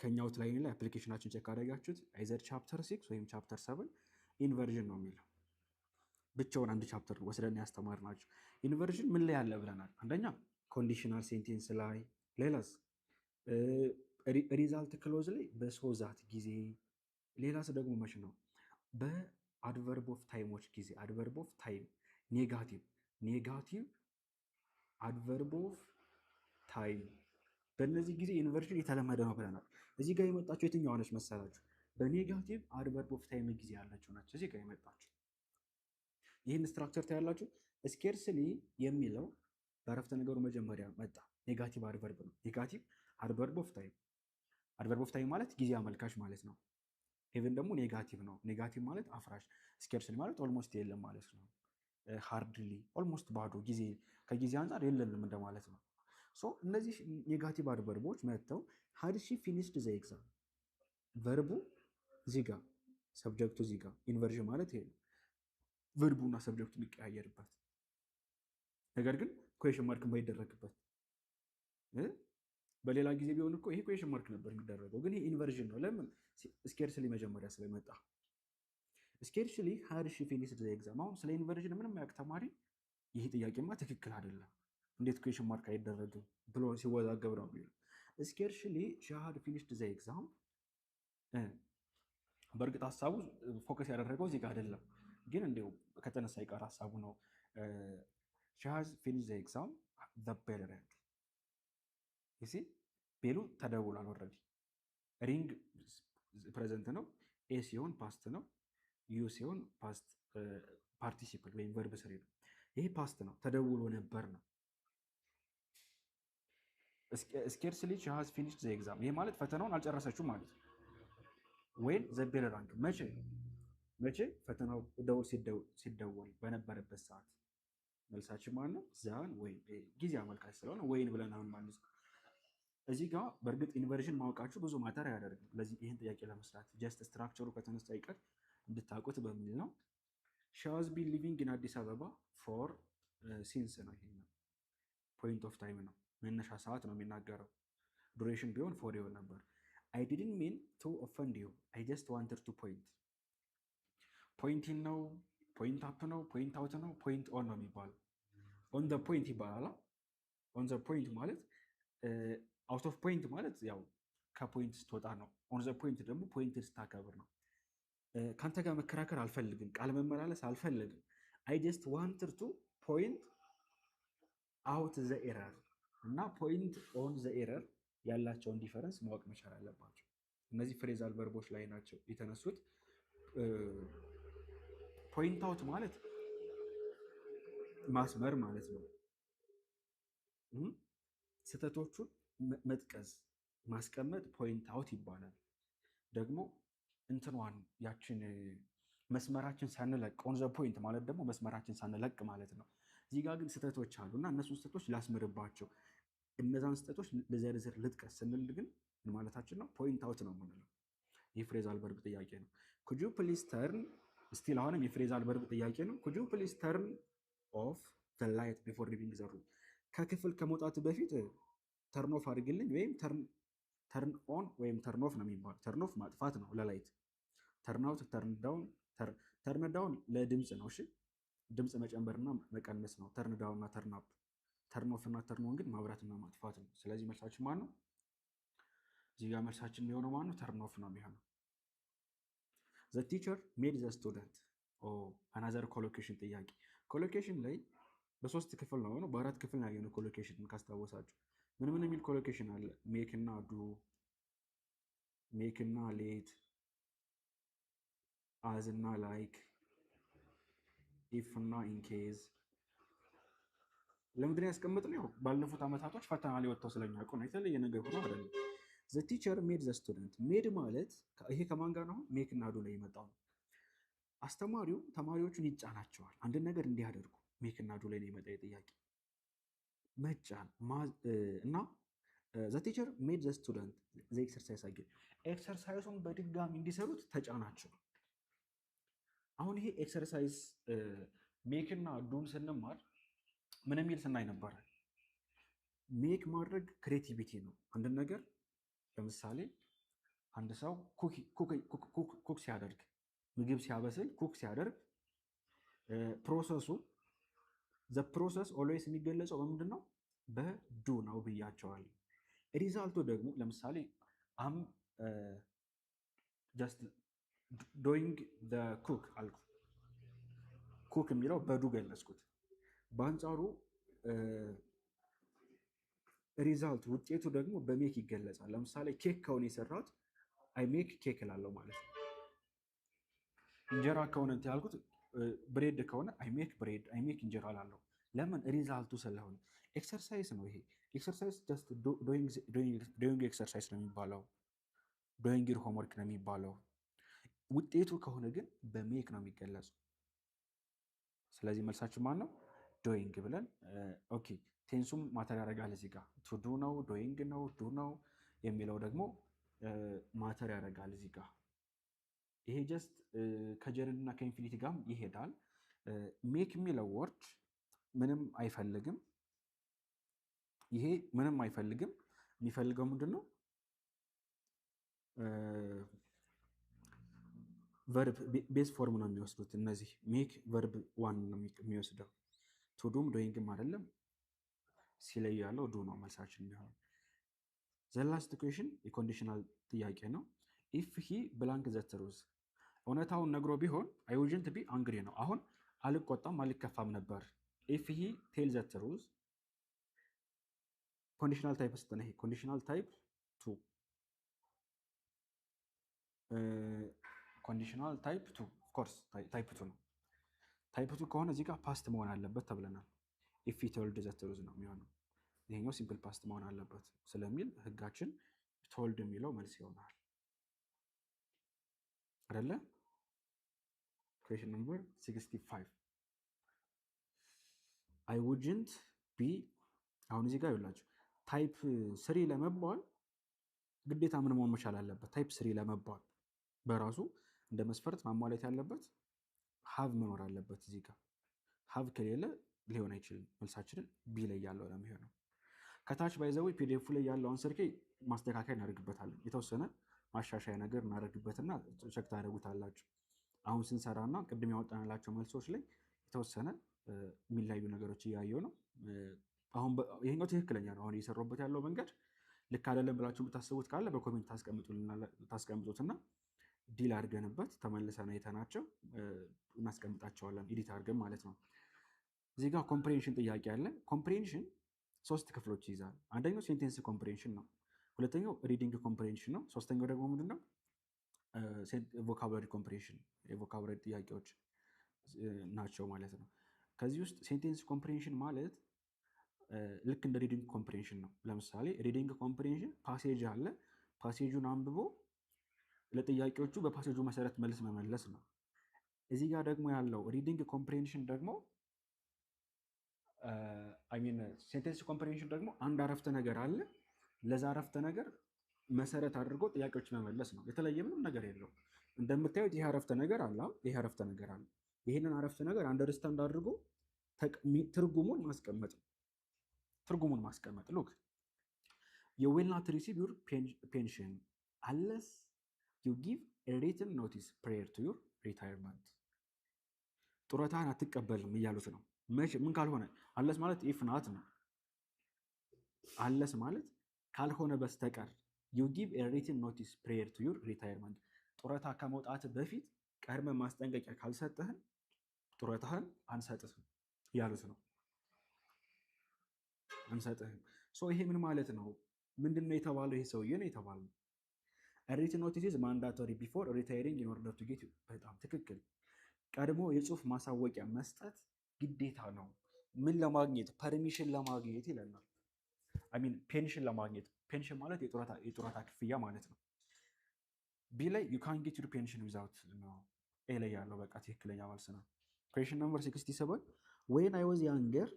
ከኛ outline ላይ application ኣችን check ካደረጋችሁት either chapter 6 ወይም chapter 7 inversion ነው የሚለው። ብቻውን አንድ chapter ወስደን ያስተማርናቸው። Inversion ምን ላይ አለ ብለናል? አንደኛ conditional sentence ላይ፣ ሌላስ result clause ላይ በ so that ጊዜ፣ ሌላስ ደግሞ መች ነው? በ adverb of time ኦች ጊዜ፣ adverb of time negative adverb of time፣ በእነዚህ ጊዜ inversion የተለመደ ነው ብለናል። እዚህ ጋር የመጣችው የትኛዋ ነች መሰላችሁ? በ negative adverb of time ጊዜ ያለችው ነች እዚህ ጋር የመጣችው። ይህን structure ታያላችሁ። Scarcely የሚለው በአረፍተ ነገሩ መጀመሪያ መጣ። Negative adverb ነው። Negative adverb of time። Adverb of time ማለት ጊዜ አመልካች ማለት ነው። Even ደግሞ negative ነው። Negative ማለት አፍራሽ። Scarcely ማለት almost የለም ማለት ነው። Hardly፣ almost ባዶ፣ ጊዜ ከጊዜ አንጻር የለንም እንደማለት ነው። So እነዚህ negative adverb ኦች መጥተው had she finished the exam፣ verb ኡ እዚህ ጋር፣ subject ኡ እዚህ ጋር። Inversion ማለት ይሄ ነው። Verb ኡ እና subject ኡ የሚቀያየርበት ነገር ግን question mark የማይደረግበት። በሌላ ጊዜ ቢሆን እኮ ይሄ question mark ነበር የሚደረገው፣ ግን ይሄ inversion ነው። ለምን? Scarcely መጀመሪያ ስለመጣ። Scarcely had she finished the exam። አሁን ስለ inversion ምንም የማያውቅ ተማሪ ይህ ጥያቄማ ትክክል አይደለም፣ እንዴት question mark አይደረግም ብሎ ሲወዛገብ ነው የሚለው። Scarcely she had finished the exam። በእርግጥ ሀሳቡ focus ያደረገው እዚህ ጋር አይደለም፣ ግን እንዲሁ ከተነሳ ይቀር ሀሳቡ ነው። She has finished the exam, the bell rang። You see፣ bell ኡ ተደውሏል already። Ring present ነው። A ሲሆን past ነው። U ሲሆን past participle ወይም verb three ነው። ይሄ past ነው፣ ተደውሎ ነበር ነው። Scarcely she has finished the exam። ይሄ ማለት ፈተናውን አልጨረሰችም ማለት ነው። When the bell rang፣ መቼ? ፈተናው ደውል ሲደወል በነበረበት ሰዓት። መልሳችን ማለት ነው than when፣ ጊዜ አመልካች ስለሆነ when ብለን አሁን ማለት ነው። እዚህ ጋር በእርግጥ inversion ማወቃችሁ ብዙ matter አያደርግም። ለዚህ ይህን ጥያቄ ለመስራት just structure ኡ ከተነሳ ይቀር እንድታውቁት በሚል ነው። She has been living in አዲስ አበባ for፣ since ነው። ይሄኛው point of time ነው፣ መነሻ ሰዓት ነው የሚናገረው። Duration ቢሆን for ይሆን ነበር። I didn't mean to offend you, I just wanted to point። Point in ነው፣ point up ነው፣ point out ነው፣ point on ነው የሚባለው። On the point ይባላል። On the point ማለት፣ out of point ማለት ያው ከ point ስትወጣ ነው። On the point ደግሞ point ስታከብር ነው። ከአንተ ጋር መከራከር አልፈልግም፣ ቃል መመላለስ አልፈልግም። I just wanted to point out the error እና point on the error ያላቸውን difference ማወቅ መቻል አለባቸው። እነዚህ phrasal verb ኦች ላይ ናቸው የተነሱት። Point out ማለት ማስመር ማለት ነው። ስህተቶቹን መጥቀስ፣ ማስቀመጥ point out ይባላል። ደግሞ እንትኗን ያችን መስመራችን ሳንለቅ፣ on the point ማለት ደግሞ መስመራችን ሳንለቅ ማለት ነው። እዚህ ጋር ግን ስህተቶች አሉ እና እነሱን ስህተቶች ላስምርባቸው፣ እነዛን ስህተቶች ልዘርዝር፣ ልጥቀስ ስንል ግን ምን ማለታችን ነው? Point out ነው የምንለው። ይህ phrasal verb ጥያቄ ነው። Could you please turn፣ still አሁንም የ phrasal verb ጥያቄ ነው። Could you please turn off the light before leaving the room? ከክፍል ከመውጣት በፊት turn off አድርግልኝ ወይም Turn on ወይም turn off ነው የሚባለው። Turn off ማጥፋት ነው ለ light። Turn out፣ turn down። Turn down ለድምፅ ነው። እሺ፣ ድምፅ መጨመርና መቀነስ ነው። Turn down እና turn up። Turn off እና turn on ግን ማብራትና ማጥፋት ነው። ስለዚህ መልሳችን ማን ነው? እዚህ ጋር መልሳችን የሚሆነው ማን ነው? Turn off ነው የሚሆነው። The teacher made the student፣ another collocation ጥያቄ። Collocation ላይ በሶስት ክፍል ነው፣ በአራት ክፍል ነው ያየነው collocation ካስታወሳችሁ። ምን ምን የሚል collocation አለ? Make እና do፣ make እና let፣ as እና like፣ if እና in case። ለምንድን ነው ያስቀመጥነው? ያው ባለፉት ዓመታቶች ፈተና ላይ ወጥተው ስለሚያውቁ ነው። የተለየ ነገር ሆኖ አይደለም። The teacher made the student። Made ማለት ይሄ ከማን ጋር ነው? Make እና do ላይ የመጣው ነው። አስተማሪው ተማሪዎቹን ይጫናቸዋል አንድ ነገር እንዲያደርጉ። Make እና do ላይ ነው የመጣ ጥያቄ፣ መጫን። እና the teacher made the student the exercise again፣ exercise ኡን በድጋሚ እንዲሰሩት ተጫናቸው። አሁን ይሄ exercise make እና do ን ስንማር ምን የሚል ስናይ ነበረ? Make ማድረግ creativity ነው። አንድን ነገር ለምሳሌ አንድ ሰው cook ሲያደርግ፣ ምግብ ሲያበስል፣ cook ሲያደርግ process ኡ፣ the process always የሚገለጸው በምንድን ነው? በ do ነው ብያቸዋል። Result ኡ ደግሞ ለምሳሌ I'm just doing cook አልኩ። Cook የሚለው በ do ገለጽኩት። በአንጻሩ result ውጤቱ ደግሞ በ make ይገለጻል። ለምሳሌ ኬክ ከሆነ የሰራሁት I make cake እላለሁ ማለት ነው። እንጀራ ከሆነ እንትን ያልኩት፣ bread ከሆነ I make bread፣ I make እንጀራ እላለሁ። ለምን? Result ኡ ስለሆነ። Exercise ነው ይሄ። Exercise just doing exercise ነው የሚባለው። Doing your homework ነው የሚባለው። ውጤቱ ከሆነ ግን በ make ነው የሚገለጸው። ስለዚህ መልሳችን ማን ነው? Doing ብለን። Okay፣ tense ኡም matter ያደርጋል እዚህ ጋር፣ to do ነው፣ doing ነው፣ do ነው የሚለው ደግሞ matter ያደርጋል እዚህ ጋር። ይሄ just ከ gerund እና ከ infinitive ጋርም ይሄዳል። Make የሚለው word ምንም አይፈልግም። ይሄ ምንም አይፈልግም። የሚፈልገው ምንድን ነው? Verb base form ነው የሚወስዱት እነዚህ። Make verb one ነው የሚወስደው። To do ም doing ም አይደለም። ሲለዩ ያለው do ነው መልሳችን የሚሆነው። The last question የ conditional ጥያቄ ነው። If he blank the truth፣ እውነታውን ነግሮ ቢሆን I wouldn't be angry ነው። አሁን አልቆጣም አልከፋም ነበር። If he tell the truth፣ conditional type ስንት ነው? ይሄ conditional type two፣ conditional type two፣ of course type two ነው። Type two ከሆነ እዚህ ጋር past መሆን አለበት ተብለናል። If he told the truth ነው የሚሆነው። ይሄኛው simple past መሆን አለበት ስለሚል ህጋችን told የሚለው መልስ ይሆናል አይደለ? Question number 65፣ I wouldn't be። አሁን እዚህ ጋር ይኸውላችሁ type three ለመባል ግዴታ ምን መሆን መቻል አለበት? Type three ለመባል በራሱ እንደ መስፈርት ማሟላት ያለበት have መኖር አለበት። እዚህ ጋር have ከሌለ ሊሆን አይችልም። መልሳችንን B ላይ ያለው ነው የሚሆነው። ከታች by the way PDF ላይ ያለው answer key ማስተካከያ እናደርግበታለን። የተወሰነ ማሻሻያ ነገር እናደርግበትና check ታደርጉታላችሁ። አሁን ስንሰራና ቅድም ያወጣንላቸው መልሶች ላይ የተወሰነ የሚለያዩ ነገሮች እያየው ነው። አሁን ይሄኛው ትክክለኛ ነው። አሁን እየሰራሁበት ያለው መንገድ ልክ አይደለም ብላችሁ የምታስቡት ካለ በ comment ታስቀምጡትና deal አድርገንበት ተመልሰን አይተናቸው እናስቀምጣቸዋለን፣ edit አድርገን ማለት ነው። እዚህ ጋር comprehension ጥያቄ አለ። Comprehension ሶስት ክፍሎች ይይዛል። አንደኛው sentence comprehension ነው። ሁለተኛው reading comprehension ነው። ሶስተኛው ደግሞ ምንድነው? Vocabulary comprehension፣ የ vocabulary ጥያቄዎች ናቸው ማለት ነው። ከዚህ ውስጥ sentence comprehension ማለት ልክ እንደ reading comprehension ነው። ለምሳሌ reading comprehension passage አለ። Passage ኡን አንብቦ ለጥያቄዎቹ በ passage ኡ መሰረት መልስ መመለስ ነው። እዚህ ጋር ደግሞ ያለው reading comprehension ደግሞ፣ I mean sentence comprehension ደግሞ አንድ አረፍተ ነገር አለ። ለዛ አረፍተ ነገር መሰረት አድርጎ ጥያቄዎች መመለስ ነው። የተለየ ምንም ነገር የለውም። እንደምታዩት ይህ አረፍተ ነገር አለ፣ ይህ አረፍተ ነገር አለ። ይህንን አረፍተ ነገር understand አድርጎ ትርጉሙን ማስቀመጥ ነው። ትርጉሙን ማስቀመጥ። Look፣ You will not receive your pension unless you give written notice prior to your retirement። ጡረታህን አትቀበልም እያሉት ነው። መቼ? ምን ካልሆነ? Unless ማለት if not ነው። Unless ማለት ካልሆነ በስተቀር፣ you give written notice prior to your retirement፣ ጡረታ ከመውጣት በፊት ቀድመህ ማስጠንቀቂያ ካልሰጠህን ጡረታህን አንሰጥህም እያሉት ነው። አንሰጥህም። So ይሄ ምን ማለት ነው? ምንድን ነው የተባለው? ይሄ ሰውዬ ነው የተባለው። Written notice is mandatory before retiring in order to get። በጣም ትክክል። ቀድሞ የጽሁፍ ማሳወቂያ መስጠት ግዴታ ነው። ምን ለማግኘት? Permission ለማግኘት ይለናል። I mean pension ለማግኘት። Pension ማለት የጡረታ ክፍያ ማለት ነው። B ላይ you can get your pension without ነው። A ላይ ያለው በቃ ትክክለኛ መልስ ነው። Question number 67. When I was younger,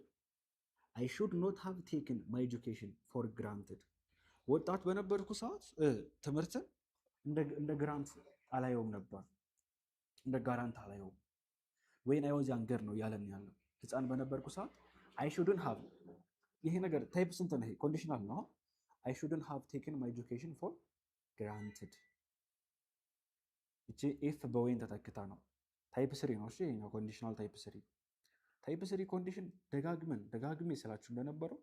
I should not have taken my education for granted። ወጣት በነበርኩ ሰዓት ትምህርትን እንደ grant አላየውም ነበር፣ እንደ guarantee አላየውም። When I was younger ነው እያለን ያለው፣ ህፃን በነበርኩ ሰዓት። I shouldn't have፣ ይሄ ነገር type ስንት ነው? ይሄ conditional ነው። I shouldn't have taken my education for granted። ይቺ if በ when ተተክታ ነው። Type three ነው። እሺ፣ ይሄኛው conditional type three። Type three condition ደጋግመን ደጋግሜ ስላችሁ እንደነበረው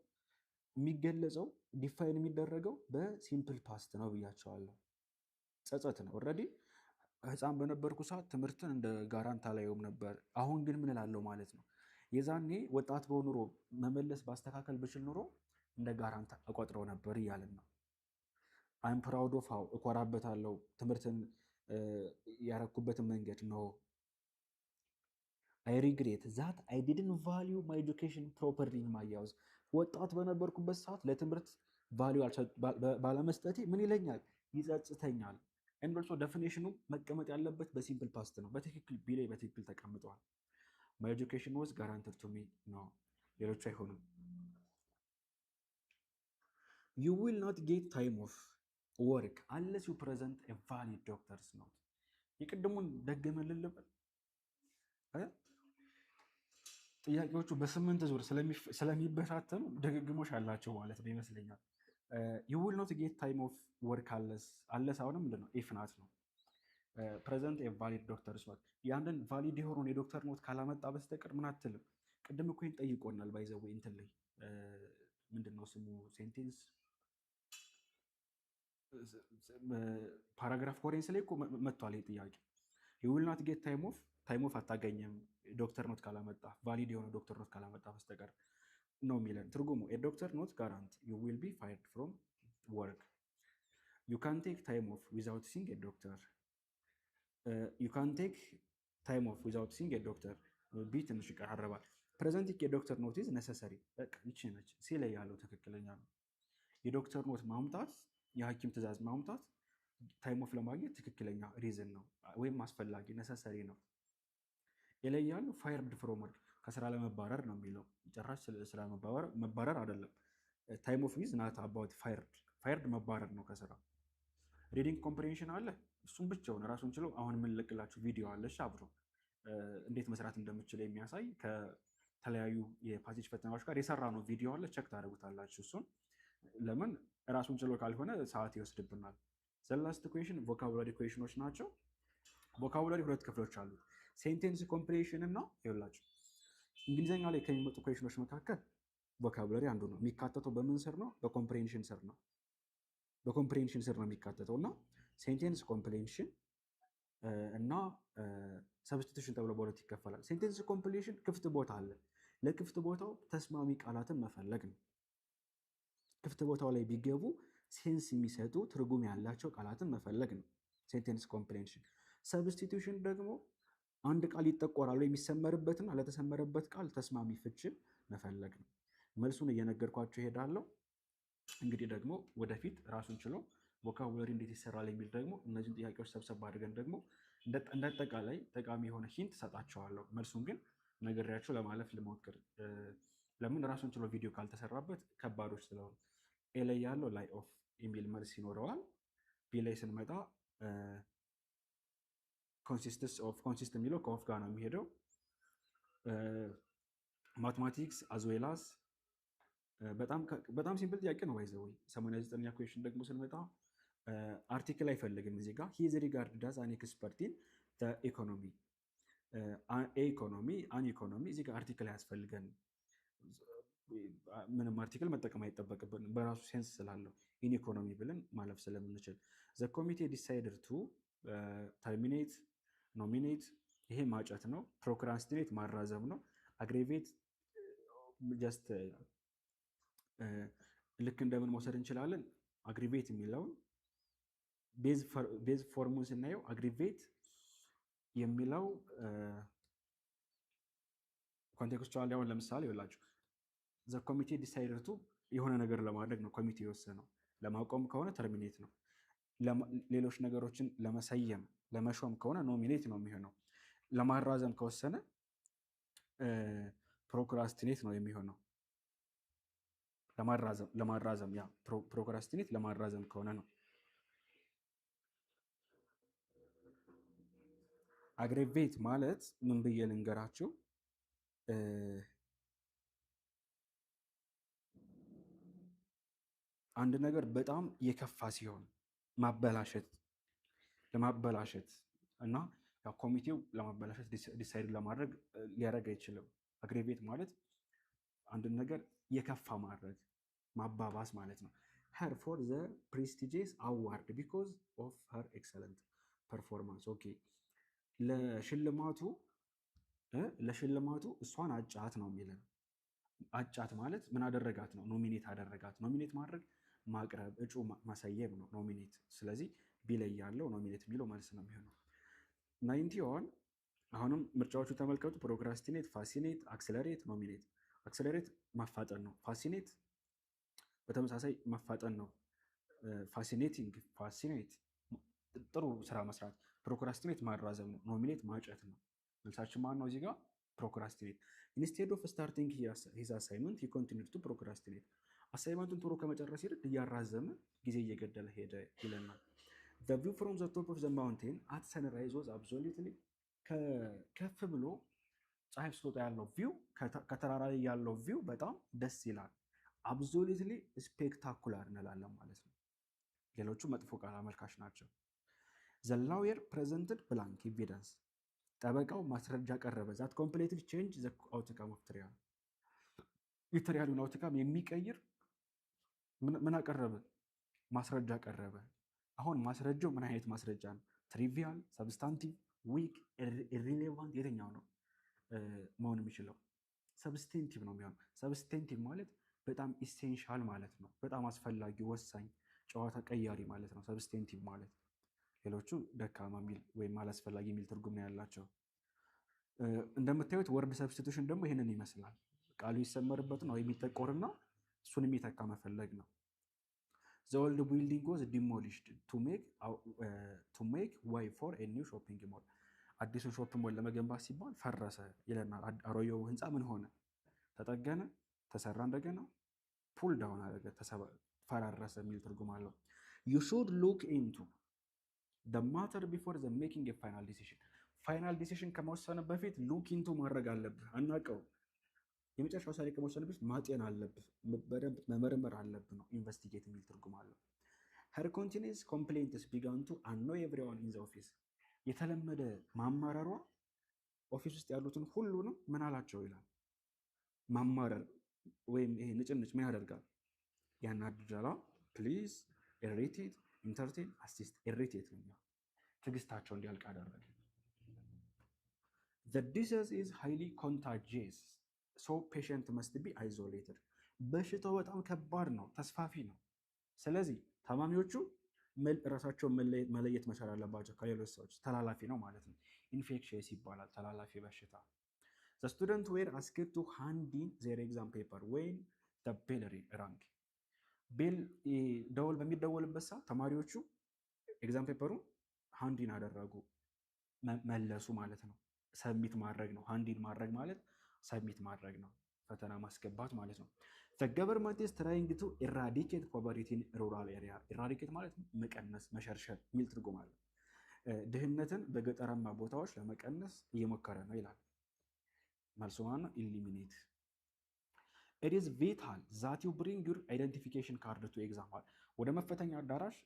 የሚገለጸው፣ define የሚደረገው በ simple past ነው ብያችኋለሁ። ጸጸት ነው። Already ህፃን በነበርኩ ሰዓት ትምህርትን እንደ guarantee አላየውም ነበር። አሁን ግን ምን እላለሁ ማለት ነው። የዛኔ ወጣት ብሆን ኖሮ፣ መመለስ ባስተካከል ብችል ኖሮ እንደ guarantee እቆጥረው ነበር እያለን ነው። I'm proud of how፣ እኮራበታለሁ ትምህርትን ያረኩበትን መንገድ ነው። I regret that I didn't value my education properly in my youth። ወጣት በነበርኩበት ሰዓት ለትምህርት value ባለመስጠቴ ምን ይለኛል? ይጸጽተኛል። And also definition ኑ መቀመጥ ያለበት በ simple past ነው። በትክክል B ላይ በትክክል ተቀምጠዋል። My education was guaranteed to me ነው። ሌሎቹ አይሆኑም። You will not get time off work unless you present a valid doctor's note። የቅድሙን ደገመልን ልበል? ጥያቄዎቹ በስምንት ዙር ስለሚበታተኑ ድግግሞሽ አላቸው ማለት ነው ይመስለኛል። You will not get time off work unless፣ unless አሁንም ምንድን ነው? If not ነው። Present a valid doctor's note፣ ያንን valid የሆነውን የ doctor note ካላመጣ በስተቀር ምን አትልም። ቅድም እኮ ይሄን ጠይቆናል። By the way እንትን ላይ ምንድን ነው ስሙ፣ sentence paragraph coherence ላይ እኮ መጥቷል ይህ ጥያቄ። You will not get time off፣ time off አታገኝም doctor note ካላመጣ፣ valid የሆነ doctor note ካላመጣ በስተቀር ነው የሚለን ትርጉሙ። Doctor note guarantee you will be fired from work. You can take time off without seeing doctor. You can take time off without seeing doctor፣ B ትንሽ ይቀራረባል። Presenting የ doctor note is necessary። በቃ ይቺ ነች። C ላይ ያለው ትክክለኛ ነው። የ doctor note ማምጣት፣ የሐኪም ትእዛዝ ማምጣት time off ለማግኘት ትክክለኛ reason ነው ወይም አስፈላጊ necessary ነው። A ላይ ያለው fired from work ከስራ ለመባረር ነው የሚለው። ጭራሽ ስራ መባረር አይደለም። Time off is not about fired። Fired መባረር ነው ከስራ። Reading comprehension አለ። እሱም ብቻውን ራሱን ችሎ አሁን የምንለቅላችሁ ቪዲዮ አለ። እሺ፣ አብሮ እንዴት መስራት እንደምችል የሚያሳይ ከተለያዩ የ passage ፈተናዎች ጋር የሰራ ነው ቪዲዮ አለ። Check ታደርጉታላችሁ። እሱን ለምን ራሱን ችሎ ካልሆነ ሰዓት ይወስድብናል። The last question vocabulary question ኖች ናቸው። Vocabulary ሁለት ክፍሎች አሉት። Sentence completion እና ይኸውላችሁ እንግሊዝኛ ላይ ከሚመጡ question ኖች መካከል vocabulary አንዱ ነው። የሚካተተው በምን ስር ነው? በ comprehension ስር ነው። በ comprehension ስር ነው የሚካተተው እና sentence completion እና substitution ተብሎ በሁለት ይከፈላል። Sentence completion ክፍት ቦታ አለ። ለክፍት ቦታው ተስማሚ ቃላትን መፈለግ ነው። ክፍት ቦታው ላይ ቢገቡ sense የሚሰጡ፣ ትርጉም ያላቸው ቃላትን መፈለግ ነው። Sentence completion። Substitution ደግሞ አንድ ቃል ይጠቆራል ወይ የሚሰመርበትና ለተሰመረበት ቃል ተስማሚ ፍች መፈለግ ነው። መልሱን እየነገርኳችሁ እሄዳለሁ። እንግዲህ ደግሞ ወደፊት ራሱን ችሎ vocabulary እንዴት ይሰራል የሚል ደግሞ እነዚህን ጥያቄዎች ሰብሰብ አድርገን ደግሞ እንደ አጠቃላይ ጠቃሚ የሆነ hint ሰጣችኋለሁ። መልሱን ግን ነግሬያችሁ ለማለፍ ልሞክር። ለምን ራሱን ችሎ ቪዲዮ ካልተሰራበት ከባዶች ስለሆኑ። A ላይ ያለው lay off የሚል መልስ ይኖረዋል። B ላይ ስንመጣ consists of፣ consist የሚለው ከ of ጋር ነው የሚሄደው። Mathematics as well as በጣም simple ጥያቄ ነው። By the way፣ 89ኛ question ደግሞ ስንመጣ article አይፈልግም እዚህ ጋር። He is regarded as an expert in economy፣ economy፣ an economy። እዚህ ጋር article አያስፈልገንም። ምንም article መጠቀም አይጠበቅብንም በራሱ sense ስላለው in economy ብለን ማለፍ ስለምንችል። The committee decided to terminate፣ nominate ይሄ ማጨት ነው። Procrastinate ማራዘም ነው። Aggravate just ልክ እንደምን መውሰድ እንችላለን? Aggravate የሚለውን base form ኡን ስናየው aggravate የሚለው contextual አሁን ለምሳሌ ይላችሁ the committee decided to የሆነ ነገር ለማድረግ ነው ኮሚቴ የወሰነው። ለማቆም ከሆነ terminate ነው። ሌሎች ነገሮችን ለመሰየም፣ ለመሾም ከሆነ nominate ነው የሚሆነው። ለማራዘም ከወሰነ procrastinate ነው የሚሆነው። ለማራዘም ያ procrastinate ለማራዘም ከሆነ ነው። Aggravate ማለት ምን ብዬ ልንገራችሁ? አንድ ነገር በጣም የከፋ ሲሆን ማበላሸት፣ ለማበላሸት እና ኮሚቴው ለማበላሸት decide ለማድረግ ሊያደርግ አይችልም። Aggravate ማለት አንድን ነገር የከፋ ማድረግ፣ ማባባስ ማለት ነው። Her for the prestigious award because of her excellent performance። Okay፣ ለሽልማቱ እሷን አጫት ነው የሚለን። አጫት ማለት ምን አደረጋት ነው? Nominate አደረጋት። Nominate ማድረግ ማቅረብ፣ እጩ ማሰየም ነው nominate። ስለዚህ B ላይ ያለው nominate የሚለው መልስ ነው የሚሆነው። 91 አሁንም ምርጫዎቹ ተመልከቱ። Procrastinate፣ fascinate፣ accelerate፣ nominate። Accelerate ማፋጠን ነው። Fascinate በተመሳሳይ ማፋጠን ነው። Fascinating፣ fascinate ጥሩ ስራ መስራት። Procrastinate ማራዘም ነው። Nominate ማጨት ነው። መልሳችን ማን ነው እዚህ ጋር? Procrastinate። Instead of starting his assignment, he continued to procrastinate። Assignment ኡን ቶሎ ከመጨረስ ይልቅ እያራዘመ ጊዜ እየገደለ ሄደ ይለናል። The view from the top of the mountain at sunrise was absolutely፣ ከፍ ብሎ ፀሐይ ስትወጣ ያለው view፣ ከተራራ ላይ ያለው view በጣም ደስ ይላል። Absolutely spectacular እንላለን ማለት ነው። ሌሎቹ መጥፎ ቃል አመልካች ናቸው። The lawyer presented blank evidence፣ ጠበቃው ማስረጃ ቀረበ፣ that completely change the outcome of trial፣ የ trial ኡን outcome የሚቀይር ምን አቀረበ? ማስረጃ ቀረበ። አሁን ማስረጃው ምን አይነት ማስረጃ ነው? Trivial፣ substantive፣ weak፣ irrelevant የትኛው ነው መሆን የሚችለው? Substantive ነው የሚሆነው። Substantive ማለት በጣም essential ማለት ነው። በጣም አስፈላጊ፣ ወሳኝ፣ ጨዋታ ቀያሪ ማለት ነው substantive ማለት። ሌሎቹ ደካማ የሚል ወይም አላስፈላጊ የሚል ትርጉም ነው ያላቸው። እንደምታዩት word substitution ደግሞ ይህንን ይመስላል። ቃሉ ይሰመርበት ነው የሚጠቆርና እሱን የሚተካ መፈለግ ነው። The old building was demolished to make way for a new shopping mall። አዲሱን shopping mall ለመገንባት ሲባል ፈረሰ ይለናል። አሮጌው ህንፃ ምን ሆነ? ተጠገነ፣ ተሰራ፣ እንደገና pull down አደረገ፣ ፈራረሰ የሚል ትርጉም አለው። You should look into the matter before the making final decision። Final decision ከመወሰን በፊት look into ማድረግ አለብህ። አናውቀው የመጨረሻ ውሳኔ ከመወሰን በፊት ማጤን አለብህ፣ በደንብ መመርመር አለብህ ነው። Investigate የሚል ትርጉም አለው። Her continuous complaints began to annoy everyone in the office። የተለመደ ማማረሯ office ውስጥ ያሉትን ሁሉንም ምን አላቸው ይላል። ማማረር ወይም ይሄ ንጭንጭ ምን ያደርጋል? ያናድዳላ። Please፣ irritate፣ entertain፣ assist። Irritate ነው፣ ትዕግስታቸው እንዲያልቅ አደረገ። The disease is highly contagious, so patient must be isolated። በሽታው በጣም ከባድ ነው፣ ተስፋፊ ነው። ስለዚህ ታማሚዎቹ ራሳቸውን መለየት መቻል አለባቸው ከሌሎች ሰዎች። ተላላፊ ነው ማለት ነው። Infectious ይባላል ተላላፊ በሽታ። The student were asked to hand in their exam paper when the bell rang። Bell ደወል በሚደወልበት ሰዓት ተማሪዎቹ exam paper ኡን hand in አደረጉ፣ መለሱ ማለት ነው። Submit ማድረግ ነው። Hand in ማድረግ ማለት submit ማድረግ ነው። ፈተና ማስገባት ማለት ነው። Government is trying to eradicate poverty in rural area። Eradicate ማለት መቀነስ፣ መሸርሸር የሚል ትርጉም አለው። ድህነትን በገጠራማ ቦታዎች ለመቀነስ እየሞከረ ነው ይላል። መልሱ ማነው? Eliminate። It is vital that you bring your identification card to exam hall። ወደ መፈተኛ አዳራሽ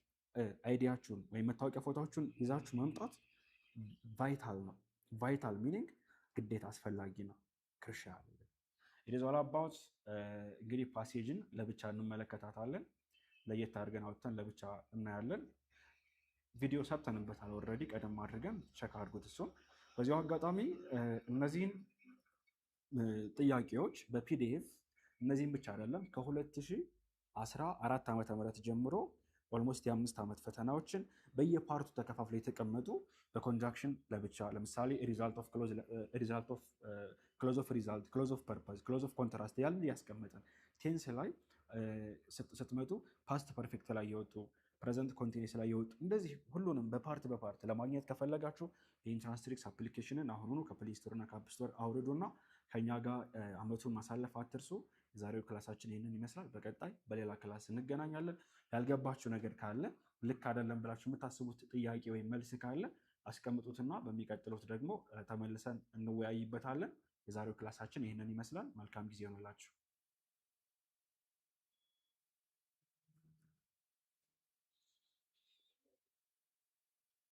ID ያችሁን ወይም መታወቂያ ፎቶችሁን ይዛችሁ መምጣት vital ነው። Vital meaning ግዴታ አስፈላጊ ነው። Crucial. It is all about እንግዲህ passage ን ለብቻ እንመለከታታለን። ለየት አድርገን አውጥተን ለብቻ እናያለን። ቪዲዮ ሰርተንበታል already፣ ቀደም አድርገን check አድርጉት እሱን። በዚሁ አጋጣሚ እነዚህን ጥያቄዎች በ PDF፣ እነዚህን ብቻ አይደለም፣ ከ2014 ዓመተ ምህረት ጀምሮ almost የ5 ዓመት ፈተናዎችን በየ part ኡ ተከፋፍለው የተቀመጡ፣ በ conjunction ለብቻ፣ ለምሳሌ result of clause of result፣ clause of purpose፣ clause of contrast ያልን እያስቀመጠን፣ tense ላይ ስትመጡ past perfect ላይ የወጡ፣ present continuous ላይ የወጡ፣ እንደዚህ ሁሉንም በ part በ part ለማግኘት ከፈለጋችሁ የ Entrance Tricks application ን አሁኑኑ ከ Play Store እና ከ App Store አውርዱና ከኛ ጋር አመቱን ማሳለፍ አትርሱ። የዛሬው class ኣችን ይህንን ይመስላል። በቀጣይ በሌላ class እንገናኛለን። ያልገባችሁ ነገር ካለ፣ ልክ አይደለም ብላችሁ የምታስቡት ጥያቄ ወይም መልስ ካለ አስቀምጡትና በሚቀጥሉት ደግሞ ተመልሰን እንወያይበታለን። የዛሬው class ኣችን ይህንን ይመስላል። መልካም ጊዜ ይሆንላችሁ።